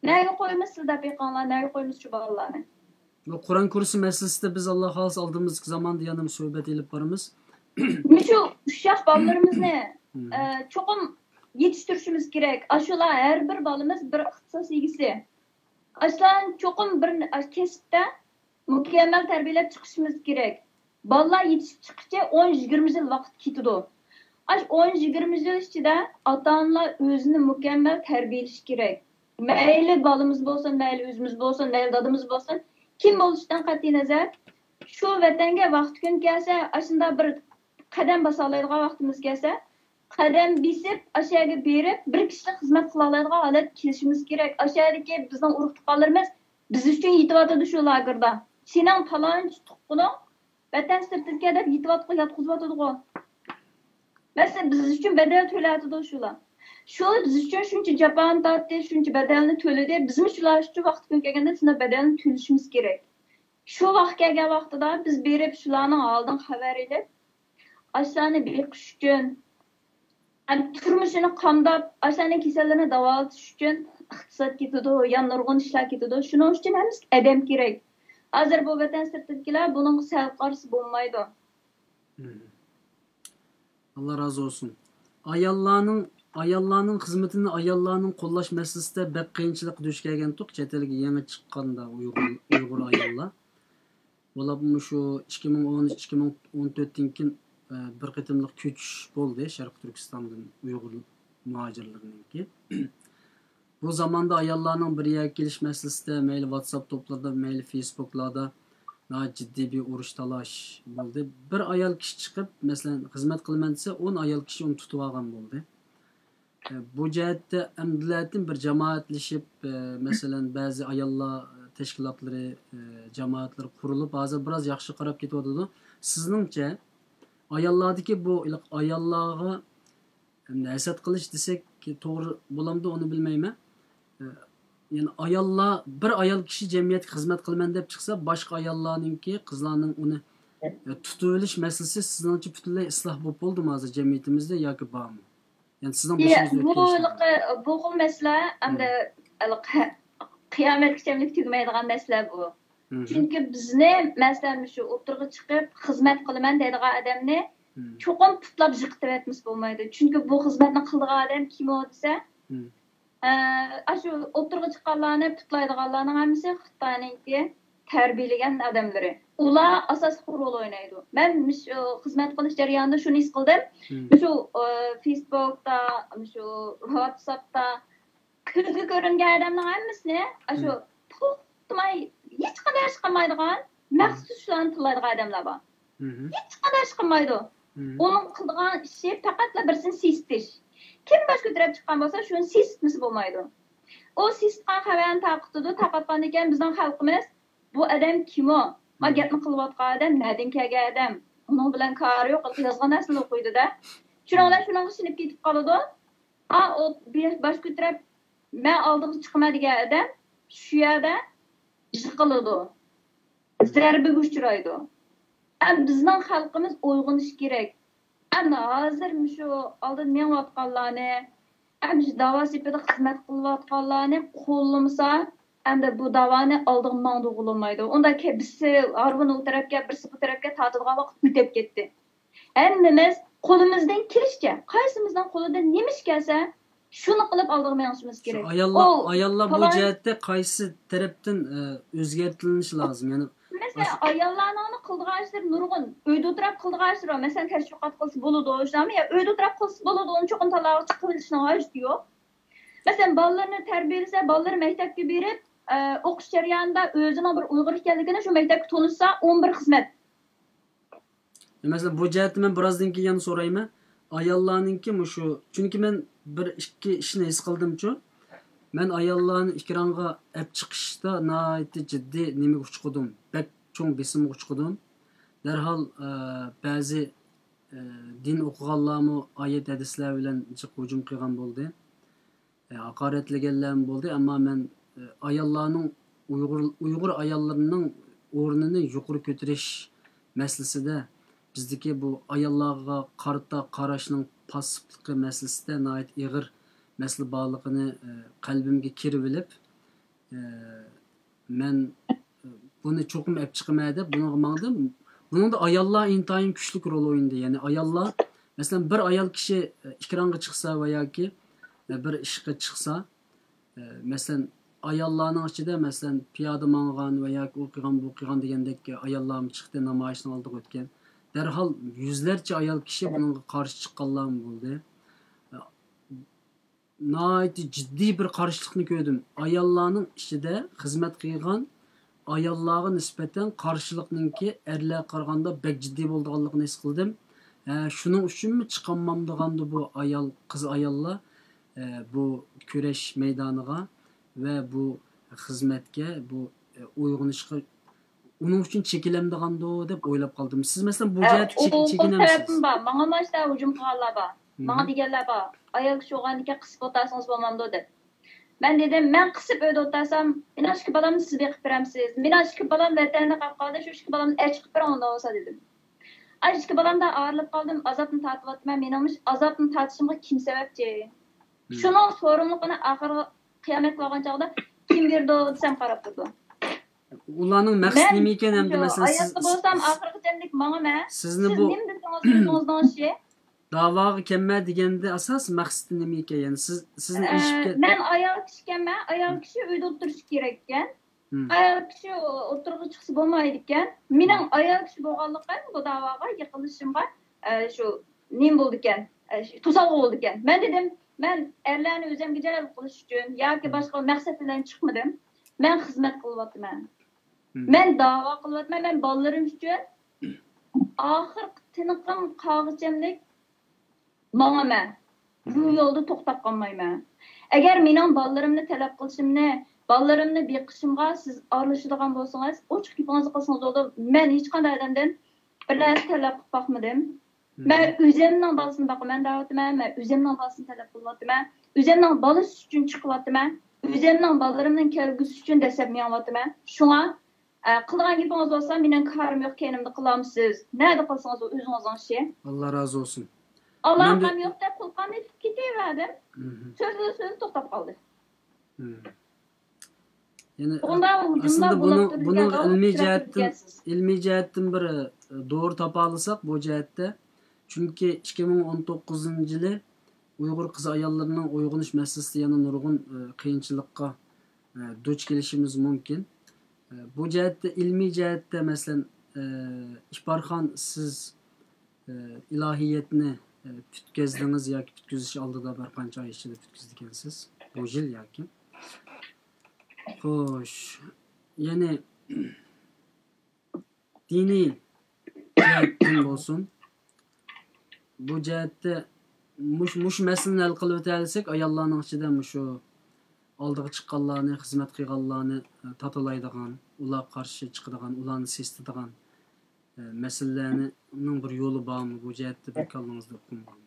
نەگە قويىمىز سىز دەپ بېقىڭلار، نەگە قويىمىز شۇ بالىلارنى؟ بۇ قۇرئان كۇرسى مەسىلىسىدە بىز، ئاللا خالىسا، ئالدىمىزدىكى زاماندا يەنە بىر سۆھبەت ئېلىپ بارىمىز. مۇشۇ ئۇششاق بالىلىرىمىزنى، مم. ئە، چوقۇم يېتىشتۈرۈشىمىز كېرەك. ئاشۇلار ھەر بىر بالىمىز بىر ئىختىساس ئىگىسى. ئاشۇلارنى چوقۇم بىر، ئاشۇ كەسىپتە مۇكەممەل تەربىيەلەپ چىقىشىمىز كېرەك. بالىلار يېتىشىپ چىققىچە ئون يىگىرمە يىل ۋاقىت كېتىدۇ. ئاشۇ ئون يىگىرمە يىل ئىچىدە ئاتا-ئانىلار ئۆزىنى مۇكەممەل تەربىيەلىشى كېرەك. مەيلى بالىمىز بولسۇن، مەيلى ئۆزىمىز بولسۇن، مەيلى دادىمىز بولسۇن، كىم بولۇشىدىن قەتئىينەزەر، شۇ ۋەتەنگە ۋاقتى كۈنى كەلسە، ئاشۇنداق بىر قەدەم باسالايدىغان ۋاقتىمىز كەلسە، قەدەم بېسىپ، ئاشۇ يەرگە بېرىپ، بىر كىشىلىك خىزمەت قىلالايدىغان ھالەتكە كېلىشىمىز كېرەك. ئاشۇ يەردىكى بىزنىڭ ئۇرۇق-تۇغقانلىرىمىز بىز ئۈچۈن يېتىۋاتىدۇ شۇ لاگېردا. سېنىڭ پالانچى تۇغقىنىڭ ۋەتەن سىرتىدىكى دەپ يېتىۋاتقان، ياتقۇزۇۋاتىدىغۇ. مەسىلەن، بىز ئۈچۈن بەدەل تۆلەۋاتىدۇ شۇلار. شۇ بىز ئۈچۈن شۇنچە جاپانى تارتتى، شۇنچە بەدەلنى تۆلىدى. بىزمۇ شۇلار ئۈچۈن ۋاقتى كۈنى كەلگەندە شۇنداق بەدەلنى تۆلىشىمىز كېرەك. شۇ ۋاقىت كەلگەن ۋاقتىدا بىز بېرىپ شۇلارنىڭ ھالىدىن خەۋەر ئېلىپ، ئاشۇلارنى بېقىش ئۈچۈن، ھەم تۇرمۇشىنى قامداپ، ئاشۇلارنىڭ كېسەللىرىنى داۋالىتىش ئۈچۈن ئىقتىساد كېتىدۇ، يا نۇرغۇن ئىشلار كېتىدۇ. شۇنىڭ ئۈچۈن ھەممىسىگە ئادەم كېرەك. ھازىر بۇ ۋەتەن سىرتىدىكىلەر بۇنىڭغا سەل قارىسا بولمايدۇ. مم. ئاللا رازى بولسۇن. ئاياللارنىڭ، ئاياللارنىڭ خىزمىتىنى ئاياللارنىڭ قوللاش مەسىلىسىدە بەك قىيىنچىلىققا دۇچ كەلگەنتۇق، چەت ئەلگە يېڭى چىققاندا ئۇيغۇر، ئۇيغۇر ئاياللار. بولۇپمۇ شۇ ئىككى مىڭ ئون ئۈچ، ئىككى مىڭ ئون تۆتتىن كېيىن، ئە، بىر قېتىملىق كۆچۈش بولدى شەرقىي تۈركىستاندىن ئۇيغۇر مۇھاجىرلىرىنىڭكى. بۇ زاماندا ئاياللارنىڭ بىر يەرگە كېلىش مەسىلىسىدە، مەيلى ۋاتساپ توپلىرىدا، مەيلى فېيسبۇكلاردا ناھايىتى جىددىي بىر ئۇرۇش تالاش بولدى. بىر ئايال كىشى چىقىپ، مەسىلەن، خىزمەت قىلىمەن دېسە، ئون ئايال كىشى ئۇنى تۇتۇۋالغان بولدى. ئە، بۇ جەھەتتە ئەمدىلەتىن بىر جامائەتلىشىپ، ئە، مەسىلەن، بەزى ئاياللار تەشكىلاتلىرى، ئە، جامائەتلىرى قۇرۇلۇپ، ھازىر بىراز ياخشى قاراپ كېتىۋاتىدۇ. سىزنىڭچە، ئاياللاردىكى بۇ، ئاياللارغا ئەمدى ھەسەت قىلىش دېسەك توغرا بولامدۇ، ئۇنى بىلمەيمەن. ئە، يەنى ئاياللار، بىر ئايال كىشى جەمئىيەتكە خىزمەت قىلىمەن دەپ چىقسا، باشقا ئاياللارنىڭكى، قىزلارنىڭ ئۇنى، ئە، تۇتۇۋېلىش مەسىلىسى سىزنىڭچە پۈتۈنلەي ئىسلاھ بولۇپ بولدىمۇ ھازىر جەمئىيىتىمىزدە ياكى بارمۇ؟ يەنى سىزنىڭ بېشىڭىزدا بۇ ئۆتكەن ئىشلار بارمۇ؟ بۇ خىل مەسىلە ئەمدى ھېلىقى قىيامەتكىچە تۈگىمەيدىغان مەسىلە بۇ. مم. چۈنكى بىزنى، مەسىلەن، مۇشۇ ئوتتۇرىغا چىقىپ خىزمەت قىلىمەن دەيدىغان ئادەمنى مم. چوقۇم پۇتلاپ يىقىتىۋەتمىسە بولمايدۇ. چۈنكى بۇ خىزمەتنى قىلىدىغان ئادەم كىم ئۇ دېسە، مم. ئە، ئاشۇ ئوتتۇرىغا چىققانلارنى پۇتلايدىغانلارنىڭ ھەممىسى خىتاينىڭكى تەربىيەلىگەن ئادەملىرى. ئۇلار ئاساسلىق رول ئوينايدۇ. مەن مۇشۇ خىزمەت قىلىش جەريانىدا شۇنى ھېس قىلدىم. مم. مۇشۇ، ئە، فېيسبوكتا، مۇشۇ ۋاتساپتا كۆزگە كۆرۈنگەن ئادەمنىڭ ھەممىسىنى ئاشۇ مم. توختىماي، ھېچقانداق ئىش قىلمايدىغان، مم. مەخسۇس شۇلارنى تىللايدىغان ئادەملەر بار. مم. ھېچقانداق ئىش قىلمايدۇ. مم. ئۇنىڭ قىلىدىغان ئىشى پەقەتلا بىرسىنى سېسىتىش. كىم باش كۆتۈرۈپ چىققان بولسا، شۇنى سېسىتمىسە بولمايدۇ. ئۇ سېسىتقان خەۋەرنى تارقىتىدۇ، تارقاتقاندىن كېيىن بىزنىڭ خەلقىمىز، بۇ ئادەم كىم ئۇ؟ ما مم. گەپنى قىلىۋاتقان ئادەم نەدىن كەلگەن ئادەم؟ ئۇنىڭ بىلەن كارى يوق، يازغان نەرسىنى ئوقۇيدۇ-دە. شۇنىڭ بىلەن مم. شۇنىڭغا ئىشىنىپ كېتىپ قالىدۇ. ئا، ئۇ بىر باش كۆتۈرۈپ، مەن ئالدىغا چىقىمەن دېگەن ئادەم شۇ يەردە يىقىلىدۇ. زەربىگە ئۇچرايدۇ. ئەم، بىزنىڭ خەلقىمىز ئويغىنىشى كېرەك. ئەم، ھازىر مۇشۇ ئالدىدا مېڭىۋاتقانلارنى، ئەم، مۇشۇ داۋا سېپىدا خىزمەت قىلىۋاتقانلارنى قوللىمىسا، ئەمدى بۇ داۋانى ئالدىغا ماڭدۇرغىلى بولمايدۇ. ئۇندا كە-، بىرسى ھارۋىنى ئۇ تەرەپكە، بىرسى بۇ تەرەپكە تارتىدىغان ۋاقىت ئۆتۈپ كەتتى. ھەممىمىز قولىمىزدىن كېلىشىچە، قايسىمىزنىڭ قولىدىن نېمە ئىش كەلسە، شۇنى قىلىپ ئالدىغا مېڭىشىمىز شۇ كېرەك. ئاياللار، ئۇ ئاياللار بۇ پالان جەھەتتە قايسى تەرەپتىن، ئە، ئۆزگەرتىلىشى لازىم؟ يەنى مەسىلەن، ئاشۇ ئاياللارنىڭ قىلىدىغان ئىشلىرى نۇرغۇن. ئۆيدە ئولتۇرۇپ قىلىدىغان ئىشلىرى بار. مەسىلەن، تەشۋىقات قىلسا بولىدۇ، شۇنداقمۇ؟ يا ئۆيدە ئولتۇرۇپ قىلسا بولىدۇ، ئۇنى چوقۇم تاللاغا چىقىۋېلىشنىڭ ھاجىتى يوق. مەسىلەن، بالىلىرىنى تەربىيەلىسە، بالىلىرى مەكتەپكە بېرىپ، ئە، ئوقۇش جەريانىدا ئۆزىنىڭ بىر ئۇيغۇر ئىكەنلىكىنى شۇ مەكتەپكە تونۇتسا، ئون بىر خىزمەت. مەسىلەن، بۇ جەھەتتە مەن بىرازدىن كېيىن يەنە سورايمەن. ئاياللارنىڭكى مۇشۇ، چۈنكى مەن بىر ئىككى ئىشنى ھېس قىلدىمچۇ، مەن ئاياللارنى ئېكرانغا ئەپ چىقىشتا ناھايىتى جىددىي نېمىگە ئۇچقۇدۇم، بەك چوڭ بېسىمغا ئۇچقۇدۇم. دەرھال، ئە، بەزى، ئە، دىن ئوقۇغانلارمۇ ئايەت ھەدىسلەر بىلەن جىق ھۇجۇم قىلغان بولدى. ئە، ھاقارەتلىگەنلەرمۇ بولدى، ئەمما مەن، ئە، ئاياللارنىڭ، ئۇيغۇر، ئۇيغۇر ئاياللىرىنىڭ ئورنىنى يۇقىرى كۆتۈرۈش مەسىلىسىدە، بىزدىكى بۇ ئاياللارغا قارىتا قاراشنىڭ پاسسىپلىقى مەسىلىسىدە ناھايىتى ئېغىر مەسىلە بارلىقىنى، ئە، قەلبىمگە كىرىۋېلىپ، ئە، مەن بۇنى چوقۇم ئەپ چىقىمەن دەپ بۇنىڭغا ماڭدىم. بۇنىڭدا ئاياللار ئىنتايىن كۈچلۈك رول ئوينىدى. يەنى ئاياللار، مەسىلەن، بىر ئايال كىشى ئېكرانغا چىقسا ۋە ياكى بىر ئىشقا چىقسا، مەسىلەن، ئاياللارنىڭ ئىچىدە، مەسىلەن، پىيادە ماڭغان ۋە ياكى ئۇ قىلغان، بۇ قىلغان دېگەندەك ئاياللارمۇ چىقتى، نامايىشنىڭ ئالدىغا ئۆتكەن. دەرھال يۈزلەرچە ئايال كىشى بۇنىڭغا قارشى چىققانلارمۇ بولدى. ناھايىتى جىددىي بىر قارشىلىقنى كۆردۈم. ئاياللارنىڭ ئىچىدە خىزمەت قىلغان ئاياللارغا نىسبەتەن قارشىلىقنىڭكى ئەرلەرگە قارىغاندا بەك جىددىي بولىدىغانلىقىنى ھېس قىلدىم. ھە، شۇنىڭ ئۈچۈنمۇ چىقالمامدىغاندۇ بۇ ئايال، قىز ئاياللار، ئە، بۇ كۈرەش مەيدانىغا ۋە بۇ خىزمەتكە، بۇ، ئە، ئويغىنىشقا ئۇنىڭ ئۈچۈن چېكىنەمدىغاندۇ دەپ ئويلاپ قالدىم. سىز، مەسىلەن، بۇ جەھەتتە چېكىنەمسىز؟ ئۇ سەۋەبىم بار. ماڭا مانا شۇنداق ھۇجۇم قىلغانلار بار. ماڭا دېگەنلەر بار. ئايال كىشى بولغاندىكىن قىسىپ ئولتۇرسىڭىز بولمامدۇ دەپ. مەن دېدىم، مەن قىسىپ ئۆيدە ئولتۇرسام، مېنىڭ ئىككى بالامنى سىز بېقىپ بېرەمسىز؟ مېنىڭ ئىككى بالام ۋەتەندە قېلىپ قالدى، شۇ ئىككى بالامنى ئەر چىقىپ بېرىڭ ئۇنداق بولسا دېدىم. ئاي، ئىككى بالامدىن ئايرىلىپ قالدىم، ئازابنى تارتىۋاتىمەن، مېنىڭ مۇشۇ ئازابنى تارتىشىمغا كىم سەۋەبچى؟ شۇنىڭ سورۇنلۇقىنى ئاخىرى قىيامەت بارغان چاغدا كىم بېرىدۇ دېسەم قاراپ تۇرىدۇ. ئۇلارنىڭ مەقسىتى نېمە ئىكەن ئەمدى؟ مەسىلەن، سىز، ئايالدا بولسام ئاخىرغىچە ماڭىمەن. سىزنى سىز بۇ نېمە دېسىڭىز ئۆزىڭىزنىڭ ئىشى. داۋاغا كەلمە دېگەندە ئاساسىي مەقسىتى نېمە ئىكەن؟ يەنى سىز، سىزنى ئېلىشىپ كەل- مەن ئايال كىشىكەنمەن، ئايال كىشى ئۆيدە ئولتۇرۇشى كېرەككەن. ئايال كىشى ئوتتۇرىغا چىقسا بولمايدىكەن. مېنىڭ ئايال كىشى بولغانلىقىم بۇ داۋاغا يېقىنلىشىشىمغا، ئە، شۇ نېمە بولىدىكەن، ئە، شۇ توسالغۇ بولىدىكەن. مەن دېدىم، مەن ئەرلەرنى ئۆزۈمگە جەلپ قىلىش ئۈچۈن ياكى باشقا مەقسەت بىلەن چىقمىدىم. مەن خىزمەت قىلىۋاتىمەن. مەن داۋا قىلىۋاتىمەن. مەن بالىلىرىم ئۈچۈن ئاخىرقى تىنىقىم قالغىچەملىك ماڭىمەن. بۇ يولدا توختاپ قالمايمەن. ئەگەر مېنىڭ بالىلىرىمنى تەلەپ قىلىشىمنى، بالىلىرىمنى بېقىشىمغا سىز ئارىلىشىدىغان بولسىڭىز، ئوچۇق گېپىڭىزنى قىلسىڭىز بولىدۇ. مەن ھېچقانداق ئادەمدىن بىر نەرسە تەلەپ قىلىپ باقمىدىم. مەن ئۆزۈمنىڭ بالىسىنى باقىمەن دەۋاتىمەن، مەن ئۆزۈمنىڭ بالىسىنى تەلەپ قىلىۋاتىمەن، ئۆزۈمنىڭ بالىسى ئۈچۈن چىقىۋاتىمەن، ئۆزۈمنىڭ بالىلىرىمنىڭ كەلگۈسى ئۈچۈن دەسسەپ مېڭىۋاتىمەن. شۇڭا، ئە، قىلىدىغان گېپىڭىز بولسا، مېنىڭ كارىم يوق، كەينىمدە قىلامسىز. نەدە قىلسىڭىز، ئۇ ئۆزىڭىزنىڭ ئىشى. ئاللا رازى بولسۇن. ئالاقەم يوق دەپ قۇلىقىمنى تۇتۇپ كېتىۋەردىم. سۆزى سۆزى توختاپ قالدى. يەنى ئۇنداق ھۇجۇملار ئەسلىدە بۇنىڭ، بۇنىڭ ئىلمىي جەھەتتىن، ئىلمىي جەھەتتىن بىر، ئە، دورا تاپالىساق بۇ جەھەتتە. چۈنكى ئىككى مىڭ ئون توققۇزىنچى يىلى ئۇيغۇر قىز-ئاياللىرىنىڭ ئويغىنىش مەسىلىسىدە يەنە نۇرغۇن، ئە، قىيىنچىلىققا، ئە، دۇچ كېلىشىمىز مۇمكىن. ئە، بۇ جەھەتتە، ئىلمىي جەھەتتە، مەسىلەن، ئە، ئىپارخان، سىز، ئە، ئىلاھىيەتنى، ئە، پۈتكۈزدىڭىز ياكى پۈتكۈزۈش ئالدىدا بىر قانچە ئاي ئىچىدە پۈتكۈزدىكەنسىز؟ بۇ يىل ياكى؟ خوش، يەنى دىنىي جەھەتتىن بولسۇن، بۇ جەھەتتە مۇش-، مۇشۇ مەسىلىنى ھەل قىلىۋېتەلىسەك، ئاياللارنىڭ ئىچىدە مۇشۇ ئالدىغا چىققانلارنى، خىزمەت قىلغانلارنى، ئە، تاتىلايدىغان، ئۇلارغا قارشى چىقىدىغان، ئۇلارنى سېسىتىدىغان، ئە، مەسىلىلەرنىڭ بىر يولى بارمۇ؟ بۇ جەھەتتە بىر كاللىڭىزدا ئۇقۇم بارمۇ؟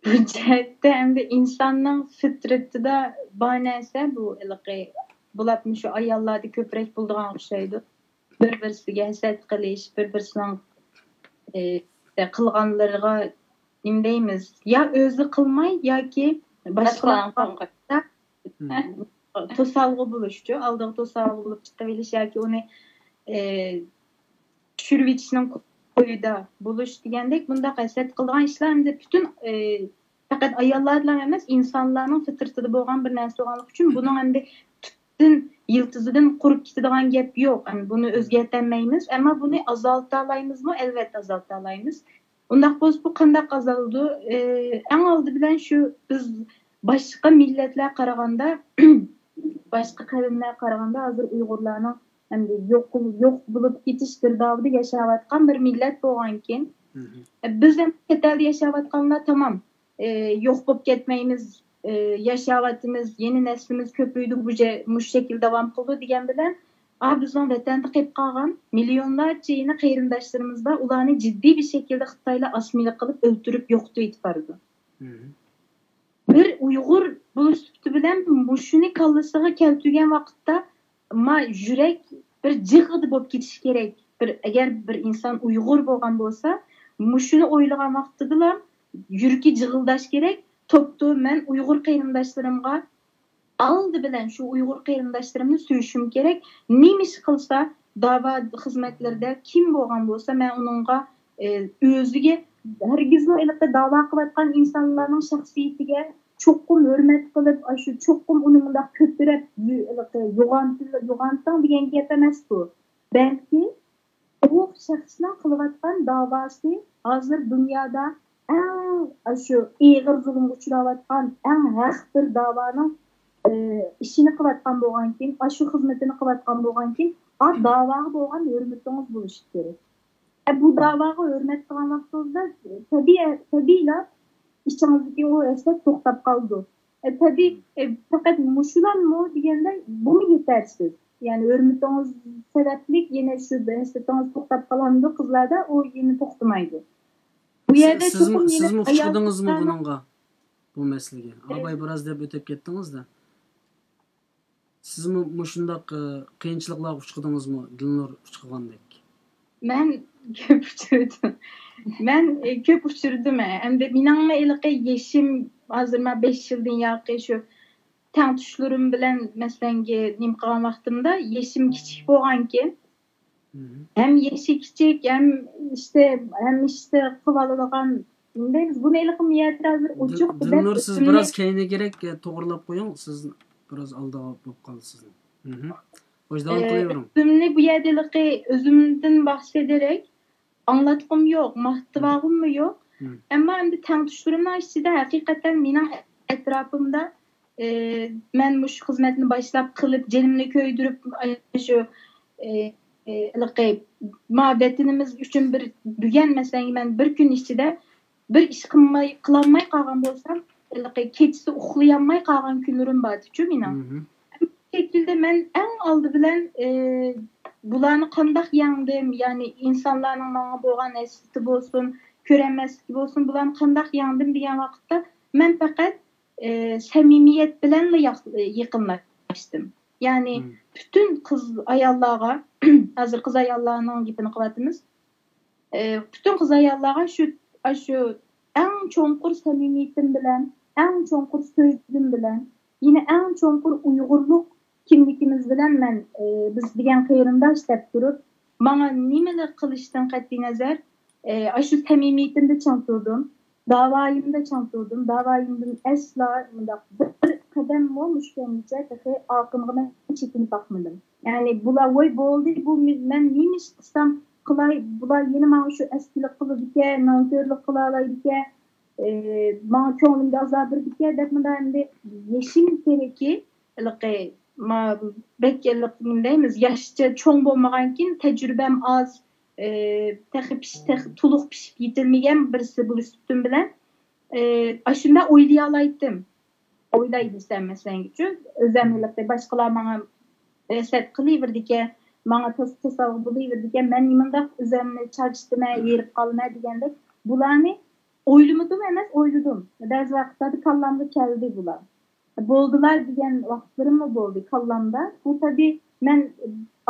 بۇ جەھەتتە ئەمدى ئىنساننىڭ فىترىتىدا بار نەرسە بۇ، ھېلىقى، بولۇپمۇ شۇ ئاياللاردا كۆپرەك بولىدىغان ئوخشايدۇ. بىر-بىرسىگە ھەسەت قىلىش، بىر-بىرسىنىڭ، ئى، قىلغانلىرىغا نېمە دەيمىز، يا ئۆزى قىلماي ياكى باشقىلارغا توسالغۇ بولۇشچۇ، ئالدىغا توسالغۇ بولۇپ چىقىۋېلىش ياكى ئۇنى، ئى، چۈشۈرۈۋېتىشنىڭ كويىدا بولۇش دېگەندەك، بۇنداق ھەسەت قىلىدىغان ئىشلار ئەمدى پۈتۈن، ئى، پەقەت ئاياللاردىلا ئەمەس، ئىنسانلارنىڭ فىترىتىدە بولغان بىر نەرسە بولغانلىقى ئۈچۈن بۇنىڭ ئەمدى تۈپتىن، يىلتىزىدىن قۇرۇپ كېتىدىغان گەپ يوق. ئەمدى بۇنى ئۆزگەرتەلمەيمىز، ئەمما بۇنى ئازالتالايمىزمۇ؟ ئەلۋەتتە ئازالتالايمىز. ئۇنداق بولسا بۇ قانداق ئازالىدۇ؟ ئى، ئەڭ ئالدى بىلەن شۇ بىز باشقا مىللەتلەرگە قارىغاندا، باشقا قەۋملەرگە قارىغاندا ھازىر ئۇيغۇرلارنىڭ ئەمدى يوق، يوق بولۇپ كېتىش گىردابىدا ياشاۋاتقان بىر مىللەت بولغانكىن، بىز ئەمدى چەت ئەلدە ياشاۋاتقانلار تامام، ئى، يوق بولۇپ كەتمەيمىز، ئى، ياشاۋاتىمىز، يەنە نەسلىمىز كۆپىيىدۇ، بۇ جە-، مۇشۇ شەكىل داۋام قىلىدۇ دېگەن بىلەن، ئا، بىزنىڭ ۋەتەندە قېلىپ قالغان مىليونلارچە يەنە قېرىنداشلىرىمىز بار، ئۇلارنى جىددىي بىر شەكىلدە خىتايلار ئاسسىمىلە قىلىپ ئۆلتۈرۈپ يوقىتىۋېتىپ بارىدۇ. بىر ئۇيغۇر بولۇش سۈپىتى بىلەن مۇشۇنى كاللىسىغا كەلتۈرگەن ۋاقىتتا، ما يۈرەك بىر جىغغىدە بولۇپ كېتىشى كېرەك. بىر، ئەگەر بىر ئىنسان ئۇيغۇر بولغان بولسا، مۇشۇنى ئويلىغان ۋاقتىدىلا يۈرىكى جىغىلداش كېرەك. توپتو، مەن ئۇيغۇر قېرىنداشلىرىمغا ئالدى بىلەن شۇ ئۇيغۇر قېرىنداشلىرىمنى سۆيۈشۈم كېرەك. نېمە ئىش قىلسا، داۋا خىزمەتلىرىدە كىم بولغان بولسا، مەن ئۇنىڭغا، ئى، ئۆزىگە ھەرگىزمۇ ھېلىقى داۋا قىلىۋاتقان ئىنسانلارنىڭ شەخسىيىتىگە چوقۇم ھۆرمەت قىلىپ، ئاشۇ چوقۇم ئۇنى مۇنداق كۆتۈرۈپ، يۇ-، ھېلىقى يوغانتىل-، يوغانتىڭ دېگەن گەپ ئەمەسقۇ. بەلكى ئۇ شەخسنىڭ قىلىۋاتقان داۋاسى ھازىر دۇنيادا ئەڭ ئاشۇ ئېغىر زۇلۇمغا ئۇچراۋاتقان، ئەڭ ھەق بىر داۋانىڭ، ئى، ئىشىنى قىلىۋاتقان بولغانكىن، ئاشۇ خىزمىتىنى قىلىۋاتقان بولغانكىن، ئا، داۋاغا بولغان ھۆرمىتىڭىز بولۇشى كېرەك. ئە، بۇ داۋاغا ھۆرمەت قىلغان ۋاقتىڭىزدا، تەبىئىي، تەبىئىيلا ئىچىڭىزدىكى ئۇ ھەسرەت توختاپ قالىدۇ. ئە، تەبىئىي، ئە، پەقەت مۇشۇلاممۇ دېگەندە، بۇمۇ يېتەرسىز. يەنى ھۆرمىتىڭىز سەۋەبلىك يەنە شۇ ھەسرىتىڭىز توختاپ قالامدۇ؟ قىزلاردا ئۇ يەنە توختىمايدۇ. بۇ يەردە سىزمۇ، چوقۇم يەنە سىزمۇ ئۇچرىدىڭىزمۇ بۇنىڭغا، بۇ مەسىلىگە؟ ئاباي، بىراز دەپ ئۆتۈپ كەتتىڭىز-دە. سىزمۇ مۇشۇنداق، ئى، قىيىنچىلىقلارغا ئۇچرىدىڭىزمۇ، دىلنۇر ئۇچرىغاندەك؟ مەن كۆپ ئۇچرىدىم. مەن، ئى، كۆپ ئۇچرىدىم. ئەمدى مېنىڭمۇ ھېلىقى يېشىم ھازىر مانا بەش يىلدىن ياقى شۇ تەڭتۇشلىرىم بىلەن مەسىلەنگە نېمە قىلغان ۋاقتىمدا يېشىم كىچىك بولغانكىن، ھەم يېشى كىچىك، ھەم ئىشتە، ھەم ئىشتە قىلىۋالىدىغان، دەيمىز، بۇنى ھېلىقى يەردە ھازىر ئوچۇق دىلنۇر، سىز بىراز كەينىگىرەك، ئە، توغرىلاپ قويۇڭ، سىز بىراز ئالدىغا بولۇپ قالدى سىزنىڭ. داۋام قىلىۋېرىڭ. ئۆزۈمنى بۇ يەردە ھېلىقى ئۆزۈمدىن باھا دېرەك ئاڭلاتقۇم يوق، ماختىۋالغۇممۇ يوق. ئەمما ئەمدى تەڭتۇشلىرىمنىڭ ئىچىدە ھەقىقەتەن مېنىڭ ئەتراپىمدا، ئى، مەن مۇشۇ خىزمەتنى باشلاپ قىلىپ، جېنىمنى كۆيدۈرۈپ، شۇ، ئى، ئى، ھېلىقى، ما ۋەتىنىمىز ئۈچۈن بىر بۈگۈن، مەسىلەن، مەن بىر كۈن ئىچىدە بىر ئىش قىلماي، قىلالماي قالغان بولسام، ھېلىقى كېچىسى ئۇخلىيالماي قالغان كۈنلىرىم باردىچۇ مېنىڭ. شۇ شەكىلدە مەن ئەڭ ئالدى بىلەن، ئى، بۇلارنى قانداق يەڭدىم، يەنى ئىنسانلارنىڭ ماڭا بولغان ھەسرىتى بولسۇن، كۆرەلمەسلىكى بولسۇن، بۇلارنى قانداق يەڭدىم دېگەن ۋاقىتتا، مەن پەقەت، ئى، سەمىمىيەت بىلەنلا ياق-، يېقىنلاشتىم. يەنى پۈتۈن قىز ئاياللارغا، ھازىر قىز ئاياللارنىڭ گېپىنى قىلىۋاتىمىز. ئى، پۈتۈن قىز ئاياللارغا شۇ، ئاشۇ ئەڭ چوڭقۇر سەمىمىيىتىم بىلەن، ئەڭ چوڭقۇر سۆيگۈم بىلەن، يەنە ئەڭ چوڭقۇر ئۇيغۇرلۇق كىملىكىمىز بىلەن مەن، ئى، بىز دېگەن قېرىنداش دەپ تۇرۇپ، ماڭا نېمىلا قىلىشتىن قەتئىينەزەر، ئى، ئاشۇ سەمىمىيىتىمدە چىڭ تۇردۇم. داۋايىمدا چىڭ تۇردۇم. داۋايىمدىن ئەسلا مۇنداق بىر قەدەممۇ مۇشۇ كۈنگىچە تېخى ئارقىمغا مەن چېكىنىپ باقمىدىم. يەنى بۇلار، ۋوي، بولدى، بۇ مې-، مەن نېمە ئىش قىلسام قىلاي، بۇلار يەنە ماڭا شۇ ئەسكىلىك قىلىدىكەن، نانكۆرلۈك قىلالايدىكەن، ئى، ماڭا كۆڭلۈمگە ئازار بېرىدىكەن دەپ مۇنداق ئەمدى يېشىم كېرەككى، ھېلىقى، ما-، بەك ھېلىقى نېمە دەيمىز، ياشچە چوڭ بولمىغانكىن، تەجرىبەم ئاز، ئى، تېخى پىش-، تېخى تولۇق پىشىپ يېتىلمىگەن بىرسى بولۇش سۈپىتىم بىلەن، ئى، ئاشۇنداق ئويلىيالايتتىم. ئويلاي دېسەم، مەسىلەن، ئۈچۈن ئۆزەم ھېلىقى باشقىلار ماڭا ھەسەت قىلىۋېرىدىكەن، ماڭا توس-، توسالغۇ بولۇۋېرىدىكەن، مەن نېمانداق ئۆزەمنى چارچىتىمەن، ھېرىپ قالىمەن دېگەندەك، بۇلارنى ئويلىمىدىم ئەمەس، ئويلىدىم. بەزى ۋاقىتلاردا كاللامغا كەلدى بۇلار. بولدىلار دېگەن ۋاقىتلىرىممۇ بولدى كاللامدا. بۇ تەبىئىي، مەن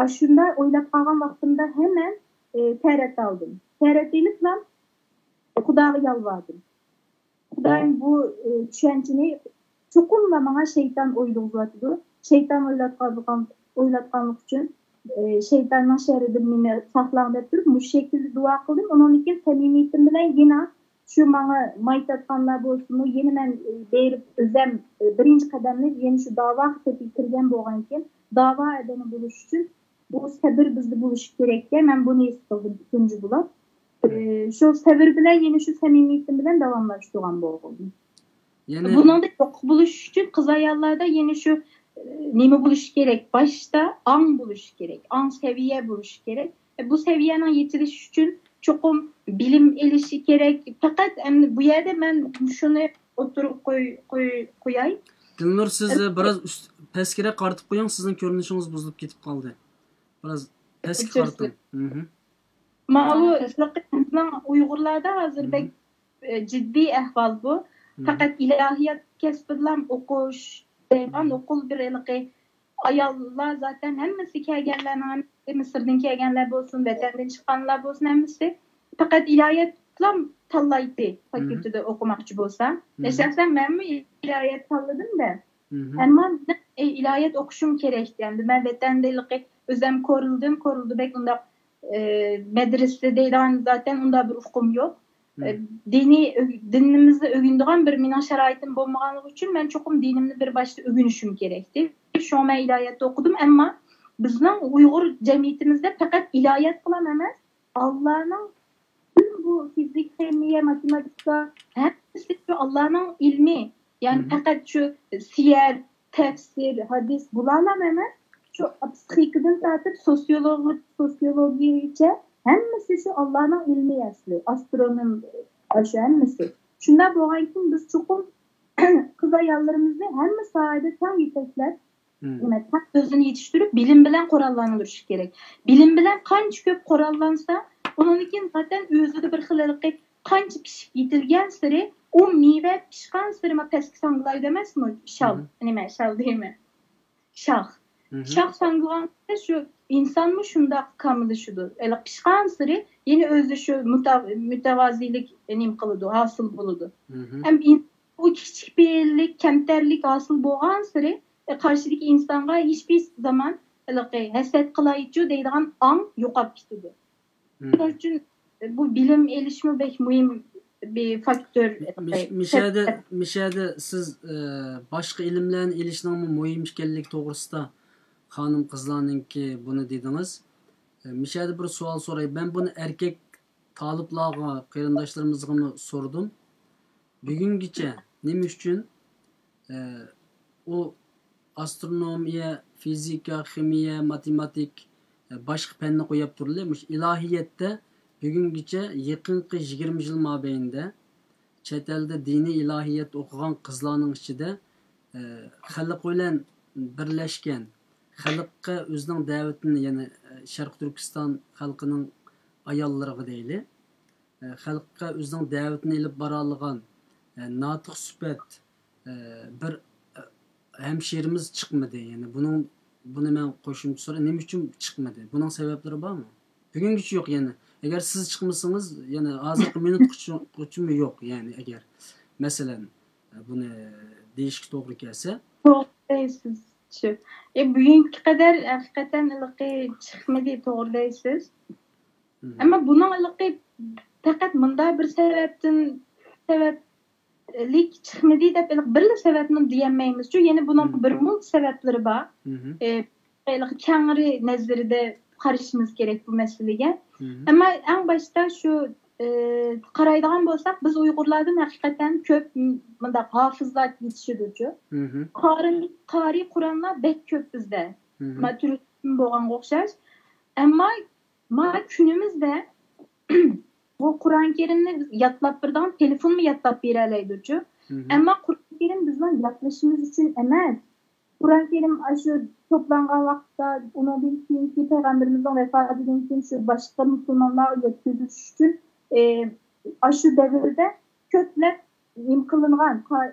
ئاشۇنداق ئويلاپ قالغان ۋاقتىمدا ھەمەن، ئى، تەرەت ئالدىم. تەرەت ئېلىپلا خۇداغا يالۋاردىم. خۇدايىم، بۇ، ئى، چۈشەنچىنى چوقۇملا ماڭا شەيتان ئويلىغۇزۇۋاتىدۇ. شەيتان ئويلاتقانلىقىم-، ئويلاتقانلىقى ئۈچۈن، ئى، شەيتاننىڭ شەررىدىن مېنى ساقلاڭ دەپ تۇرۇپ، مۇشۇ شەكىلدە دۇئا قىلدىم. ئۇنىڭدىن كېيىن سەمىمىيىتىم بىلەن يەنە شۇ ماڭا ماي تارتقانلار بولسىمۇ، يەنە مەن، ئى، بېرىپ ئۆزەم، ئى، بىرىنچى قەدەمنى يەنە شۇ داۋا خىتابىغا كىرگەن بولغانكىن، داۋا ئادىمى بولۇش ئۈچۈن بۇ سەبىر بىزدە بولۇشى كېرەككەن. مەن بۇنى ھېس قىلدىم تۇنجى بولۇپ. ئى، شۇ سەۋر بىلەن يەنە شۇ سەمىمىيىتىم بىلەن داۋاملاشتۇرغان بولدۇم. يەنى بۇنىڭدا يوق بولۇش ئۈچۈن قىز ئاياللاردا يەنە شۇ، ئى، نېمە بولۇشى كېرەك؟ باشتا ئاڭ بولۇشى كېرەك، ئاڭ سەۋىيە بولۇشى كېرەك. ئى، بۇ سەۋىيەنىڭ يېتىلىشى ئۈچۈن چوقۇم بىلىم ئېلىشى كېرەك. پەقەت ئەمدى بۇ يەردە مەن شۇنى ئوتتۇرىغا قوي-، قوي-، قوياي. دىلنۇر، سىز ئەلبەتتە بىراز ئۈست-، پەسكىرەك قارىتىپ قويۇڭ، سىزنىڭ كۆرۈنۈشىڭىز بۇزۇلۇپ كېتىپ قالدى. بىراز پەسكە قارىتىڭ. ماۋۇ بىزنىڭ ئۇيغۇرلاردا ھازىر بەك، ئە، جىددىي ئەھۋال بۇ. پەقەت ئىلاھىيات كەسپىدىلا ئوقۇش دەيدىغان، ئوقۇل بىر ھېلىقى ئاياللار زاتەن ھەممىسى كەلگەنلەرنىڭ ھەممىسى، مىسىردىن كەلگەنلەر بولسۇن، ۋەتەندىن چىققانلار بولسۇن، ھەممىسى پەقەت ئىلاھىياتلا تاللايتتى فاكۇلتېتتا ئوقۇماقچى بولسا. شەخسەن مەنمۇ ئىلاھىيات تاللىدىم-دە. ئەمما مەن، ئى، ئىلاھىيات ئوقۇشۇم كېرەكتى. ئەمدى مەن ۋەتەندە ھېلىقى ئۆزەم كورلىدىم، كورلىدا بەك ئۇنداق، ئى، مەدرىسە دەيدىغان زاتەن ئۇنداق بىر ئۇقۇم يوق. ئى، دىنىي ئۆگ-، دىنىمىزنى ئۆگىنىدىغان بىر مېنىڭ شارائىتىم بولمىغانلىقى ئۈچۈن مەن چوقۇم دىنىمنى بىر باشتا ئۆگىنىشىم كېرەكتى. شۇڭا مەن ئىلاھىياتتا ئوقۇدۇم. ئەمما بىزنىڭ ئۇيغۇر جەمئىيىتىمىزدە پەقەت ئىلاھىياتقىلا ئەمەس، ئاللانىڭ پۈتۈن بۇ فىزىك، خىمىيە، ماتېماتىكا، ھەممىسى شۇ ئاللانىڭ ئىلمى. يەنى پەقەت شۇ سىيەر، تەپسىر، ھەدىس بۇلارلا ئەمەس، شۇ پسىخىكىدىن تارتىپ سوسىيولوگى-، سوسىيولوگىيىگىچە ھەممىسى شۇ ئاللانىڭ ئىلمى ئەسلى، ئاسترونوم، شۇ ھەممىسى. شۇنداق بولغاندىكىن بىز چوقۇم قىز-ئاياللىرىمىزنى ھەممە ساھەدە تەڭ يېتەكلەپ، دېمەك، تەڭ ئۆزىنى يېتىشتۈرۈپ، بىلىم بىلەن قوراللاندۇرۇشى كېرەك. بىلىم بىلەن قانچە كۆپ قوراللانسا، ئۇنىڭدىن كېيىن زاتەن ئۆزىدە بىر خىل ھېلىقى قانچە پىشىپ يېتىلگەنسېرى، ئۇ مېۋە پىشقانسېرى ما پەسكە ساڭگىلايدۇ ئەمەسمۇ؟ شال، نېمە، شال دەيمەن. شاخ. شاخ ساڭگىغانسېرى شۇ ئىنسانمۇ شۇنداق كامىللىشىدۇ. ھېلىقى پىشقانسېرى يەنە ئۆزى شۇ مۇتا-، مۇتەۋازىيلىك نېمە قىلىدۇ، ھاسىل بولىدۇ. ھەم ئۇ كىچىك پېئىللىك، كەمتەرلىك ھاسىل بولغانسېرى، ئە، قارشىدىكى ئىنسانغا ھېچبىر زامان ھېلىقى ھەسەت قىلايچۇ دەيدىغان ئاڭ يوقاپ كېتىدۇ. شۇنىڭ ئۈچۈن بۇ بىلىم ئېلىشمۇ بەك مۇھىم بىر فاكتور. مىش-، مىشەدە، مىشەدە سىز، ئە، باشقا ئىلىملەرنى ئېلىشنىڭمۇ مۇھىم ئىكەنلىكى توغرىسىدا خانىم قىزلارنىڭكى بۇنى دېدىڭىز. ئە، مىشەدە بىر سوئال سوراي. مەن بۇنى ئەركەك تالىپلارغا، قېرىنداشلىرىمىزغىمۇ سورىدىم. بۈگۈنگىچە نېمە ئۈچۈن، ئە، ئۇ ئاسترونومىيە، فىزىكا، خىمىيە، ماتېماتىك، ئە، باشقا پەننى قويۇپ تۇرۇلى، مۇشۇ ئىلاھىيەتتە بۈگۈنگىچە يېقىنقى يىگىرمە يىل مابەينىدە چەت ئەلدە دىنىي ئىلاھىيەت ئوقۇغان قىزلارنىڭ ئىچىدە، ئە، خەلق بىلەن بىرلەشكەن، خەلققە ئۆزىنىڭ دەۋىتىنى، يەنى، ئە، شەرقىي تۈركىستان خەلقىنىڭ ئاياللىرىغا دەيلى، ئە، خەلققە ئۆزىنىڭ دەۋىتىنى ئېلىپ بارالىغان، ئە، ناتىق سۈپەت، ئە، بىر، ئە، ھەمشىرىمىز چىقمىدى. يەنى بۇنىڭ، بۇنى مەن قوشۇمچە سوراي، نېمە ئۈچۈن چىقمىدى؟ بۇنىڭ سەۋەبلىرى بارمۇ؟ بۈگۈنگىچە يوق يەنە. ئەگەر سىز چىقمىسىڭىز، يەنە ھازىرقى مىنۇتقىچە، قىچىمۇ يوق، يەنى ئەگەر، مەسىلەن، بۇنى دېيىشكە توغرا كەلسە. توغرا دەيسىز، شۇ. ئە، بۈگۈنگە قەدەر ھەقىقەتەن ھېلىقى چىقمىدى، توغرا دەيسىز. ئەمما بۇنىڭ ھېلىقى پەقەت مۇنداق بىر سەۋەبتىن، سەۋەبلىك چىقمىدى دەپ ھېلىقى بىرلا سەۋەبنى دېيەلمەيمىزچۇ، يەنە بۇنىڭ بىر مۇنچە سەۋەبلىرى بار. ئە، ھېلىقى كەڭرى نەزىرىدە قارىشىمىز كېرەك بۇ مەسىلىگە. ئەمما ئەڭ باشتا شۇ، ئە، قارايدىغان بولساق، بىز ئۇيغۇرلاردىن ھەقىقەتەن كۆپ م-، مۇنداق ھافىزلار يېتىشىدۇچۇ. قارىي، قارىي قۇرئانلار بەك كۆپ بىزدە. ما تۈركتىن بولغانغا ئوخشاش. ئەمما ما كۈنىمىزدە بۇ قۇرئان كەرىمنى بىز يادلاپ بېرىدىغان تېلېفونمۇ يادلاپ بېرەلەيدۇچۇ. ئەمما قۇرئان كەرىم بىزنىڭ يادلىشىمىز ئۈچۈن ئەمەس. قۇرئان كەرىم ئاشۇ توپلانغان ۋاقىتتا، ئۇنىڭدىن كېيىنكى پەيغەمبىرىمىزنىڭ ۋاپاتىدىن كېيىن شۇ باشقا مۇسۇلمانلارغا يەتكۈزۈش ئۈچۈن، ئى، ئاشۇ دەۋردە كۆپلەپ نېمە قىلىنغان، قا-،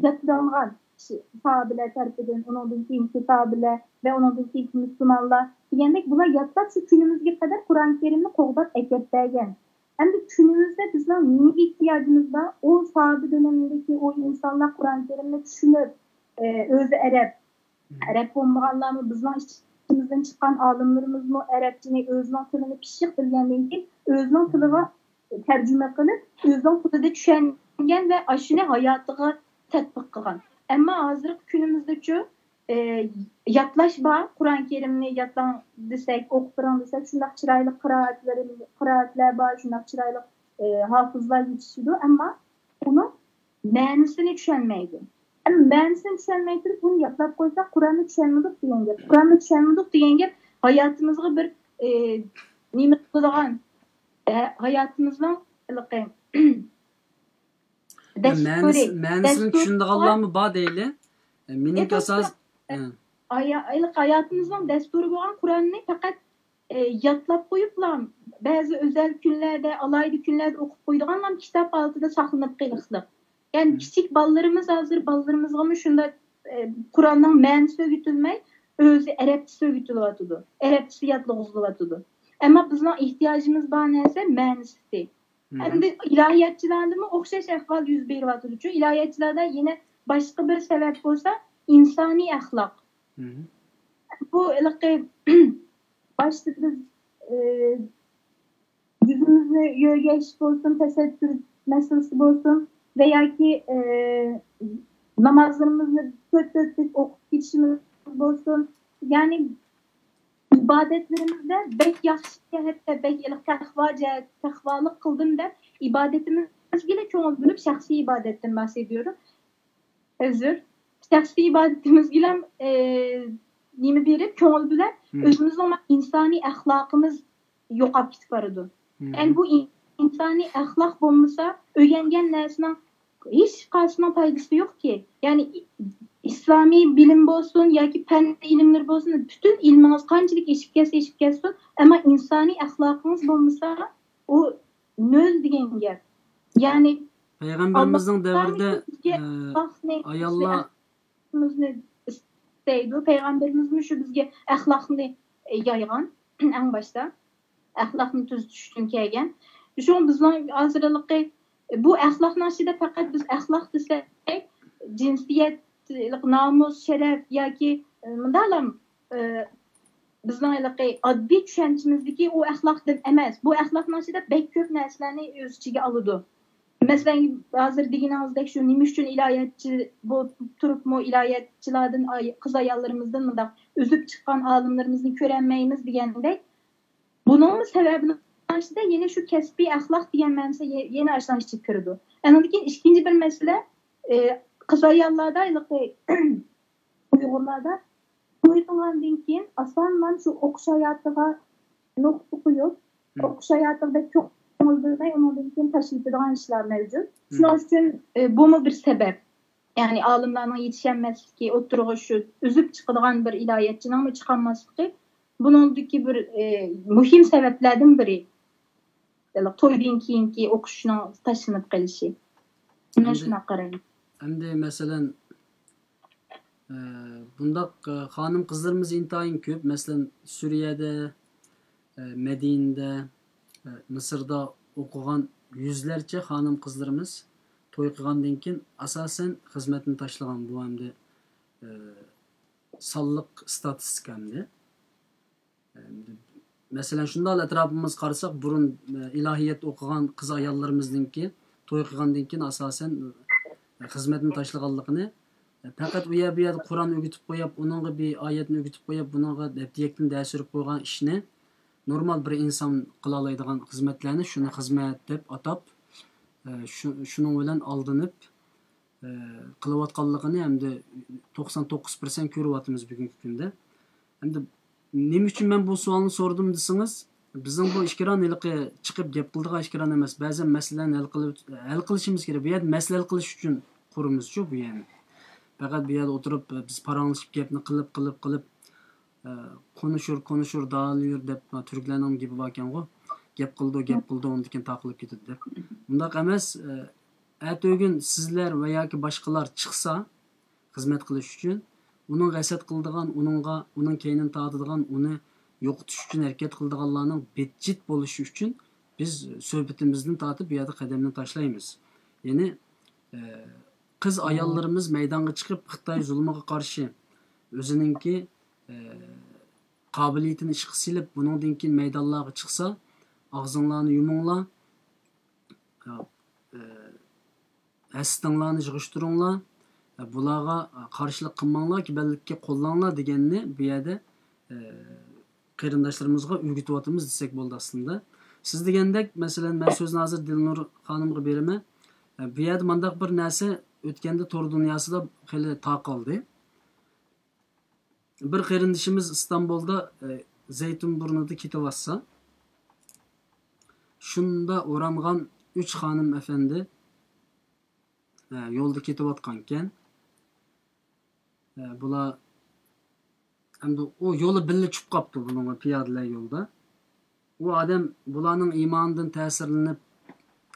يادلانغان ساھابىلەر تەرىپىدىن، ئۇنىڭدىن كېيىنكى ساھابىلەر ۋە ئۇنىڭدىن كېيىنكى مۇسۇلمانلار دېگەندەك، بۇلار يادلاپ شۇ كۈنىمىزگە قەدەر قۇرئان كەرىمنى قوغداپ ئەكەپ بەرگەن. ئەمدى كۈنىمىزدە بىزنىڭ نېمىگە ئېھتىياجىمىز بار؟ ئۇ ساھابە دۆلىمىدىكى ئۇ ئىنسانلار قۇرئان كەرىمنى چۈشىنىپ، ئى، ئۆزى ئەرەب، ئەرەب بولمىغانلارمۇ، بىزنىڭ ئىچىمىزدىن چىققان ئالىملىرىمىزمۇ ئەرەبچىنى ئۆزىنىڭ تىلىنى پىششىق بىلگەندىن كېيىن، ئۆزىنىڭ تىلىغا تەرجىمە قىلىپ، ئۆزىنىڭ تىلىدا چۈشەنگەن ۋە ئاشۇنى ھاياتىغا تەتبىق قىلغان. ئەمما ھازىرقى كۈنىمىزدىچۇ، ئى، يادلاش بار، قۇرئان كەرىمنى يادلاڭ دېسەك، ئوقۇپ بېرىڭ دېسەك، شۇنداق چىرايلىق قىرائەتلىرى، قىرائەتلەر بار، شۇنداق چىرايلىق، ئى، ھافىزلار يېتىشىدۇ. ئەمما ئۇنىڭ مەنىسىنى چۈشەنمەيدۇ. ئەمما مەنىسىنى چۈشەنمەي تۇرۇپ، ئۇنى يادلاپ قويساق، قۇرئاننى چۈشەنمىدۇق دېگەن گەپ. قۇرئاننى چۈشەنمىدۇق دېگەن گەپ ھاياتىمىزغا بىر، ئى، نېمە قىلىدىغان، ھە، ھاياتىمىزنىڭ ھېلىقى دەستۇرى، مەنىسى، مەنىسىنى دەستۇرى چۈشىنىدىغانلارمۇ بار دەيلى. ئە، مېنىڭكى ئاساس-، ئە، ھاياتىمىزنىڭ دەستۇرى بولغان قۇرئاننى پەقەت ئە، يادلاپ قويۇپلا، بەزى ئۆزەل كۈنلەردە، ئالاھىدە كۈنلەردە ئوقۇپ قويىدىغانلام كىتاب ھالىتىدە ساقلىنىپ قېلىشلىق. يەنى كىچىك بالىلىرىمىز، ھازىر بالىلىرىمىزغىمۇ شۇنداق، ئە، قۇرئاننىڭ مەنىسى ئۆگىتىلمەي، ئۆزى ئەرەبچىسى ئۆگىتىلىۋاتىدۇ. ئەرەبچىسى يادلىغۇزۇلۇۋاتىدۇ. ئەمما بىزنىڭ ئېھتىياجىمىز بار نەرسە مەنىسى. ئەمدى ئىلاھىياتچىلاردىمۇ ئوخشاش ئەھۋال يۈز بېرىۋاتىدۇچۇ. ئىلاھىياتچىلاردا يەنە باشقا بىر سەۋەب بولسا ئىنسانىي ئەخلاق. بۇ ھېلىقى باشتا بىز، ئى، يۈزىمىزنى يۆگەش بولسۇن، تەسەتتۇر مەسىلىسى بولسۇن ۋە ياكى، ئى، نامازلىرىمىزنى تۆت تۆتلۈك ئوقۇپ كېتىشىمىز بولسۇن. يەنى ئىبادەتلىرىمىزدە بەك ياخشى جەھەتتە، بەك تەقۋا جەھەت، تەقۋالىق قىلدىم دەپ ئىبادىتىمىزگىلا كۆڭۈل بۆلۈپ، شەخسىي ئىبادەتتىن بەھس ئېدىيورۇم. ئۆزۈر. شەخسىي ئىبادىتىمىزگىلا، ئى، نېمە بېرىپ، كۆڭۈل بۆلۈپ، ئۆزىمىزنىڭ ئىنسانىي ئەخلاقىمىز يوقاپ كېتىپ بارىدۇ. يەنى بۇ ئىن-، ئىنسانىي ئەخلاق بولمىسا، ئۆگەنگەن نەرسىنىڭ ھېچقايسىنىڭ پايدىسى يوقكى. يەنى ئىسلامىي بىلىم بولسۇن ياكى پەن ئىلىملىرى بولسۇن، پۈتۈن ئىلمىڭىز قانچىلىك ئېشىپ كەتسە ئېشىپ كەتسۇن، ئەمما ئىنسانىي ئەخلاقىڭىز بولمىسا، ئۇ نۆل دېگەن گەپ. يەنى پەيغەمبىرىمىزنىڭ دەۋرىدە، ئە، ئاياللار ئىستەيدۇ. پەيغەمبىرىمىزمۇ شۇ بىزگە ئەخلاقنى يايغان، ئەڭ باشتا. ئەخلاقنى تۈزىتىش ئۈچۈن كەلگەن. شۇڭا بىزنىڭ ھازىرلىقى بۇ ئەخلاقنىڭ ئىچىدە پەقەت بىز ئەخلاق دېسەك، جىنسىيەت، نامۇس، شەرەپ ياكى، ئە، مۇنداقلام، ئە، بىزنىڭ ھېلىقى ئاددىي چۈشەنچىمىزدىكى ئۇ ئەخلاق دەپ ئەمەس. بۇ ئەخلاقنىڭ ئىچىدە بەك كۆپ نەرسىلەرنى ئۆز ئىچىگە ئالىدۇ. مەسىلەن، ھازىر دېگىنىڭىزدەك شۇ نېمە ئۈچۈن ئىلاھىيەتچى بولۇپ تۇرۇپمۇ ئىلاھىيەتچىلاردىن ئاي-، قىز ئاياللىرىمىزدىن مۇنداق ئۈزۈپ چىققان ئالىملىرىمىزنى كۆرەلمەيمىز دېگەندەك، بۇنىڭمۇ سەۋەبىنىڭ ئىچىدە يەنە شۇ كەسپىي ئەخلاق دېگەن مەنىسى يە-، يەنە ئاشۇنىڭ ئىچىگە كىرىدۇ. ئاندىن كېيىن ئىككىنچى بىر مەسىلە، ئى، قىز ئاياللاردا ھېلىقى ئۇيغۇرلاردا توي قىلغاندىن كېيىن ئاسانلا شۇ ئوقۇش ھاياتىغا نۇقتا قويۇپ، ئوقۇش ھاياتىغا بەك كۆڭۈل بۆلمەي، ئۇنىڭدىن كېيىن تاشلىۋېتىدىغان ئىشلار مەۋجۇت. شۇنىڭ ئۈچۈن، ئى، بۇمۇ بىر سەۋەب. يەنى ئالىملارنىڭ يېتىشەلمەسلىكى، ئوتتۇرىغا شۇ ئۈزۈپ چىقىدىغان بىر ئىلاھىيەتچىنىڭمۇ چىقالماسلىقى بۇنىڭدىكى بىر، ئى، مۇھىم سەۋەبلەردىن بىرى. تويدىن كېيىنكى ئوقۇشنىڭ تاشلىنىپ قېلىشى. مەن ئەمدى، شۇنداق قارايمەن. ئەمدى مەسىلەن، ئە، بۇنداق، ئە، خانىم قىزلىرىمىز ئىنتايىن كۆپ. مەسىلەن، سۈرىيەدە، ئە، مەدىنىدە، ئە، مىسىردا ئوقۇغان يۈزلەرچە خانىم قىزلىرىمىز توي قىلغاندىن كېيىن ئاساسەن خىزمەتنى تاشلىغان. بۇ ئەمدى، ئە، سانلىق ئىستاتىستىكا ئەمدى. مەسىلەن، شۇنداق ئەتراپىمىزغا قارىساق، بۇرۇن، ئە، ئىلاھىيەت ئوقۇغان قىز ئاياللىرىمىزنىڭكى توي قىلغاندىن كېيىن ئاساسەن، ئە، خىزمەتنى تاشلىغانلىقىنى، ئە، پەقەت ئۇ يەر بۇ يەردە قۇرئان ئۆگىتىپ قويۇپ، ئۇنىڭغا بىر ئايەتنى ئۆگىتىپ قويۇپ، بۇنىڭغا دەپتىيەكتىن دەرس بېرىپ قويغان ئىشنى نورمال بىر ئىنسان قىلالايدىغان خىزمەتلەرنى، شۇنى خىزمەت دەپ ئاتاپ، ئە، شۇ-، شۇنىڭ بىلەن ئالدىنىپ، ئى، قىلىۋاتقانلىقىنى ئەمدى توقسان توققۇز پىرسەنت كۆرۈۋاتىمىز بۈگۈنكى كۈندە. ئەمدى نېمە ئۈچۈن مەن بۇ سوئالنى سورىدىم دېسىڭىز، بىزنىڭ بۇ ئىكران ھېلىقى چىقىپ گەپ قىلىدىغان ئىكران ئەمەس. بەزەن مەسىلىلەرنى ھەل قىلىپ، ھەل قىلىشىمىز كېرەك. بۇ يەردە مەسىلە ھەل قىلىش ئۈچۈن قۇرىمىزچۇ بۇ يەرنى. پەقەت بۇ يەردە ئولتۇرۇپ، بىز پاراڭلىشىپ گەپنى قىلىپ، قىلىپ، قىلىپ، ئە، قونۇشۇر، قونۇشۇر، دالىيۇر دەپ، تۈركلەرنىڭ گېپى باركەنغۇ، گەپ قىلىدۇ، گەپ قىلىدۇ، ئۇنىڭدىن كېيىن تاقىلىپ كېتىدۇ دەپ. ئۇنداق ئەمەس، ئە، ئەتىگۈن سىزلەر ۋە ياكى باشقىلار چىقسا خىزمەت قىلىش ئۈچۈن، ئۇنىڭغا ھەسەت قىلىدىغان، ئۇنىڭغا، ئۇنىڭ كەينىنى تارتىدىغان، ئۇنى يوقىتىش ئۈچۈن ھەرىكەت قىلىدىغانلارنىڭ بىت-، جىت بولۇشى ئۈچۈن بىز سۆھبىتىمىزدىن تارتىپ بۇ يەردە قەدەمنى تاشلايمىز. يەنى، ئە، قىز ئاياللىرىمىز مەيدانغا چىقىپ خىتاي زۇلمىغا قارشى ئۆزىنىڭكى، ئە، قابىلىيىتىنى ئىشقا سېلىپ، بۇنىڭدىن كېيىن مەيدانلارغا چىقسا، ئاغزىڭلارنى يۇمۇڭلار، ئە، ھەسىتىڭلارنى يىغىشتۇرۇڭلار، ئە، بۇلارغا قارشىلىق قىلماڭلار، كېبەللىككە قوللاڭلار دېگەننى بۇ يەردە، ئە، قېرىنداشلىرىمىزغا ئۆگىتىۋاتىمىز دېسەك بولىدۇ ئەسلىندە. سىز دېگەندەك، مەسىلەن، مەن سۆزنى ھازىر دىلنۇر خانىمغا بېرىمەن. ئە، بۇ يەردە مانداق بىر نەرسە ئۆتكەندە تور دۇنياسىدا خېلى تارقالدى. بىر قېرىندىشىمىز ئىستانبۇلدا، ئە، زەيتۇن بۇرنىدا كېتىۋاتسا، شۇندا ئورانغان ئۈچ خانىم ئەپەندى، ئە، يولدا كېتىۋاتقانكەن. ئە، بۇلار ئەمدى ئۇ يولى بىللە چۈشۈپ قاپتۇ بۇنىڭغا پىيادىلەر يولدا. ئۇ ئادەم بۇلارنىڭ ئىمانىدىن تەسىرلىنىپ،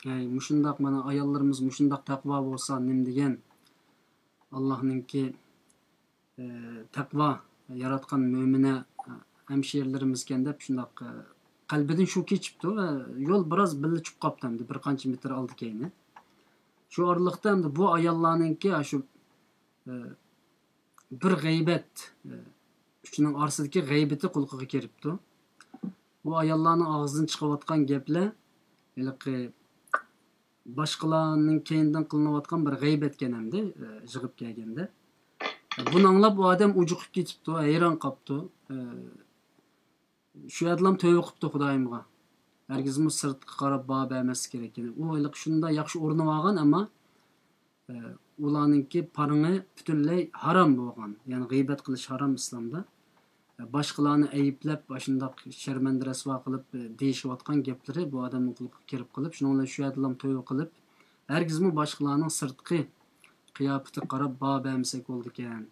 ھەي، مۇشۇنداق مانا ئاياللىرىمىز مۇشۇنداق تەقۋا بولسا نېمە دېگەن، ئاللاھنىڭكى، ئە، تەقۋا ياراتقان مۆمىنە، ئە، ھەمشىرىلىرىمىزكەن دەپ شۇنداق، ئە، قەلبىدىن شۇ كېچىپتۇ ۋە يول بىراز بىللە چۈشۈپ قاپتۇ ئەمدى بىر قانچە مېتىر ئالدى كەينى. شۇ ئارىلىقتا ئەمدى بۇ ئاياللارنىڭكى شۇ، ئە، بىر غەيبەت، ئە، ئۈچىنىڭ ئارىسىدىكى غەيبىتى قۇلىقىغا كىرىپتۇ. بۇ ئاياللارنىڭ ئاغزىدىن چىقىۋاتقان گەپلەر ھېلىقى باشقىلارنىڭ كەينىدىن قىلىنىۋاتقان بىر غەيبەتكەن ئەمدى، ئە، يىغىپ كەلگەندە. بۇنى ئاڭلاپ ئۇ ئادەم ئۇجۇقۇپ كېتىپتۇ، ھەيران قاپتۇ. ئە، شۇ يەردىلا تۆۋە قىپتۇ خۇدايىمغا. ھەرگىزمۇ سىرتقا قاراپ باھا بەرمەسلىك كېرەك. يەنى ئۇ ھېلىقى شۇنداق ياخشى ئورنىۋالغان، ئەمما، ئە، ئۇلارنىڭكى پارىڭى پۈتۈنلەي ھارام بولغان. يەنى غىيبەت قىلىش ھارام ئىسلامدا. ئە، باشقىلارنى ئەيىبلەپ، ئاشۇنداق شەرمەندە رەسۋا قىلىپ، ئە، دېيىشىۋاتقان گەپلىرى بۇ ئادەمنىڭ قۇلىقىغا كىرىپ قېلىپ، شۇنىڭ بىلەن شۇ يەردىلا تۆۋە قىلىپ، ھەرگىزمۇ باشقىلارنىڭ سىرتقى قىياپىتىگە قاراپ باھا بەرمىسەك بولىدىكەن.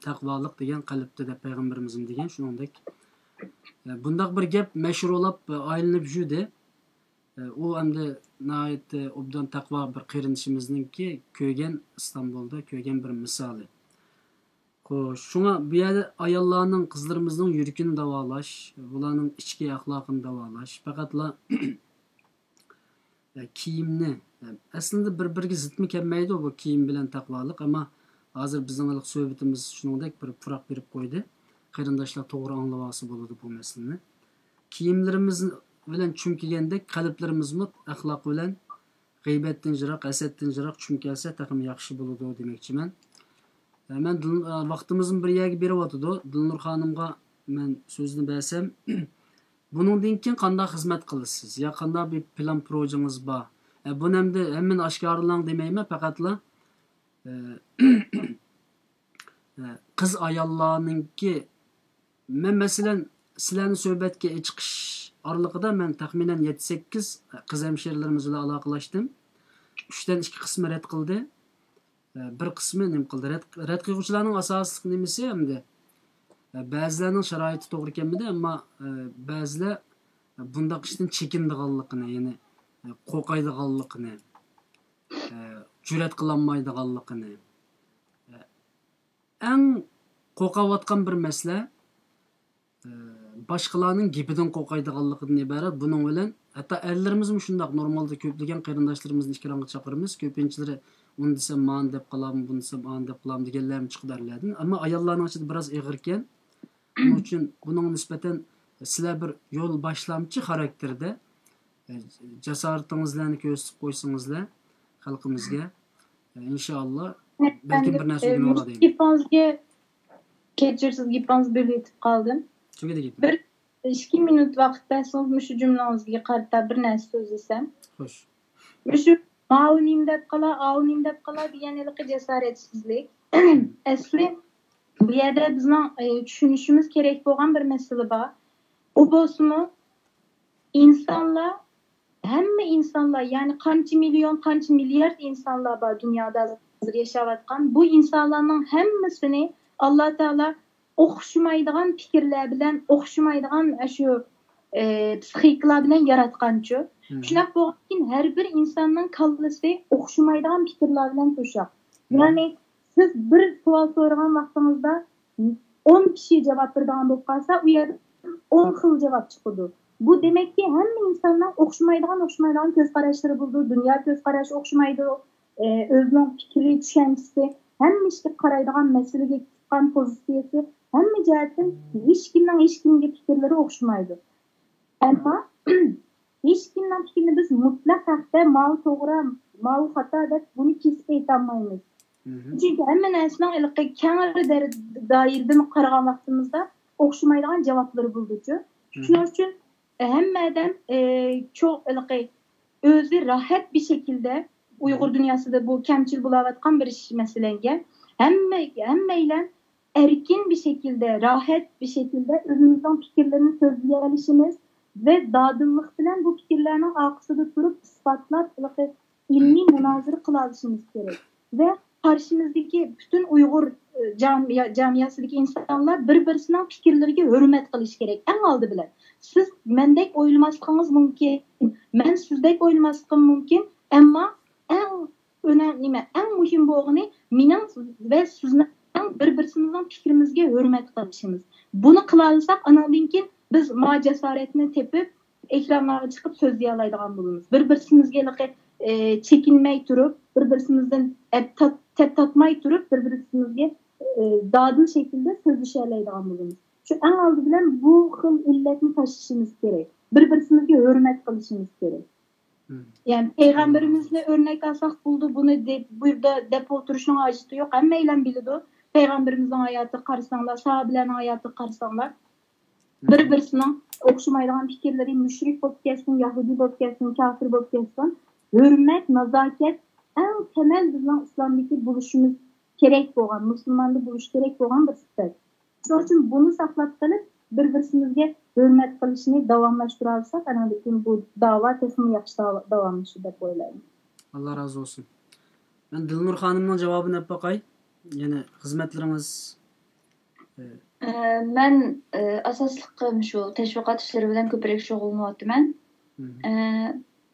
تەقۋالىق دېگەن قەلبتە دەپ پەيغەمبىرىمىزمۇ دېگەن شۇنىڭدەك. ئە، بۇنداق بىر گەپ مەشھۇرلاپ، ئە، ئايلىنىپ يۈردى. ئە، ئۇ ئەمدى ناھايىتى ئوبدان تەقۋا بىر قېرىندىشىمىزنىڭكى كۆرگەن، ئىستانبۇلدا كۆرگەن بىر مىسالى. خوش، شۇڭا بۇ يەردە ئاياللارنىڭ، قىزلىرىمىزنىڭ يۈرىكىنى داۋالاش، بۇلارنىڭ ئىچكى ئەخلاقىنى داۋالاش، پەقەتلا، ئە، كىيىمنى، ئە، ئەسلىدە بىر-بىرىگە زىتمۇ كەلمەيدۇ بۇ كىيىم بىلەن تەقۋالىق، ئەمما ھازىر بىزنىڭ ھېلىقى سۆھبىتىمىز شۇنىڭدەك بىر پۇراق بېرىپ قويدى. قېرىنداشلار توغرا ئاڭلىۋالسا بولىدۇ بۇ مەسىلىنى. كىيىملىرىمىز بىلەن چۈمكىگەندەك قەلبلىرىمىزمۇ ئەخلاق بىلەن غىيبەتتىن يىراق، ھەسەتتىن يىراق چۈمكەلسە تېخىمۇ ياخشى بولىدۇ دېمەكچىمەن. ئە، مەن دىل-، ئە، ۋاقتىمىزمۇ بىر يەرگە بېرىۋاتىدۇ. دىلنۇر خانىمغا مەن سۆزنى بەرسەم، بۇنىڭدىن كېيىن قانداق خىزمەت قىلىسىز؟ يا قانداق بىر پىلان پروژىڭىز بار؟ ئە، بۇنى ئەمدى ھەممىنى ئاشكارىلاڭ دېمەيمەن، پەقەتلا، ئە، ئە، قىز ئاياللارنىڭكى، مەن مەسىلەن، سىلەرنى سۆھبەتكە چىقىش ئارىلىقىدا مەن تەخمىنەن يەتتە سەككىز قىز ھەمشىرىلىرىمىز بىلەن ئالاقىلەشتىم. ئۈچتىن ئىككى قىسمى رەت قىلدى. ئە، بىر قىسمى نېمە قىلدى؟ رەت، رەت قىلغۇچىلارنىڭ ئاساسلىق نېمىسى ئەمدى، ئە، بەزىلەرنىڭ شارائىتى توغرا كەلمىدى، ئەمما، ئە، بەزىلەر بۇنداق ئىشتىن چېكىنىدىغانلىقىنى، يەنى، ئە، قورقايدىغانلىقىنى، ئە، جۈرئەت قىلالمايدىغانلىقىنى، ئە، ئەڭ قورقۇۋاتقان بىر مەسىلە، ئە، باشقىلارنىڭ گېپىدىن قورقايدىغانلىقىدىن ئىبارەت. بۇنىڭ بىلەن ھەتتا ئەرلىرىمىزمۇ شۇنداق، نورمالدا كۆپلىگەن قېرىنداشلىرىمىزنى ئىكرانغا چاقىرىمىز. كۆپىنچىلىرى ئۇنى دېسەم مانى دەپ قالامدۇ، بۇنى دېسەم ئانى دەپ قالامدۇ دېگەنلەرمۇ چىقىدۇ ئەرلەردىن. ئەمما ئاياللارنىڭ ئىچىدە بىراز ئېغىركەن. شۇنىڭ ئۈچۈن بۇنىڭغا نىسبەتەن سىلەر بىر يول باشلامچى خاراكتېرىدە، ئە، جاسارىتىڭىزلەرنى كۆرسىتىپ قويسىڭىزلەر خەلقىمىزگە، ئە، ئىنشائاللا بەلكىم بىر نەرسە ئۆگىنىپ ئالار دەيمەن. گېپىڭىزگە، كەچۈرسىز، گېپىڭىزنى بۆلۈۋېتىپ قالدىم. شۇ گېپىم. بىر ئىككى مىنۇت ۋاقىت بەرسىڭىز، مۇشۇ جۈملىڭىزگە قارىتا بىر نەرسە سۆزلىسەم. خوش. مۇشۇ ماۋۇ نېمە دەپ قالا، ئاۋۇ نېمە دەپ قالا دېگەن ھېلىقى جاسارەتسىزلىك. ئەسلى بۇ يەردە بىزنىڭ، ئە، چۈشىنىشىمىز كېرەك بولغان بىر مەسىلە بار. ئۇ بولسىمۇ، ئىنسانلار، ھەممە ئىنسانلار، يەنى قانچە مىليون، قانچە مىليارد ئىنسانلار بار دۇنيادا ھازىر ياشاۋاتقان. بۇ ئىنسانلارنىڭ ھەممىسىنى ئاللا تائالا ئوخشىمايدىغان پىكىرلەر بىلەن، ئوخشىمايدىغان ئاشۇ، ئە، پسىخىكىلار بىلەن ياراتقانچۇ. مم. شۇنداق بولغاندىكىن، ھەر بىر ئىنساننىڭ كاللىسى ئوخشىمايدىغان پىكىرلەر بىلەن توشۇق. مم. يەنى سىز بىر سوئال سورىغان ۋاقتىڭىزدا ئون كىشى جاۋاب بېرىدىغان بولۇپ قالسا، ئۇ يەردىن ئون خىل جاۋاب چىقىدۇ. بۇ دېمەككى، ھەممە ئىنساننىڭ ئوخشىمايدىغان، ئوخشىمايدىغان كۆز قاراشلىرى بولىدۇ، دۇنيا كۆز قاراشى ئوخشىمايدۇ، ئە، ئۆزىنىڭ پىكرى، چۈشەنچىسى، ھەممە ئىشقا قارايدىغان، مەسىلىگە تۇتقان پوزىتسىيەسى، ھەممە جەھەتتىن ھېچكىمنىڭ ھېچكىمگە پىكىرلىرى ئوخشىمايدۇ. ئەمما ھېچكىمنىڭ پىكرىنى بىز مۇتلەق ھەقتە ماۋۇ توغرا، ماۋۇ خاتا دەپ بۇنى كېسىپ ئېيتالمايمىز. مهم. چۈنكى ھەممە نەرسىنىڭ ھېلىقى كەڭرى دەر-، دائىرىدىن قارىغان ۋاقتىمىزدا ئوخشىمايدىغان جاۋابلىرى بولىدۇچۇ. مهم. شۇنىڭ ئۈچۈن ھەممە ئادەم، ئە، چوق ھېلىقى ئۆزى راھەت بىر شەكىلدە، ئۇيغۇر دۇنياسىدا بۇ كەمچىل بولاۋاتقان بىر ئىش مەسىلەنگە. ھەممە، ھەممەيلەن ئەركىن بىر شەكىلدە، راھەت بىر شەكىلدە ئۆزىمىزنىڭ پىكىرلىرىنى سۆزلىيەلىشىمىز ۋە دادىللىق بىلەن بۇ پىكىرلەرنىڭ ئارقىسىدا تۇرۇپ ئىسپاتلاپ، ھېلىقى ئىلمىي مۇنازىرە قىلالىشىمىز كېرەك. ۋە قارشىمىزدىكى پۈتۈن ئۇيغۇر جامىيە، جامىيەسىدىكى ئىنسانلار بىر-بىرسىنىڭ پىكىرلىرىگە ھۆرمەت قىلىشى كېرەك. ئەڭ ئالدى بىلەن، سىز مەندەك ئويلىماسلىقىڭىز مۇمكىن، مەن سىزدەك ئويلىماسلىقىم مۇمكىن، ئەمما ئەڭ ئۆنەم-، نېمە، ئەڭ مۇھىم بولغىنى مېنىڭ ۋە سىزنىڭ بىر-بىرسىمىزنىڭ پىكرىمىزگە ھۆرمەت قىلىشىمىز. بۇنى قىلالىساق، ئاناندىن كېيىن بىز ما جاسارەتنى تېپىپ، ئېكرانلارغا چىقىپ سۆزلىيەلەيدىغان بولىمىز. بىر-بىرسىمىزگە ھېلىقى، ئى، چېكىنمەي تۇرۇپ، بىر-بىرسىمىزدىن ئەپ تات-، تەپ تاتماي تۇرۇپ، بىر-بىرسىمىزگە، ئى، دادىل شەكىلدە سۆزلىشەلەيدىغان بولىمىز. شۇ ئەڭ ئالدى بىلەن بۇ خىل ئىللەتنى تاشلىشىمىز كېرەك. بىر-بىرسىمىزگە ھۆرمەت قىلىشىمىز كېرەك. مم. يەنى پەيغەمبىرىمىزنى ئۆرنەك ئالساق بولىدۇ، بۇنى دەپ، بۇ يەردە دەپ ئولتۇرۇشنىڭ ھاجىتى يوق. ھەممەيلەن بىلىدۇ. پەيغەمبىرىمىزنىڭ ھاياتىغا قارىساڭلار، ساھابىلەرنىڭ ھاياتىغا قارىساڭلار، بىر-بىرسىنىڭ ئوخشىمايدىغان پىكىرلىرى، مۇشرىك بولۇپ كەتسۇن، يەھۇدىي بولۇپ كەتسۇن، كاپىر بولۇپ كەتسۇن، ھۆرمەت، نازاكەت ئەڭ تەمەل بىزنىڭ ئىسلامدىكى بولۇشىمىز كېرەك بولغان، مۇسۇلماندا بولۇش كېرەك بولغان بىر سۈپەت. شۇنىڭ ئۈچۈن بۇنى ساقلاپ قېلىپ، بىر-بىرسىمىزگە ھۆرمەت قىلىشنى داۋاملاشتۇرالىساق، ئاناندىن كېيىن بۇ داۋا تېخىمۇ ياخشى داۋا-، داۋاملىشىدۇ دەپ ئويلايمەن. ئاللا رازى بولسۇن. مەن دىلنۇر خانىمنىڭ جاۋابىنى ئېلىپ باقاي. يەنى خىزمەتلىرىڭىز، ئى، ئە، مەن، ئە، ئاساسلىقى مۇشۇ تەشۋىقات ئىشلىرى بىلەن كۆپرەك شۇغۇللىنىۋاتىمەن. مم. ئە،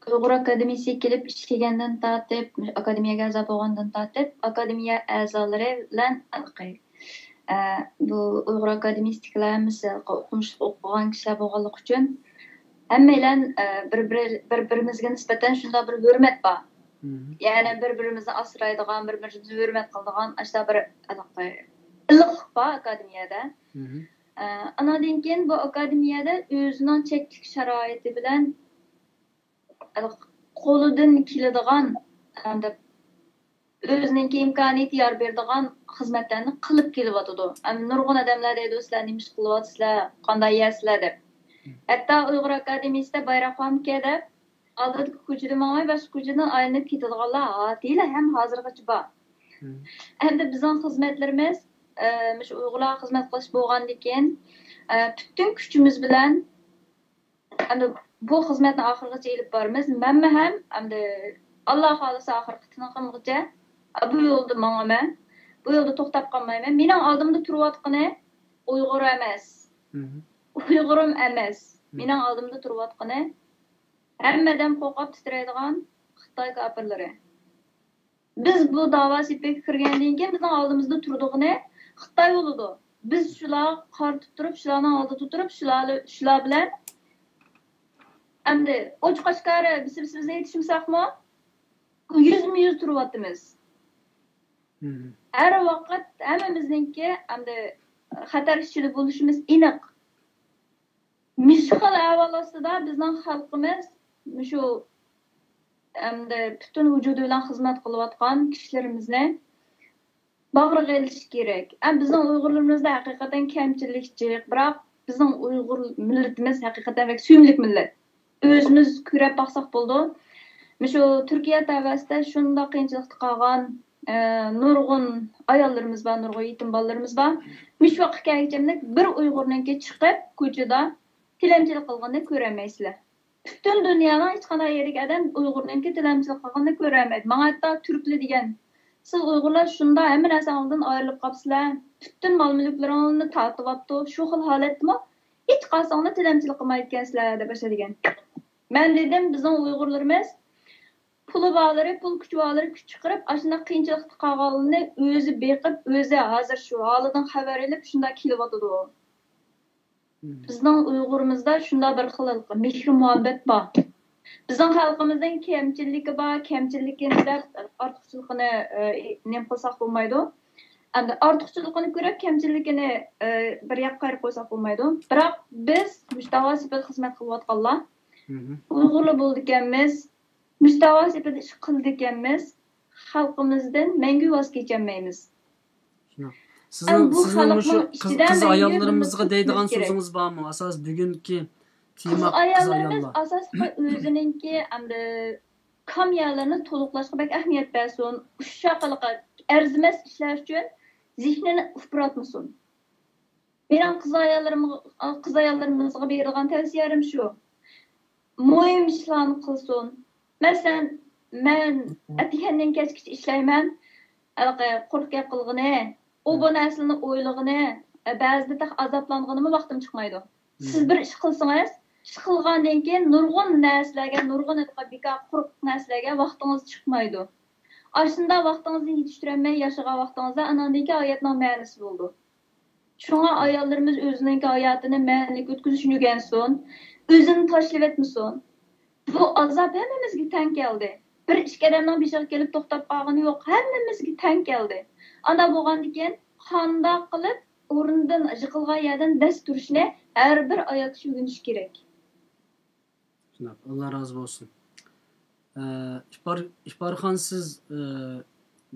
ئۇيغۇر ئاكادېمىيىسىگە كېلىپ ئىشلىگەندىن تارتىپ، مۇشۇ ئاكادېمىيەگە ئەزا بولغاندىن تارتىپ، ئاكادېمىيە ئەزالىرى بىلەن ھېلىقى، ئە، بۇ ئۇيغۇر ئاكادېمىيىسىدىكىلەر ھەممىسى ھېلىقى ئوقۇمۇشلۇق ئوقۇغان كىشىلەر بولغانلىقى ئۈچۈن، ھەممەيلەن، ئە، بىر-، بىر-، بىر-، بىرىمىزگە نىسبەتەن شۇنداق بىر ھۆرمەت بار. مم. يەنى بىر-بىرىمىزنى ئاسرايدىغان، بىر-بىرىمىزنى ھۆرمەت قىلىدىغان ئاشۇنداق بىر ھېلىقى ئىللىقلىق بار ئاكادېمىيەدە. مم. ئە، ئاناندىن كېيىن بۇ ئاكادېمىيەدە ئۆزىنىڭ چەكلىك شارائىتى بىلەن قولىدىن كېلىدىغان ھەمدە ئۆزىنىڭكى ئىمكانىيىتى يار بېرىدىغان خىزمەتلەرنى قىلىپ كېلىۋاتىدۇ. ئەمدى نۇرغۇن ئادەملەر دەيدۇ، سىلەر نېمە ئىش قىلىۋاتىسىلەر، قانداق يەرسىلەر دەپ. ھەتتا ئۇيغۇر ئاكادېمىيىسىدە بايراق بارمىكەن دەپ، ئالدىدىكى كوچىدا ماڭماي، باشقا كوچىدىن ئايلىنىپ كېتىدىغانلار ھەتتىلا ھەم ھازىرغىچە بار. ئەمدى بىزنىڭ خىزمەتلىرىمىز، ئە، مۇشۇ ئۇيغۇرلارغا خىزمەت قىلىش بولغاندىن كېيىن، ئە، پۈتۈن كۈچىمىز بىلەن ئەمدى بۇ خىزمەتنى ئاخىرغىچە ئېلىپ بارىمىز. مەنمۇ ھەم ئەمدى ئاللا خالىسا ئاخىرقى تىنىقىمغىچە بۇ يولدا ماڭىمەن. بۇ يولدا توختاپ قالمايمەن. مېنىڭ ئالدىمدا تۇرۇۋاتقىنى ئۇيغۇر ئەمەس. ئۇيغۇرۇم ئەمەس. مېنىڭ ئالدىمدا تۇرۇۋاتقىنى ھەممە ئادەم قورقۇپ تىترەيدىغان خىتاي كاپىرلىرى. بىز بۇ داۋا سېپىگە كىرگەندىن كېيىن بىزنىڭ ئالدىمىزدا تۇرىدىغىنى خىتاي بولىدۇ. بىز شۇلارغا قارىتىپ تۇرۇپ، شۇلارنىڭ ئالدىدا تۇرۇپ، شۇلار، شۇلار بىلەن ئەمدى ئوچۇق ئاشكارا بىسى بىسىمىزنى ئېيتىشمىساقمۇ، يۈزمۇ يۈز تۇرۇۋاتىمىز. ھەر ۋاقىت ھەممىمىزنىڭكى ئەمدى خەتەر ئىچىدە بولۇشىمىز ئېنىق. مۇشۇ خىل ئەھۋال ئاستىدا بىزنىڭ خەلقىمىز مۇشۇ ئەمدى پۈتۈن ۋۇجۇدى بىلەن خىزمەت قىلىۋاتقان كىشىلىرىمىزنى باغرىغا ئېلىشى كېرەك. ئەم، بىزنىڭ ئۇيغۇرلىرىمىزدا ھەقىقەتەن كەمچىلىك جىق، بىراق بىزنىڭ ئۇيغۇر مىللىتىمىز ھەقىقەتەن بەك سۆيۈملۈك مىللەت. ئۆزىمىز كۆرۈپ باقساق بولىدۇ. مۇشۇ تۈركىيە تەۋەسىدە شۇنداق قىيىنچىلىقتا قالغان، ئە، نۇرغۇن ئاياللىرىمىز بار، نۇرغۇن يېتىم بالىلىرىمىز بار. مۇشۇ ۋاقىتقا كەلگۈچە بىر ئۇيغۇرنىڭكى چىقىپ كوچىدا تىلەمچىلىك قىلغىنىنى كۆرەلمەيسىلەر. پۈتۈن دۇنيانىڭ ھېچقانداق يېرىدىكى ئادەم ئۇيغۇرنىڭكى تىلەمچىلىك قىلغىنىنى كۆرەلمەيدۇ. ماڭا ھەتتا تۈركلەر دېگەن، سىز ئۇيغۇرلار شۇنداق ھەممە نەرسەڭلاردىن ئايرىلىپ قاپسىلەر، پۈتۈن مال مۈلۈكلىرىڭلارنى تارتىۋاپتۇ، شۇ خىل ھالەتتىمۇ ھېچقايسىڭلار تىلەمچىلىك قىلمايدىكەنسىلەر دەپ ئاشۇ دېگەن. مەن دېدىم، بىزنىڭ ئۇيغۇرلىرىمىز پۇلى بارلىرى، پۇل كۈچى بارلىرى كۈچ چىقىرىپ، ئاشۇنداق قىيىنچىلىقتا قالغانلىرىنى ئۆزى بېقىپ، ئۆزى ھازىر شۇ ھالىدىن خەۋەر ئېلىپ شۇنداق كېلىۋاتىدۇ. بىزنىڭ ئۇيغۇرىمىزدا شۇنداق بىر خىل مېھرى مۇھەببەت بار. بىزنىڭ خەلقىمىزنىڭ كەمچىلىكى بار، كەمچىلىكىنى دەپ ئارتۇقچىلىقىنى، ئى، نېمە قىلساق بولمايدۇ. ئەمدى ئارتۇقچىلىقىنى كۆرۈپ، كەمچىلىكىنى، ئى، بىر ياققا قايرىپ قويساق بولمايدۇ. بىراق بىز مۇشۇ داۋا سېپىدە خىزمەت قىلىۋاتقانلار ئۇيغۇرلار بولىدىكەنمىز، مۇشۇ داۋا سېپىدە ئىش قىلىدىكەنمىز، خەلقىمىزدىن مەڭگۈ ۋاز كېچەلمەيمىز. سىزنىڭ، سىزنىڭ مۇشۇ قىز، قىز ئاياللىرىمىزغا دەيدىغان سۆزىڭىز بارمۇ؟ ئاساس بۈگۈنكى تېما قىز ئاياللار. ئاساسلىقى ئۆزىنىڭكى ئەمدى كامىيالىرىنى تولۇقلاشقا بەك ئەھمىيەت بەرسۇن. ئۇششاق ئەرزىمەس ئىشلار ئۈچۈن زېھنىنى ئۇپراتمىسۇن. مېنىڭ قىز ئاياللىرىمغا، قىز ئاياللىرىمىزغا بېرىدىغان تەۋسىيەم شۇ. مۇھىم ئىشلارنى قىلسۇن. مەسىلەن، مەن ئەتىگەندىن كەچكىچە ئىشلەيمەن. ھېلىقى قۇرۇق گەپ قىلغىنى، ئۇ بۇ نەرسىلەرنى ئويلىغىنى، بەزىدە تېخى ئازابلانغىنىمۇ ۋاقتىم چىقمايدۇ. سىز بىر ئىش قىلسىڭىز، ئىش قىلغاندىن كېيىن نۇرغۇن نەرسىلەرگە، نۇرغۇن بىكار، قۇرۇق نەرسىلەرگە ۋاقتىڭىز چىقمايدۇ. ئاشۇنداق ۋاقتىڭىزنى يېتىشتۈرەلمەي ياشىغان ۋاقتىڭىزدا ئاناندىن كېيىن ھاياتنىڭ مەنىسى بولىدۇ. شۇڭا ئاياللىرىمىز ئۆزىنىڭكى ھاياتىنى مەنىلىك ئۆتكۈزۈشنى ئۆگەنسۇن، ئۆزىنى تاشلىۋەتمىسۇن. بۇ ئازاب ھەممىمىزگە تەڭ كەلدى. بىر ئىككى ئادەمنىڭ بېشىغا كېلىپ توختاپ قالغىنى يوق، ھەممىمىزگە تەڭ كەلدى. ئانداق بولغاندىكىن قانداق قىلىپ ئورنىدىن، يىقىلغان يەردىن دەس تۇرۇشنى ھەر بىر ئايال كىشى ئۆگىنىشى كېرەك. شۇنداق، ئاللا رازى بولسۇن. ئە، ئىپار، ئىپارخان، سىز، ئە،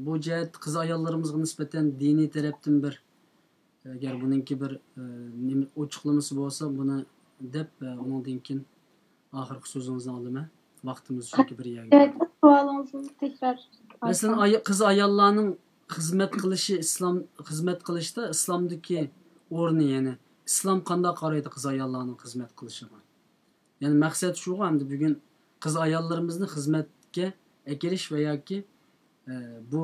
بۇ جەھەتتە قىز ئاياللىرىمىزغا نىسبەتەن دىنىي تەرەپتىن بىر، ئەگەر بۇنىڭكى بىر، ئە، نېمە، ئوچۇقلىمىسى بولسا، بۇنى دەپ، ئە، ئۇنىڭدىن كېيىن ئاخىرقى سۆزىڭىزنى ئالىمەن. ۋاقتىمىز چۈنكى بىر يەرگە بارىدۇ. سوئالىڭىزنى تەكرار. مەسىلەن، ئايا-، قىز ئاياللارنىڭ خىزمەت قىلىشى ئىسلام، خىزمەت قىلىشتا ئىسلامدىكى ئورنى، يەنى ئىسلام قانداق قارايدۇ قىز ئاياللارنىڭ خىزمەت قىلىشىغا؟ يەنى مەقسەت شۇغۇ، ئەمدى بۈگۈن قىز ئاياللىرىمىزنى خىزمەتكە ئەكىرىش ۋە ياكى، ئە، بۇ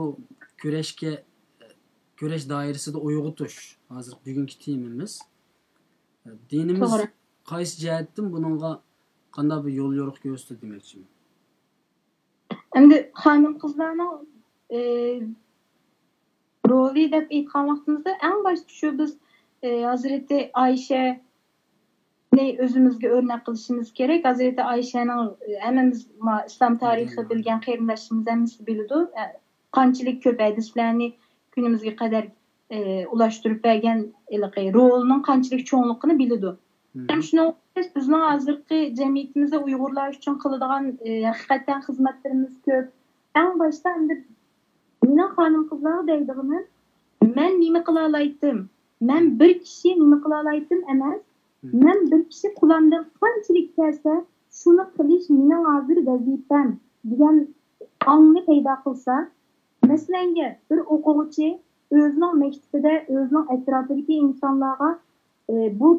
كۈرەشكە، كۈرەش دائىرىسىدە ئويغىتىش ھازىرقى بۈگۈنكى تېمىمىز. دىنىمىز توغرا. قايسى جەھەتتىن بۇنىڭغا قانداق بىر يول يورۇق كۆرسىتىدۇ دېمەكچىمەن. ئەمدى خانىم قىزلارنىڭ، ئى، رولى دەپ ئېيتقان ۋاقتىمىزدا، ئەڭ باشتا شۇ بىز، ئى، ھەزرىتى ئايشەنى ئۆزىمىزگە ئۆرنەك قىلىشىمىز كېرەك. ھەزرىتى ئايشەنىڭ، ئى، ھەممىمىز ما-، ئىسلام تارىخى بىلگەن قېرىنداشلىرىمىز ھەممىسى بىلىدۇ. ئە، قانچىلىك كۆپ ھەدىسلەرنى كۈنىمىزگە قەدەر، ئى، ئۇلاشتۇرۇپ بەرگەن ھېلىقى رولىنىڭ قانچىلىك چوڭلۇقىنى بىلىدۇ. ھەم شۇنىڭغا ئوخشاش بىزنىڭ ھازىرقى جەمئىيىتىمىزدە ئۇيغۇرلار ئۈچۈن قىلىدىغان، ئى، ھەقىقەتەن خىزمەتلىرىمىز كۆپ. ئەڭ باشتا ئەمدى مېنىڭ خانىم قىزلارغا دەيدىغىنىم، مەن نېمە قىلالايتتىم؟ مەن بىر كىشى نېمە قىلالايتتىم ئەمەس، مەن بىر كىشى قولۇمدىن قانچىلىك كەلسە، شۇنى قىلىش مېنىڭ ھازىر ۋەزىپەم دېگەن ئاڭنى پەيدا قىلسا، مەسىلەنگە، بىر ئوقۇغۇچى ئۆزىنىڭ مەكتىپىدە ئۆزىنىڭ ئەتراپىدىكى ئىنسانلارغا، ئى، بۇ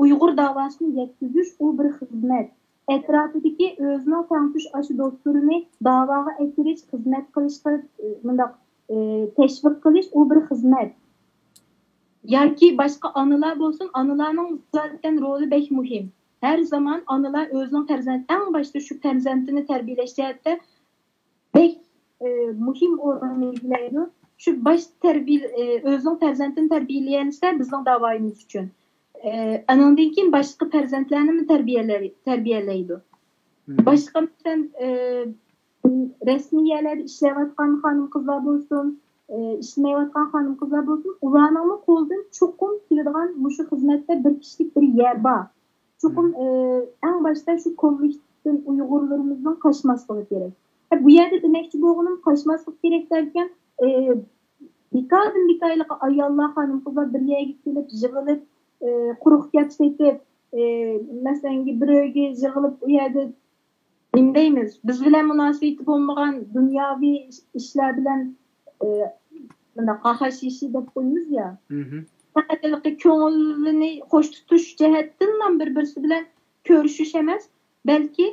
ئۇيغۇر داۋاسىنى يەتكۈزۈش ئۇ بىر خىزمەت. ئەتراپىدىكى ئۆزىنىڭ تەڭتۇش ئاشۇ دوستلىرىنى داۋاغا ئەكىرىش، خىزمەت قىلىشقا، ئى، مۇنداق، ئى، تەشۋىق قىلىش ئۇ بىر خىزمەت. ياكى باشقا ئانىلار بولسۇن، ئانىلارنىڭ زاتەن رولى بەك مۇھىم. ھەر زامان ئانىلار ئۆزىنىڭ پەرزەنت، ئەڭ باشتا شۇ پەرزەنتىنى تەربىيەلەش جەھەتتە بەك، ئى، مۇھىم ئورۇننى ئىگىلەيدۇ. شۇ باش تەربىيە، ئى، ئۆزىنىڭ پەرزەنتىنى تەربىيەلىيەلىسە بىزنىڭ داۋايىمىز ئۈچۈن. ئى، ئانىڭدىن كېيىن باشقا پەرزەنتلەرنىمۇ تەربىيەلەي-، تەربىيەلەيدۇ. باشقا مەسىلەن، ئى، رەسمىي يەرلەردە ئىشلەۋاتقان خانىم قىزلار بولسۇن، ئى، ئىشلىمەيۋاتقان خانىم قىزلار بولسۇن، ئۇلارنىڭمۇ قولىدىن چوقۇم كېلىدىغان مۇشۇ خىزمەتتە بىر كىشىلىك بىر يەر بار. چوقۇم، ئى، ئەڭ باشتا شۇ كوللېكتىپتىن ئۇيغۇرلىرىمىزنىڭ قاچماسلىقى كېرەك. ھە، بۇ يەردە دېمەكچى بولغىنىم قاچماسلىق كېرەك دەركەن، ئى، بىكاردىن بىكارلىققا ئاياللار، خانىم قىزلار بىر يەرگە كېلىپ يىغىلىپ، ئى، قۇرۇق گەپ سېتىپ، ئى، مەسىلەنگە بىر ئۆيگە يىغىلىپ ئۇ يەردە نېمە دەيمىز، بىز بىلەن مۇناسىۋىتى بولمىغان دۇنياۋى ئىش-، ئىشلار بىلەن، ئى، مۇنداق قاقاشيېشى دەپ قويىمىز يا. پەقەت ھېلىقى كۆڭۈلنى خوش تۇتۇش جەھەتتىنلا بىر-بىرسى بىلەن كۆرۈشۈش ئەمەس، بەلكى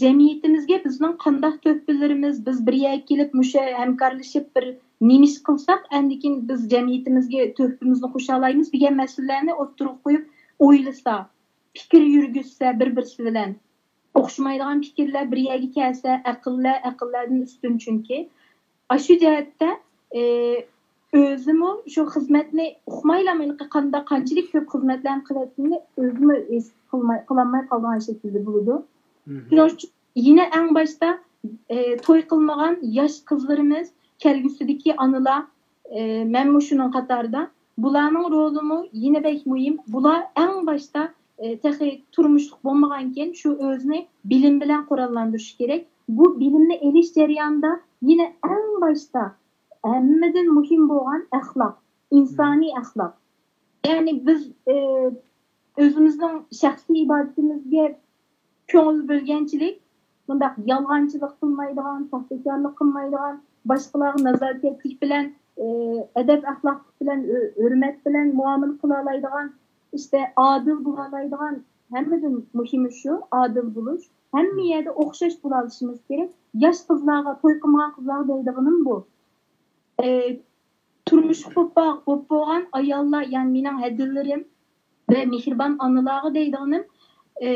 جەمئىيىتىمىزگە بىزنىڭ قانداق تۆھپىلىرىمىز، بىز بىر يەرگە كېلىپ مۇشۇ ھەمكارلىشىپ بىر نېمە ئىش قىلساق، ئاندىن كېيىن بىز جەمئىيىتىمىزگە تۆھپىمىزنى قوشالايمىز دېگەن مەسىلىلەرنى ئوتتۇرىغا قويۇپ ئويلىسا، پىكىر يۈرگۈزسە بىر-بىرسى بىلەن، ئوخشىمايدىغان پىكىرلەر بىر يەرگە كەلسە، ئەقىللەر ئەقىللەردىن ئۈستۈن. چۈنكى ئاشۇ جەھەتتە، ئى، ئۆزىمۇ شۇ خىزمەتنى ئۇقمايلا، مېنىڭكى قانداق، قانچىلىك كۆپ خىزمەتلەرنى قىلىۋەتكىنىنى ئۆزىمۇ ھېس قىلماي، قىلالماي قالىدىغان شەكىلدە بولىدۇ. شۇنىڭ ئۈچۈن يەنە ئەڭ باشتا، ئى، توي قىلمىغان ياش قىزلىرىمىز، كەلگۈسىدىكى ئانىلار، ئى، مەنمۇ شۇنىڭ قاتارىدا. بۇلارنىڭ رولىمۇ يەنە بەك مۇھىم. بۇلار ئەڭ باشتا، ئى، تېخى تۇرمۇشلۇق بولمىغانكەن، شۇ ئۆزىنى بىلىم بىلەن قوراللاندۇرۇشى كېرەك. بۇ بىلىمنى ئېلىش جەريانىدا يەنە ئەڭ باشتا ھەممىدىن مۇھىم بولغان ئەخلاق، ئىنسانىي ئەخلاق. يەنى بىز، ئى، ئۆزىمىزنىڭ شەخسىي ئىبادىتىمىزگە كۆڭۈل بۆلگەنچىلىك، مۇنداق يالغانچىلىق قىلمايدىغان، ساختىكارلىق قىلمايدىغان، باشقىلارغا نازاكەتلىك بىلەن، ئى، ئەدەپ-ئەخلاقلىق بىلەن، ھۆ-، ھۆرمەت بىلەن مۇئامىلە قىلالايدىغان، ئىشتە ئادىل بولالايدىغان، ھەممىدىن مۇھىمى شۇ، ئادىل بولۇش. ھەممە يەردە ئوخشاش بولالىشىمىز كېرەك. ياش قىزلارغا، توي قىلمىغان قىزلارغا دەيدىغىنىم بۇ. ئى، تۇرمۇشقا بولۇپ بولغان ئاياللار، يەنى مېنىڭ ھەدىلىرىم ۋە مېھرىبان ئانىلارغا دەيدىغىنىم، ئى،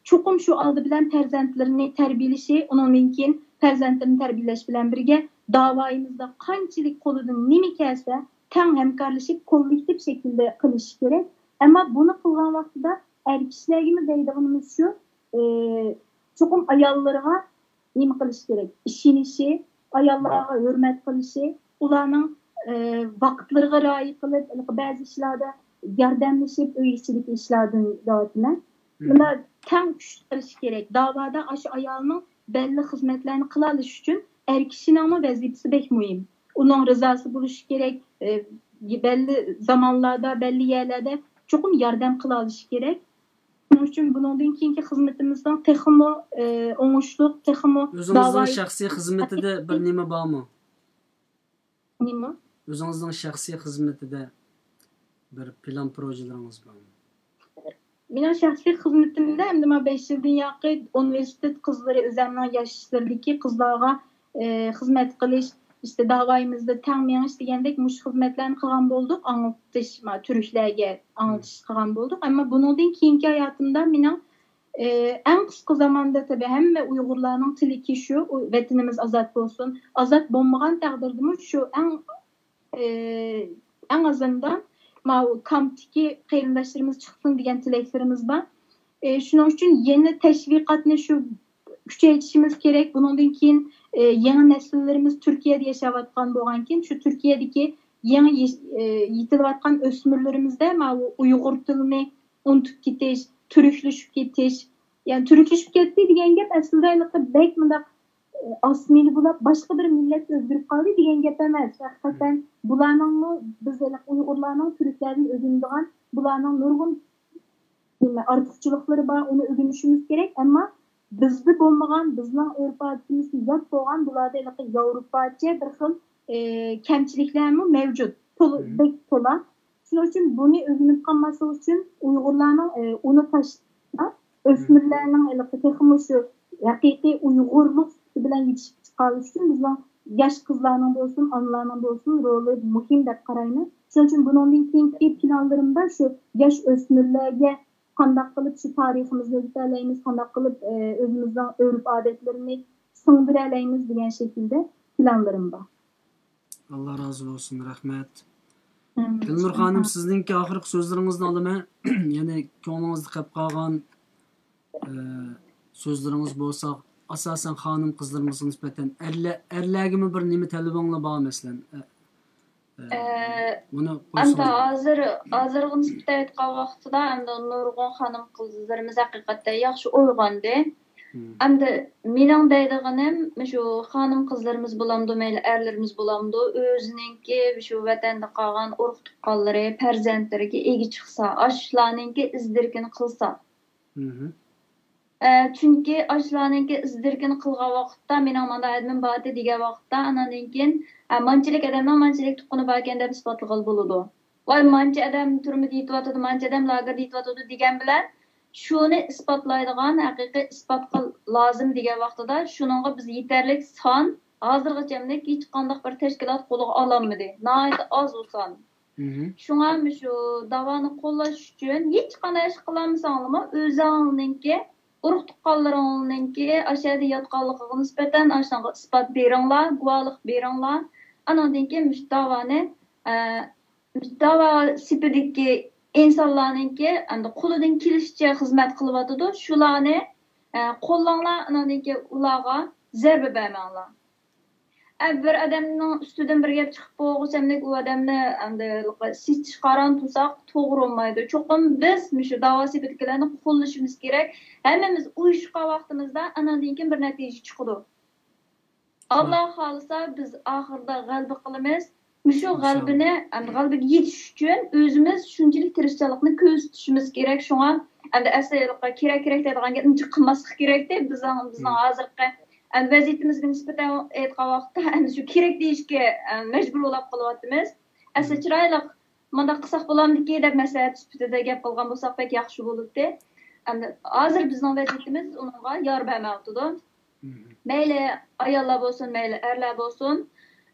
چوقۇم شۇ ئالدى بىلەن پەرزەنتلىرىنى تەربىيەلىشى، ئۇنىڭدىن كېيىن پەرزەنتلىرىنى تەربىيەلەش بىلەن بىرگە، داۋايىمىزدا قانچىلىك قولىدىن نېمە كەلسە، تەڭ ھەمكارلىشىپ، كوللېكتىپ شەكىلدە قىلىشى كېرەك. ئەمما بۇنى قىلغان ۋاقتىدا ئەر كىشىلەرگىمۇ دەيدىغىنىمىز شۇ، ئى، چوقۇم ئاياللىرىغا نېمە قىلىش كېرەك؟ ئىشىنىشى، ئاياللارغا ھۆرمەت قىلىشى، ئۇلارنىڭ، ئى، ۋاقىتلىرىغا رىئايە قىلىپ، ھېلىقى بەزى ئىشلاردا ياردەملىشىپ، ئۆي ئىچىدىكى ئىشلاردىن دەۋاتىمەن. مم. مۇنداق تەڭ كۈچ قىلىش كېرەك. داۋادا ئاشۇ ئايالنىڭ بەللى خىزمەتلەرنى قىلالىشى ئۈچۈن ئەر كىشىنىڭمۇ ۋەزىپىسى بەك مۇھىم. ئۇنىڭ رىزاسى بولۇشى كېرەك. ئى، بەللى زامانلاردا، بەللى يەرلەردە چوقۇم ياردەم قىلالىشى كېرەك. شۇنىڭ ئۈچۈن بۇنىڭدىن كېيىنكى خىزمىتىمىزنىڭ تېخىمۇ، ئى، ئوڭۇشلۇق، تېخىمۇ ئۆزىڭىزنىڭ داۋايى شەخسىي خىزمىتىدە بىر نېمە بارمۇ؟ نېمە؟ ئۆزىڭىزنىڭ شەخسىي خىزمىتىدە بىر پىلان پروژىلىرىڭىز بارمۇ؟ مېنىڭ شەخسىي خىزمىتىمدە ئەمدى مانا بەش يىلدىن ياقى ئۇنىۋېرسىتېت قىزلىرى، ئۆزەمنىڭ ياشلىرىدىكى قىزلارغا، ئى، خىزمەت قىلىش، ئىشتە داۋايىمىزدا تەڭ مېڭىش دېگەندەك مۇشۇ خىزمەتلەرنى قىلغان بولدۇق، ئاڭلىتىش، ما، تۈركلەرگە ئاڭلىتىش قىلغان بولدۇق. ئەمما بۇنىڭدىن كېيىنكى ھاياتىمدا مېنىڭ، ئى، ئەڭ قىسقا زاماندا تېبى ھەممە ئۇيغۇرلارنىڭ تىلىكى شۇ، ئۇ، ۋەتىنىمىز ئازاد بولسۇن. ئازاد بولمىغان تەقدىردىمۇ شۇ ئەڭ، ئى، ئەڭ ئازىندا ماۋۇ كامپتىكى قېرىنداشلىرىمىز چىقسۇن دېگەن تىلەكلىرىمىز بار. ئى، شۇنىڭ ئۈچۈن يەنە تەشۋىقاتنى شۇ كۈچەيتىشىمىز كېرەك. بۇنىڭدىن كېيىن، ئى، يېڭى نەسىللىرىمىز تۈركىيەدە ياشاۋاتقان بولغان كېيىن، شۇ تۈركىيەدىكى يېڭى يېش-، ئى، يېتىلىۋاتقان ئۆسمۈرلىرىمىزدە ماۋۇ ئۇيغۇر تىلىنى ئۇنتۇپ كېتىش، تۈركلىشىپ كېتىش، يەنى تۈركلىشىپ كەتتى دېگەن گەپ ئەسلىدە ھېلىقى بەك مۇنداق، ئى، ئاسسىمىلە بولۇپ، باشقا بىر مىللەتكە ئۆزگىرىپ قالدى دېگەن گەپ ئەمەس. ھەقىقەتەن بۇلارنىڭمۇ بىز ھېلىقى ئۇيغۇرلارنىڭ تۈركلەردىن ئۆگىنىدىغان، بۇلارنىڭ نۇرغۇن نېمە، ئارتۇقچىلىقلىرى بار، ئۇنى ئۆگىنىشىمىز كېرەك. ئەمما بىزدە بولمىغان، بىزنىڭ ئۆرپ-ئادىتىمىزگە يات بولغان، بۇلاردا ھېلىقى ياۋروپاچە بىر خىل، ئى، كەمچىلىكلەرمۇ مەۋجۇت. تولا، مم. بەك تولا. شۇنىڭ ئۈچۈن بۇنى ئۆگىنىپ قالماسلىق ئۈچۈن ئۇيغۇرلارنىڭ، ئى، ئۇنى تاشلاپ، مم. ئۆسمۈرلەرنىڭ ھېلىقى تېخىمۇ شۇ ھەقىقىي ئۇيغۇرلۇق سۈپىتى بىلەن يېتىشىپ چىقالىشى ئۈچۈن بىزنىڭ ياش قىزلارنىڭ بولسۇن، ئانىلارنىڭ بولسۇن، رولى مۇھىم دەپ قارايمەن. شۇنىڭ ئۈچۈن بۇنىڭدىن كېيىنكى پىلانلىرىمدا شۇ ياش ئۆسمۈرلەرگە قانداق قىلىپ شۇ تارىخىمىزنى ئۆگىتەلەيمىز، قانداق قىلىپ، ئى، ئۆزىمىزنىڭ ئۆرپ-ئادەتلىرىنى سىڭدۈرەلەيمىز دېگەن شەكىلدە پىلانلىرىم بار. ئاللا رازى بولسۇن، رەھمەت. ئامىن. دىلنۇر خانىم، سىزنىڭكى ئاخىرقى سۆزلىرىڭىزنى ئالىمەن. يەنى كۆڭلىڭىزدە قېلىپ قالغان، ئى، سۆزلىرىڭىز بولسا، ئاساسەن خانىم قىزلىرىمىزغا نىسبەتەن ئەرلە-، ئەرلەرگىمۇ بىر نېمە تەلىپىڭلار بار، مەسىلەن؟ ئە، ئە، ئە، بۇنى ئەمدى قويسىڭىز. ھازىر، ھازىرغا نىسبەتەن ئېيتقان ۋاقتىدا ئەمدى نۇرغۇن خانىم قىزلىرىمىز ھەقىقەتەن ياخشى ئويغاندى. مم. ئەمدى مېنىڭ دەيدىغىنىم، مۇشۇ خانىم قىزلىرىمىز بولامدۇ، مەيلى ئەرلىرىمىز بولامدۇ، ئۆزىنىڭكى مۇشۇ ۋەتەندە قالغان ئۇرۇق تۇغقانلىرى، پەرزەنتلىرىگە ئىگە چىقسا، ئاشۇلارنىڭكى ئىز دېرىكىنى قىلسا. مم. ئە، چۈنكى ئاشۇلارنىڭكى ئىز دېرىكىنى قىلغان ۋاقىتتا، مېنىڭ مانا ئادىمىم بارتى دېگەن ۋاقىتتا، ئاناندىن كېيىن، ئە، مانچىلىك ئادەمنىڭ مانچىلىك تۇغقىنى باركەن دەپ ئىسپاتلىغىلى بولىدۇ. ۋاي، مانچە ئادەم تۈرمىدە يېتىۋاتىدۇ، مانچە ئادەم لاگېردا يېتىۋاتىدۇ دېگەن بىلەن، شۇنى ئىسپاتلايدىغان ھەقىقىي ئىسپاتقا لازىم دېگەن ۋاقتىدا، شۇنىڭغا بىز يېتەرلىك سان، ھازىرغىچەملىك ھېچقانداق بىر تەشكىلات قولىغا ئالالمىدى. ناھايىتى ئاز ئۇ سان. مهم. شۇڭا مۇشۇ داۋانى قوللاش ئۈچۈن ھېچقانداق ئىش قىلالمىساڭلارمۇ، ئۆزۈڭلارنىڭكى، ئۇرۇق تۇغقانلىرىڭلارنىڭكى ئاشۇ يەردە ياتقانلىقىغا نىسبەتەن ئاشۇنىڭغا ئىسپات بېرىڭلار، گۇۋاھلىق بېرىڭلار. ئانىڭدىن كېيىن مۇشۇ داۋانى، ئە، داۋا سېپىدىكى ئىنسانلارنىڭكى ئەمدى قولىدىن كېلىشىچە خىزمەت قىلىۋاتىدۇ. شۇلارنى، ئە، قوللاڭلار، ئانىڭدىن كېيىن ئۇلارغا زەربە بەرمەڭلار. ئە، بىر ئادەمنىڭ ئۈستىدىن بىر گەپ چىقىپ بولغۇچەملىك ئۇ ئادەمنى ئەمدى سېتىش قاران تۇرساق توغرا بولمايدۇ. چوقۇم بىز مۇشۇ داۋا سېپىدىكىلەرنى قوللىشىمىز كېرەك. ھەممىمىز ئۇيۇشقان ۋاقتىمىزدا ئانىڭدىن كېيىن بىر نەتىجە چىقىدۇ. ئاللا خالىسا، بىز ئاخىرىدا غەلىبە قىلىمىز. مۇشۇ ئىنشاللا. غەلىبىنى، ئەمدى غەلىبىگە يېتىش ئۈچۈن ئۆزىمىز شۇنچىلىك تىرىشچانلىقنى كۆرسىتىشىمىز كېرەك. شۇڭا ئەمدى ئەسلى كېرەك، كېرەك دەيدىغان گەپنى جىق قىلماسلىق كېرەكتى. بىزنىڭ، بىزنىڭ مم. ھازىرقى، ئەمدى ۋەزىيىتىمىزگە نىسبەتەن ئېيتقان ۋاقىتتا، ئەمدى شۇ كېرەك دېيىشكە، ئەم، مەجبۇر بولاپ قېلىۋاتىمىز. ئەسلى مم. چىرايلىق، مۇنداق قىلساق بولامدىكى دەپ مەسلىھەت سۈپىتىدە گەپ قىلغان بولساق بەك ياخشى بولاتتى. ئەمدى ھازىر بىزنىڭ ۋەزىيىتىمىز ئۇنىڭغا يار بەرمەيۋاتىدۇ. مم. مەيلى ئاياللار بولسۇن، مەيلى ئەرلەر بولسۇن،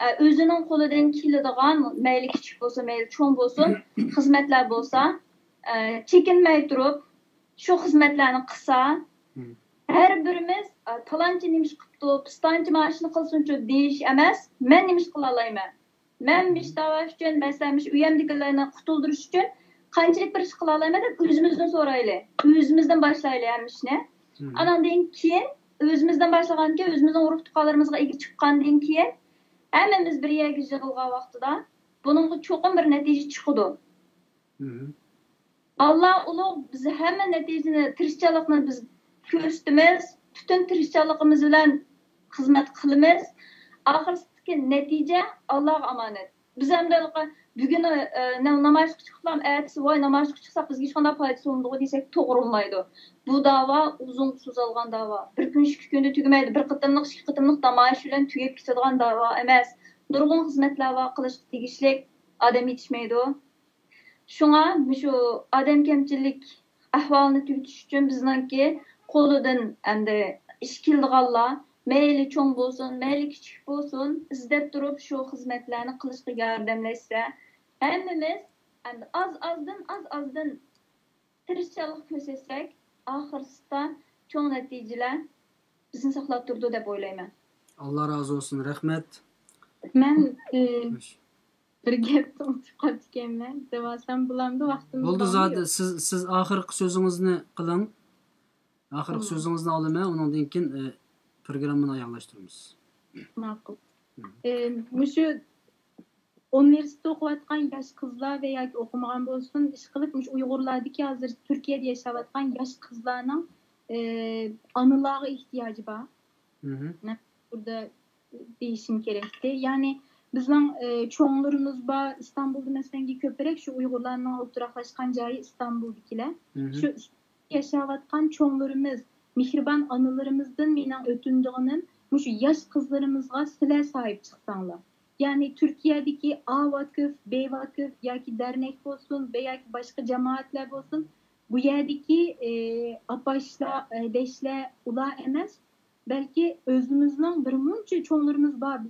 ئە، ئۆزىنىڭ قولىدىن كېلىدىغان، مەيلى كىچىك بولسۇن، مەيلى چوڭ بولسۇن، خىزمەتلەر بولسا، ئە، چېكىنمەي تۇرۇپ شۇ خىزمەتلەرنى قىلسا، ھەر بىرىمىز، ئە، پالانچى نېمە ئىش قىپتۇ، پىستانچى مانا شۇنى قىلسۇنچۇ دېيىش ئەمەس، مەن نېمە ئىش قىلالايمەن؟ مەن مۇشۇ داۋا ئۈچۈن، مەسىلەن، مۇشۇ ئۆيۈمدىكىلەرنى قۇتۇلدۇرۇش ئۈچۈن قانچىلىك بىر ئىش قىلالايمەن دەپ ئۆزىمىزدىن سورايلى. ئۆزىمىزدىن باشلايلى ھەممە ئىشنى. ئاناندىن كېيىن ئۆزىمىزدىن باشلىغاندىن كېيىن، ئۆزىمىزنىڭ ئۇرۇق تۇغقانلىرىمىزغا ئىگە چىققاندىن كېيىن، ھەممىمىز بىر يەرگە يىغىلغان ۋاقتىدا بۇنىڭغا چوقۇم بىر نەتىجە چىقىدۇ. ئاللا ئۇلۇغ، بىز ھەممە نەتىجىنى، تىرىشچانلىقنى بىز كۆرسىتىمىز، پۈتۈن تىرىشچانلىقىمىز بىلەن خىزمەت قىلىمىز. ئاخىرسىدىكى نەتىجە ئاللاغا ئامانەت. بىز ئەمدى بۈگۈن، ئە، نامايىشقا چىقسام، ئەتىسى ۋاي نامايىشقا چىقساق بىزگە ھېچقانداق پايدىسى بولمىدىغۇ دېسەك توغرا بولمايدۇ. بۇ داۋا ئۇزۇنغا سوزۇلغان داۋا. بىر كۈن، ئىككى كۈندە تۈگىمەيدۇ. بىر قېتىملىق، ئىككى قېتىملىق نامايىش بىلەن تۈگەپ كېتىدىغان داۋا ئەمەس. نۇرغۇن خىزمەتلەر بار قىلىشقا تېگىشلىك، ئادەم يېتىشمەيدۇ. شۇڭا مۇشۇ ئادەم كەمچىللىك ئەھۋالىنى تۈگىتىش ئۈچۈن بىزنىڭكى قولىدىن ئەمدى ئىش كېلىدىغانلار، مەيلى چوڭ بولسۇن، مەيلى كىچىك بولسۇن، ئىزدەپ تۇرۇپ شۇ خىزمەتلەرنى قىلىشقا ياردەملەشسە، ھەممىمىز ئەمدى ئاز-ئازدىن، ئاز-ئازدىن تىرىشچانلىق كۆرسەتسەك، ئاخىرسىدا چوڭ نەتىجىلەر بىزنى ساقلاپ تۇرىدۇ دەپ ئويلايمەن. ئاللا رازى بولسۇن، رەھمەت. مەن ئى، بىر گەپنى ئۇنتۇپ قاپتىكەنمەن دەۋالسام بولامدۇ؟ ۋاقتىمىز بولدى زادى. سىز سىز ئاخىرقى سۆزىڭىزنى قىلىڭ. ئاخىرقى سۆزىڭىزنى ئالىمەن، ئۇنىڭدىن كېيىن ئى، پروگراممىنى ئاياغلاشتۇرىمىز. ماقۇل. ئى، مۇشۇ ئۇنىۋېرسىتېتتا ئوقۇۋاتقان ياش قىزلار ۋە ياكى ئوقۇمىغان بولسۇن، ئىشقىلىپ مۇشۇ ئۇيغۇرلاردىكى ھازىر تۈركىيەدە ياشاۋاتقان ياش قىزلارنىڭ ئى، ئانىلارغا ئېھتىياجى بار. مەن بۇردا دېيىشىم كېرەكتى. يەنى بىزنىڭ ئى، چوڭلىرىمىز بار، ئىستانبۇلدا مەسىلەنگە كۆپرەك شۇ ئۇيغۇرلارنىڭ ئولتۇراقلاشقان جايى ئىستانبۇلدىكىلەر. شۇ ياشاۋاتقان چوڭلىرىمىز، مېھرىبان ئانىلىرىمىزدىن مېنىڭ ئۆتۈنىدىغىنىم، مۇشۇ ياش قىزلىرىمىزغا سىلەر ساھىب چىقساڭلار. يەنى تۈركىيەدىكى ئا ۋاكىف، بې ۋاكىف ياكى دەرنەك بولسۇن، بە ياكى باشقا جامائەتلەر بولسۇن، بۇ يەردىكى ئى، ئاپاشلار، ھەدەشلەر ئۇلار ئەمەس، بەلكى ئۆزىمىزنىڭ بىر مۇنچە چوڭلىرىمىز بار،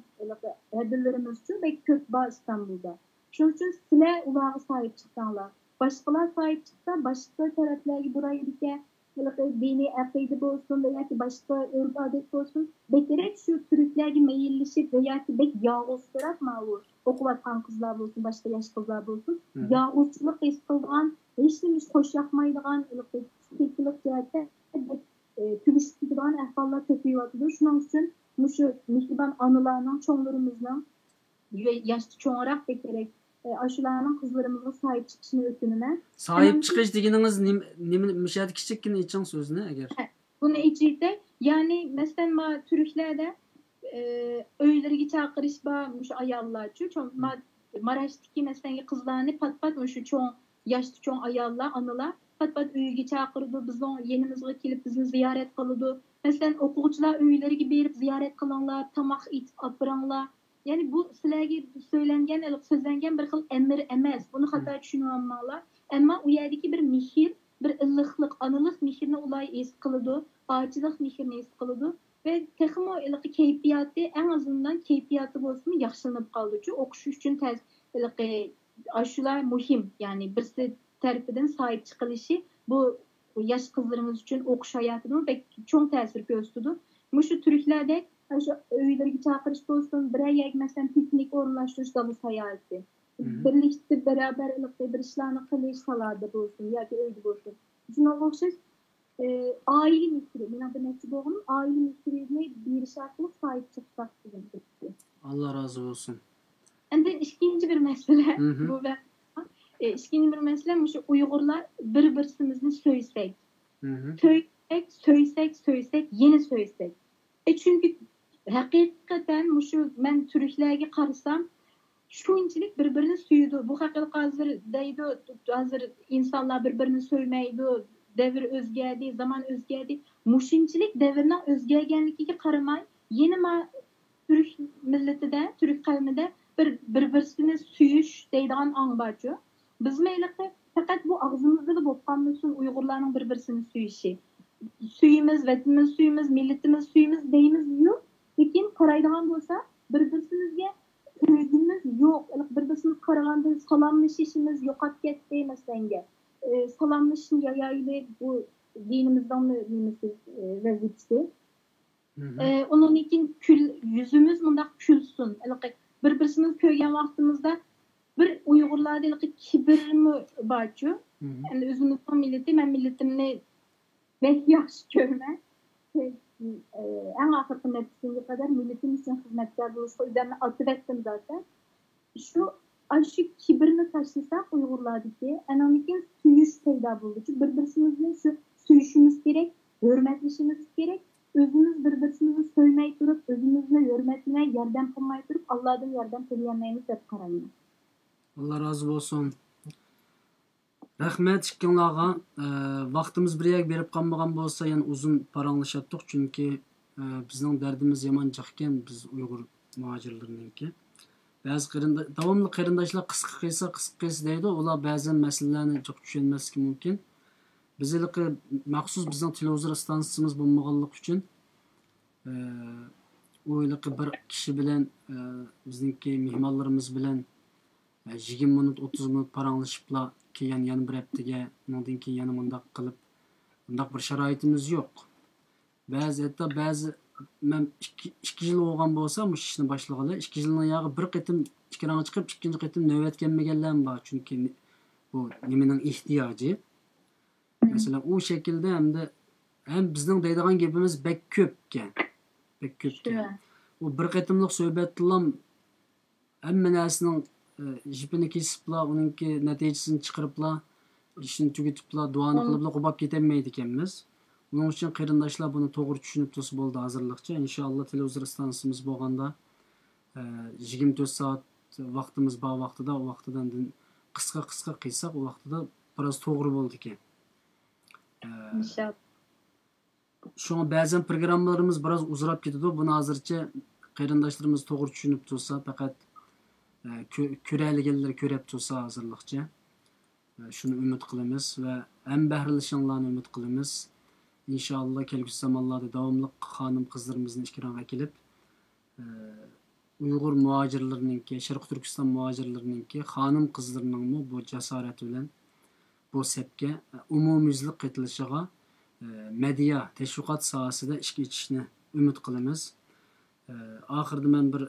ھەدىلىرىمىزچۇ بەك كۆپ بار ئىستانبۇلدا. شۇنىڭ ئۈچۈن سىلەر ئۇلارغا ساھىب چىقساڭلار، باشقىلار ساھىب چىقسا، باشقا تەرەپلەرگە بۇرايدىكەن، ھېلىقى دىنىي ئەقىدە بولسۇن ۋە ياكى باشقا ئۆرپ-ئادەت بولسۇن، بەكرەك شۇ تۈركلەرگە مەيىللىشىپ ۋە ياكى بەك ياغۇزسىراپ ماۋۇ ئوقۇۋاتقان قىزلار بولسۇن، باشقا ياش قىزلار بولسۇن، ياغۇزچىلىق ھېس قىلىدىغان، ھېچنېمە خوش ياقمايدىغان، ھېلىقى پسىخىكىلىق جەھەتتە بەك، ئى، تۈگىشىپ كېتىدىغان ئەھۋاللار كۆپىيىۋاتىدۇ. شۇنىڭ ئۈچۈن مۇشۇ مېھرىبان ئانىلارنىڭ، چوڭلىرىمىزنىڭ، ياشتا چوڭراق بەكرەك، ئاشۇلارنىڭ قىزلىرىمىزغا ساھىب چىقىشىنى ئۆتۈنىمەن. ساھىب چىقىش دېگىنىڭىز نېمە؟ نېمە؟ مۇشۇ يەردە كىچىككىنە ئېچىڭ سۆزنى ئەگەر. بۇنى ئېچىۋېتەي. يەنى مەسىلەن، ما تۈركلەردە ئۆيلىرىگە چاقىرىش بار، مۇشۇ ئاياللارچۇ، چوڭ، ما، ماراشتىكى مەسىلەن قىزلارنى پات-پات مۇشۇ چوڭ، ياشتا چوڭ ئاياللار، ئانىلار پات-پات ئۆيىگە چاقىرىدۇ، بىزنىڭ يېنىمىزغا كېلىپ بىزنى زىيارەت قىلىدۇ. مەسىلەن، ئوقۇغۇچىلار ئۆيلىرىگە بېرىپ زىيارەت قىلىڭلار، تاماق ئېتىپ ئاپىرىڭلار. يەنى بۇ سىلەرگە سۆيلەنگەن، سۆزلەنگەن بىر خىل ئەمىر ئەمەس. بۇنى خاتا چۈشىنىۋالماڭلار. ئەمما ئۇ يەردىكى بىر مېھىر، بىر ئىللىقلىق، ئانىلىق مېھرىنى ئۇلار ھېس قىلىدۇ، ئاچىلىق مېھرىنى ھېس قىلىدۇ ۋە تېخىمۇ ھېلىقى كەيپىياتى، ئەڭ ئازىندىن كەيپىياتى بولسىمۇ ياخشىلىنىپ قالىدۇچۇ. ئوقۇش ئۈچۈن تەس-، ھېلىقى ئاشۇلار مۇھىم، يەنى بىرسى تەرىپىدىن ساھىب چىقىلىشى بۇ ياش قىزلىرىمىز ئۈچۈن ئوقۇش ھاياتىدىمۇ بەك چوڭ تەسىر كۆرسىتىدۇ. مۇشۇ تۈركلەردەك ئاشۇ ئۆيلىرىگە چاقىرىش بولسۇن، بىرەر يەرگە مەسىلەن پىكنىك ئورۇنلاشتۇرۇش، دالا ساياھىتى. بىرلىكتە بەرابەر بىر ئىشلارنى قىلىش، سالادا بولسۇن ياكى ئۆيدە بولسۇن. شۇنىڭغا ئوخشاش، ئائىلە مېھرى، مېنىڭ دېمەكچى بولغىنىم، ئائىلە مېھرىنى بېرىش ئارقىلىق ساھىب چىقساق دېگەن گەپ. ئاللا رازى بولسۇن. ئاندىن ئىككىنچى بىر مەسىلە، بۇ بە-، ئىككىنچى بىر مەسىلە مۇشۇ ئۇيغۇرلار بىر-بىرسىمىزنى سۆيسەك، سۆيسەك، سۆيسەك، سۆيسەك، يەنە سۆيسەك. ئە، چۈنكى ھەقىقەتەن مۇشۇ مەن تۈركلەرگە قارىسام، شۇنچىلىك بىر-بىرىنى سۆيىدۇ. بۇ خەقلىق ھازىر دەيدۇ، ھازىر ئىنسانلار بىر-بىرىنى سۆيمەيدۇ، دەۋر ئۆزگەردى، زامان ئۆزگەردى. مۇشۇنچىلىك دەۋرنىڭ ئۆزگەرگەنلىكىگە قارىماي، يەنىمۇ تۈرك مىللىتىدە، تۈرك قەۋمىدە بىر، بىر-بىرسىنى سۆيۈش دەيدىغان ئاڭ بارچۇ. بىزمۇ ھېلىقى پەقەت بۇ ئاغزىمىزدىلا بولۇپ قالمىسۇن، ئۇيغۇرلارنىڭ بىر-بىرسىنى سۆيۈشى. سۆيىمىز، ۋەتىنىمىزنى سۆيىمىز، مىللىتىمىزنى سۆيىمىز دەيمىز-يۇ، لېكىن قارايدىغان بولسا، بىر-بىرسىمىزگە سۆزىمىز يوق. بىر بىرىمىزگە قارىغاندا سالاملىشىشىمىز يوقاپ كەتتى، مەسىلەنگە. ئى، سالاملىشىشنى يايايلى، بۇ دىنىمىزنىڭ نېمىسى، ئى، ۋەزىپىسى. ئى، ئۇنىڭدىن كېيىن كۈل-، يۈزىمىز مۇنداق كۈلسۇن. ھېلىقى بىر بىرىمىزنى كۆرگەن ۋاقتىمىزدا بىر ئۇيغۇرلاردا ھېلىقى كىبىرمۇ بارچۇ. ئەمدى ئۆزىمىزنىڭ مىللىتى، مەن مىللىتىمنى بەك ياخشى كۆرىمەن. ئەڭ ئاخىرقى نەپسىمگە قەدەر مىللىتىم ئۈچۈن خىزمەتكار بولۇشقا ئۆزۈمنى ئاتىۋەتتىم زاتەن. شۇ، ئاشۇ كىبىرنى تاشلىساق ئۇيغۇرلاردىكى، ئانىڭدىن كېيىن سۆيۈش پەيدا بولىدۇ. بىر بىرىمىزنى شۇ سۆيۈشىمىز كېرەك، ھۆرمەتلىشىمىز كېرەك. ئۆزىمىز بىر بىرىمىزنى سۆيمەي تۇرۇپ، ئۆزىمىزنى ھۆرمەتلىمەي، ياردەم قىلماي تۇرۇپ، ئاللادىن ياردەم تىلىيەلمەيمىز دەپ قارايمەن. ئاللا رازى بولسۇن. رەھمەت ئىككىڭلارغا. ئە، ۋاقتىمىز بىر يەرگە بېرىپ قالمىغان بولسا، يەنە ئۇزۇن پاراڭلىشاتتۇق، چۈنكى، ئە، بىزنىڭ دەردىمىز يامان جىقكەن، بىز ئۇيغۇر مۇھاجىرلىرىنىڭكى. بەزى قېرىندا-، داۋاملىق قېرىنداشلار قىسقا قىلسا، قىسقا قىلسا دەيدۇ، ئۇلار بەزەن مەسىلىلەرنى جىق چۈشەنمەسلىكى مۇمكىن. بىز ھېلىقى مەخسۇس بىزنىڭ تېلېۋىزور ئىستانسىسىمىز بولمىغانلىقى ئۈچۈن، ئە، ئۇ ھېلىقى بىر كىشى بىلەن، ئە، بىزنىڭكى مېھمانلىرىمىز بىلەن، ئە، يىگىرمە مىنۇت، ئوتتۇز مىنۇت پاراڭلىشىپلا، كېيىن يەنە بىر ھەپتىگە، ئۇنىڭدىن كېيىن يەنە مۇنداق قىلىپ، ئۇنداق بىر شارائىتىمىز يوق. بەزى، ھەتتا بەزى، مەن ئىككى، ئىككى يىل بولغان بولسا مۇشۇ ئىشنى باشلىغىلى، ئىككى يىلنىڭ ياغى بىر قېتىم ئېكرانغا چىقىپ، ئىككىنچى قېتىم نۆۋەت كەلمىگەنلەرمۇ بار، چۈنكى نى-، بۇ نېمىنىڭ ئېھتىياجى. مەسىلەن، ئۇ شەكىلدە ھەمدە ھەم بىزنىڭ دەيدىغان گېپىمىز بەك كۆپكەن. بەك كۆپكەن. ئۇ بىر قېتىملىق سۆھبەتتىنلا ھەممە نەرسىنىڭ، ئە، يىپىنى كېسىپلا، ئۇنىڭكى نەتىجىسىنى چىقىرىپلا، ئىشنى تۈگىتىپلا، دۇئانى قىلىپلا قوپاپ كېتەلمەيدىكەنمىز. ئۇنىڭ ئۈچۈن قېرىنداشلار بۇنى توغرا چۈشىنىپ تۇرسا بولدى ھازىرلىقچە. ئىنشائاللا، تېلېۋىزور ئىستانسىمىز بولغاندا، ئە، يىگىرمە تۆت سائەت ۋاقتىمىز بار ۋاقتىدا، ئۇ ۋاقتىدا ئاندىن قىسقا، قىسقا قىلساق، ئۇ ۋاقتىدا بىراز توغرا بولىدىكەن. ئە، ئىنشائاللا. شۇڭا بەزەن پروگراممىلىرىمىز بىراز ئۇزىراپ كېتىدۇ. بۇنى ھازىرچە قېرىنداشلىرىمىز توغرا چۈشىنىپ تۇرسا، پەقەت، ئە، كۆ-، كۆرەلىگەنلەر كۆرەپ تۇرسا ھازىرلىقچە. ئە، شۇنى ئۈمىد قىلىمىز ۋە ھەم بەھرىلىشىڭلارنى ئۈمىد قىلىمىز. ئىنشائاللا، كەلگۈسى زامانلاردا داۋاملىق خانىم قىزلىرىمىزنى ئېكرانغا ئەكېلىپ، ئە، ئۇيغۇر مۇھاجىرلىرىنىڭكى، شەرقىي تۈركىستان مۇھاجىرلىرىنىڭكى خانىم قىزلىرىنىڭمۇ بۇ جاسارەت بىلەن بۇ سەپكە ئومۇميۈزلۈك قېتىلىشىغا، ئە، مەدىيا، تەشۋىقات ساھەسىدە ئىشىك ئېچىشنى ئۈمىد قىلىمىز. ئە، ئاخىرىدا مەن بىر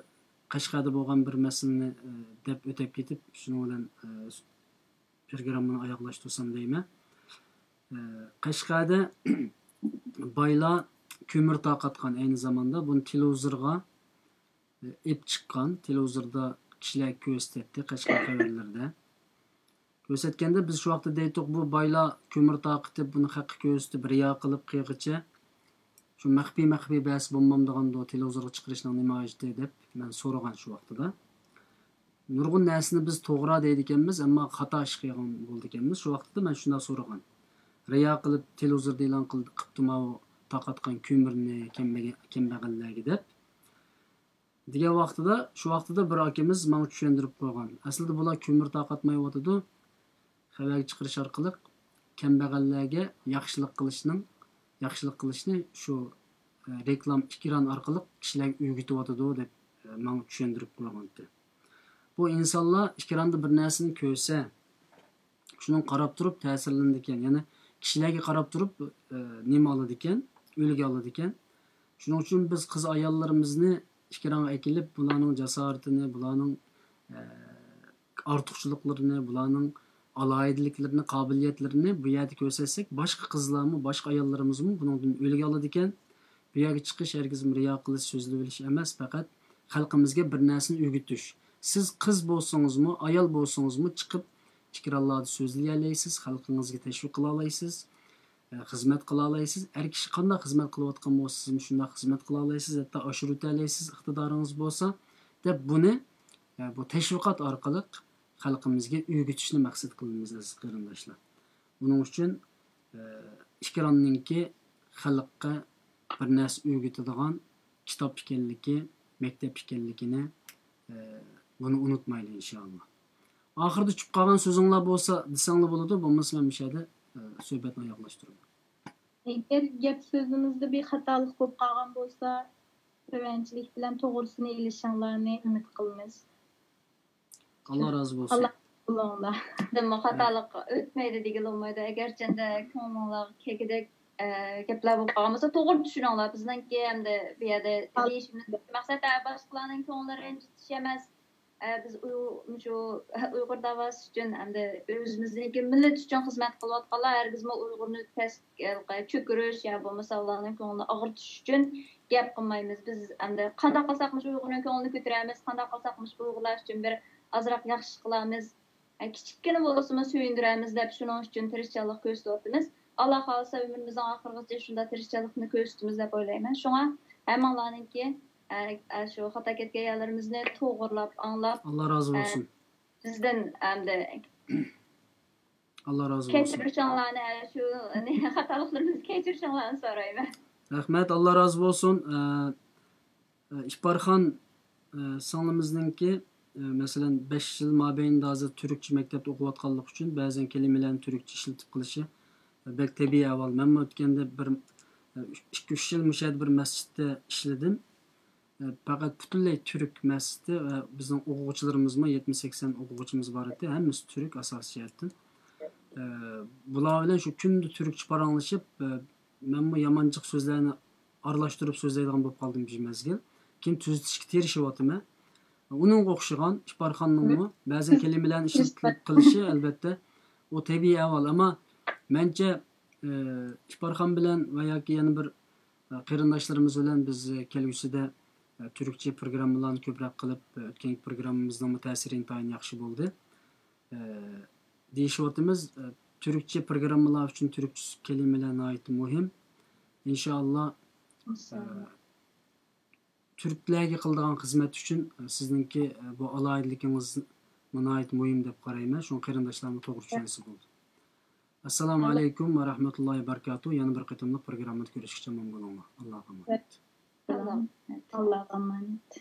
قەشقەردە بولغان بىر مەسىلىنى، ئە، دەپ ئۆتۈپ كېتىپ، شۇنىڭ بىلەن، ئە، پروگراممىنى ئاياغلاشتۇرسام دەيمەن. ئە، قەشقەردە بايلار كۆمۈر تارقاتقان ئەينى زاماندا، بۇنى تېلېۋىزورغا ئېلىپ چىققان، تېلېۋىزوردا كىشىلەرگە كۆرسىتەتتى، قەشقەر خەۋەرلىرىدە. كۆرسەتكەندە بىز شۇ ۋاقىتتا دەيتتۇق، بۇ بايلار كۆمۈر تارقىتىپ، بۇنى خەققە كۆرسىتىپ، رىيا قىلىپ قىلغىچە، شۇ مەخپىي، مەخپىي بەرسە بولمامدىغاندۇ، تېلېۋىزورغا چىقىرىشنىڭ نېمە ھاجىتى دەپ مەن سورىغان شۇ ۋاقتىدا. نۇرغۇن نەرسىنى بىز توغرا دەيدىكەنمىز، ئەمما خاتا ئىش قىلغان بولىدىكەنمىز. شۇ ۋاقىتتا مەن شۇنداق سورىغان. رىيا قىلىپ، تېلېۋىزوردا ئېلان قىلدى، قىپتۇ ماۋۇ تارقاتقان كۆمۈرنى كەمبەگە-، كەمبەغەللەرگە دەپ. دېگەن ۋاقتىدا، شۇ ۋاقتىدا بىر ئاكىمىز ماڭا چۈشەندۈرۈپ قويغان. ئەسلىدە بۇلار كۆمۈر تارقاتمايۋاتىدۇ. خەۋەرگە چىقىرىش ئارقىلىق كەمبەغەللەرگە ياخشىلىق قىلىشنىڭ، ياخشىلىق قىلىشنى شۇ، ئە، رېكلام، ئېكران ئارقىلىق كىشىلەرگە ئۆگىتىۋاتىدۇ دەپ، ئە، ماڭا چۈشەندۈرۈپ قويغانتى. بۇ ئىنسانلار ئېكراندا بىر نەرسىنى كۆرسە، شۇنىڭغا قاراپ تۇرۇپ تەسىرلىنىدىكەن. يەنى كىشىلەرگە قاراپ تۇرۇپ، ئە، نېمە ئالىدىكەن، ئۈلگە ئالىدىكەن. شۇنىڭ ئۈچۈن بىز قىز ئاياللىرىمىزنى ئېكرانغا ئەكېلىپ، بۇلارنىڭ جاسارىتىنى، بۇلارنىڭ، ئە، ئارتۇقچىلىقلىرىنى، بۇلارنىڭ ئالاھىدىلىكلىرىنى، قابىلىيەتلىرىنى بۇ يەردە كۆرسەتسەك، باشقا قىزلارمۇ، باشقا ئاياللىرىمىزمۇ بۇنىڭدىن ئۈلگە ئالىدىكەن. بۇ يەرگە چىقىش ھەرگىزمۇ رىيا قىلىش، سۆزلىۋېلىش ئەمەس، پەقەت خەلقىمىزگە بىر نەرسىنى ئۆگىتىش. سىز قىز بولسىڭىزمۇ، ئايال بولسىڭىزمۇ چىقىپ ئېكرانلاردا سۆزلىيەلەيسىز، خەلقىڭىزگە تەشۋىق قىلالايسىز، ئە، خىزمەت قىلالايسىز. ئەر كىشى قانداق خىزمەت قىلىۋاتقان بولسا، سىزمۇ شۇنداق خىزمەت قىلالايسىز، ھەتتا ئاشۇرۇۋېتەلەيسىز، ئىقتىدارىڭىز بولسا، دەپ بۇنى، ئە، بۇ تەشۋىقات ئارقىلىق خەلقىمىزگە ئۆگىتىشنى مەقسەت قىلىمىز، ئەزىز قېرىنداشلار. ئۇنىڭ ئۈچۈن، ئە، ئېكراننىڭكى خەلققە بىر نەرسە ئۆگىتىدىغان كىتاب ئىكەنلىكى، مەكتەپ ئىكەنلىكىنى، ئە، بۇنى ئۇنتۇمايلى، ئىنشائاللا. ئاخىرىدا چۈشۈپ قالغان سۆزۈڭلار بولسا دېسەڭلار بولىدۇ، بولمىسا مەن مۇشۇ يەردە، ئە، سۆھبەتنى ئاياغلاشتۇرىمەن. ئەگەر گەپ سۆزىمىزدە بىر خاتالىق بولۇپ قالغان بولسا، تۆۋەنچىلىك بىلەن توغرىسىنى ئېلىشىڭلارنى ئۈمىد قىلىمىز. ئاللا رازى بولسۇن. ئاللا بولۇڭلار. دىمۇ خاتالىق ئۆتمەيدۇ دېگىلى بولمايدۇ. ئەگەرچەندە كۆڭلۈڭلارغا كەلگۈدەك ئە، گەپلەر بولۇپ قالغان بولسا، توغرا چۈشىنىڭلار. بىزنىڭكى ئەمدى بۇ يەردە دېيىشىمىز مەقسەت، ئە، باشقىلارنىڭ كۆڭلىنى رەنجىتىش ئەمەس. ئە، بىز ئۇ-، مۇشۇ ئۇيغۇر داۋاسى ئۈچۈن ئەمدى ئۆزىمىزنىڭكى مىللەت ئۈچۈن خىزمەت قىلىۋاتقانلار ھەرگىزمۇ ئۇيغۇرنى پەس چۆكۈرۈش يا بولمىسا ئۇلارنىڭ كۆڭلىنى ئاغرىتىش ئۈچۈن گەپ قىلمايمىز. بىز ئەمدى قانداق قىلساق مۇشۇ ئۇيغۇرنىڭ كۆڭلىنى كۆتۈرەمىز، قانداق قىلساق مۇشۇ ئۇيغۇرلار ئۈچۈن بىر ئازراق ياخشى قىلامىز، كىچىككىنە بولسىمۇ سۆيۈندۈرەمىز دەپ شۇنىڭ ئۈچۈن تىرىشچانلىق كۆرسىتىۋاتىمىز. ئاللا خالىسا ئۆمرىمىزنىڭ ئاخىرىغىچە شۇنداق تىرىشچانلىقنى كۆرسىتىمىز دەپ ئويلايمەن. شۇڭا ھەممىڭلارنىڭكى ئە، ئە، شۇ خاتا كەتكەن يەرلىرىمىزنى توغرىلاپ ئاڭلاپ ئاللا رازى بولسۇن. بىزدىن ئەمدى ئاللا رازى بولسۇن. كەچۈرۈشۈڭلارنى، ئە، شۇ خاتالىقلىرىمىزنى كەچۈرۈشۈڭلارنى سورايمەن. رەھمەت، ئاللا رازى بولسۇن. ئە، ئە، ئىپارخان، ئە، سىڭلىمىزنىڭكى، ئە، مەسىلەن، بەش يىل مابەينىدە ھازىر تۈركچە مەكتەپتە ئوقۇۋاتقانلىقى ئۈچۈن بەزەن كەلىمىلەرنى تۈركچە ئىشلىتىپ قېلىشى، ئە، بەك تەبىئىي ئەھۋال. مەنمۇ ئۆتكەندە بىر، ئە، ئۈچ، ئىككى، ئۈچ يىل مۇشۇ يەردە بىر مەسچىتتە ئىشلىدىم. ئە، پەقەت پۈتۈنلەي تۈرك مەسچىتى ۋە بىزنىڭ ئوقۇغۇچىلىرىمىزمۇ يەتمىش سەكسەن ئوقۇغۇچىمىز بار ئىدى. ھەممىسى تۈرك ئاساسىي جەھەتتىن. ئە، بۇلار بىلەن شۇ كۈندە تۈركچە پاراڭلىشىپ، ئە، مەنمۇ يامان جىق سۆزلەرنى ئارىلاشتۇرۇپ سۆزلەيدىغان بولۇپ قالدىم بىر مەزگىل. كېيىن تۈزىتىشكە تىرىشىۋاتىمەن. ئۇنىڭغا ئوخشىغان ئىپارخاننىڭمۇ بەزى كەلىمىلەرنى ئىشلىتىپ قېلىشى، ئەلۋەتتە، ئۇ تەبىئىي ئەھۋال. ئەمما مەنچە، ئە، ئىپارخان بىلەن ۋە ياكى يەنە بىر، ئە، قېرىنداشلىرىمىز بىلەن بىز، ئە، كەلگۈسىدە، ئە، تۈركچە پروگراممىلارنى كۆپرەك قىلىپ، ئە، ئۆتكەنكى پروگراممىمىزنىڭمۇ تەسىرى ئىنتايىن ياخشى بولدى. ئە، دېيىشىۋاتىمىز، ئە، تۈركچە پروگراممىلار ئۈچۈن تۈركچە كەلىمىلەر ناھايىتى مۇھىم. ئىنشائاللا، ئە، تۈركلەرگە قىلىدىغان خىزمەت ئۈچۈن، ئە، سىزنىڭكى، ئە، بۇ ئالاھىدىلىكىڭىزمۇ ناھايىتى مۇھىم دەپ قارايمەن. شۇڭا قېرىنداشلارمۇ توغرا چۈشەنسە بولدى. ئەسسالامۇ ئەلەيكۇم ۋە رەھمەتۇللاھى ۋە بەرىكاتۇھ. يەنە بىر قېتىملىق پروگراممىدا كۆرۈشكىچە ئامان بولۇڭلار. ئاللاغا ئامانەت. ئاللاغا ئامانەت.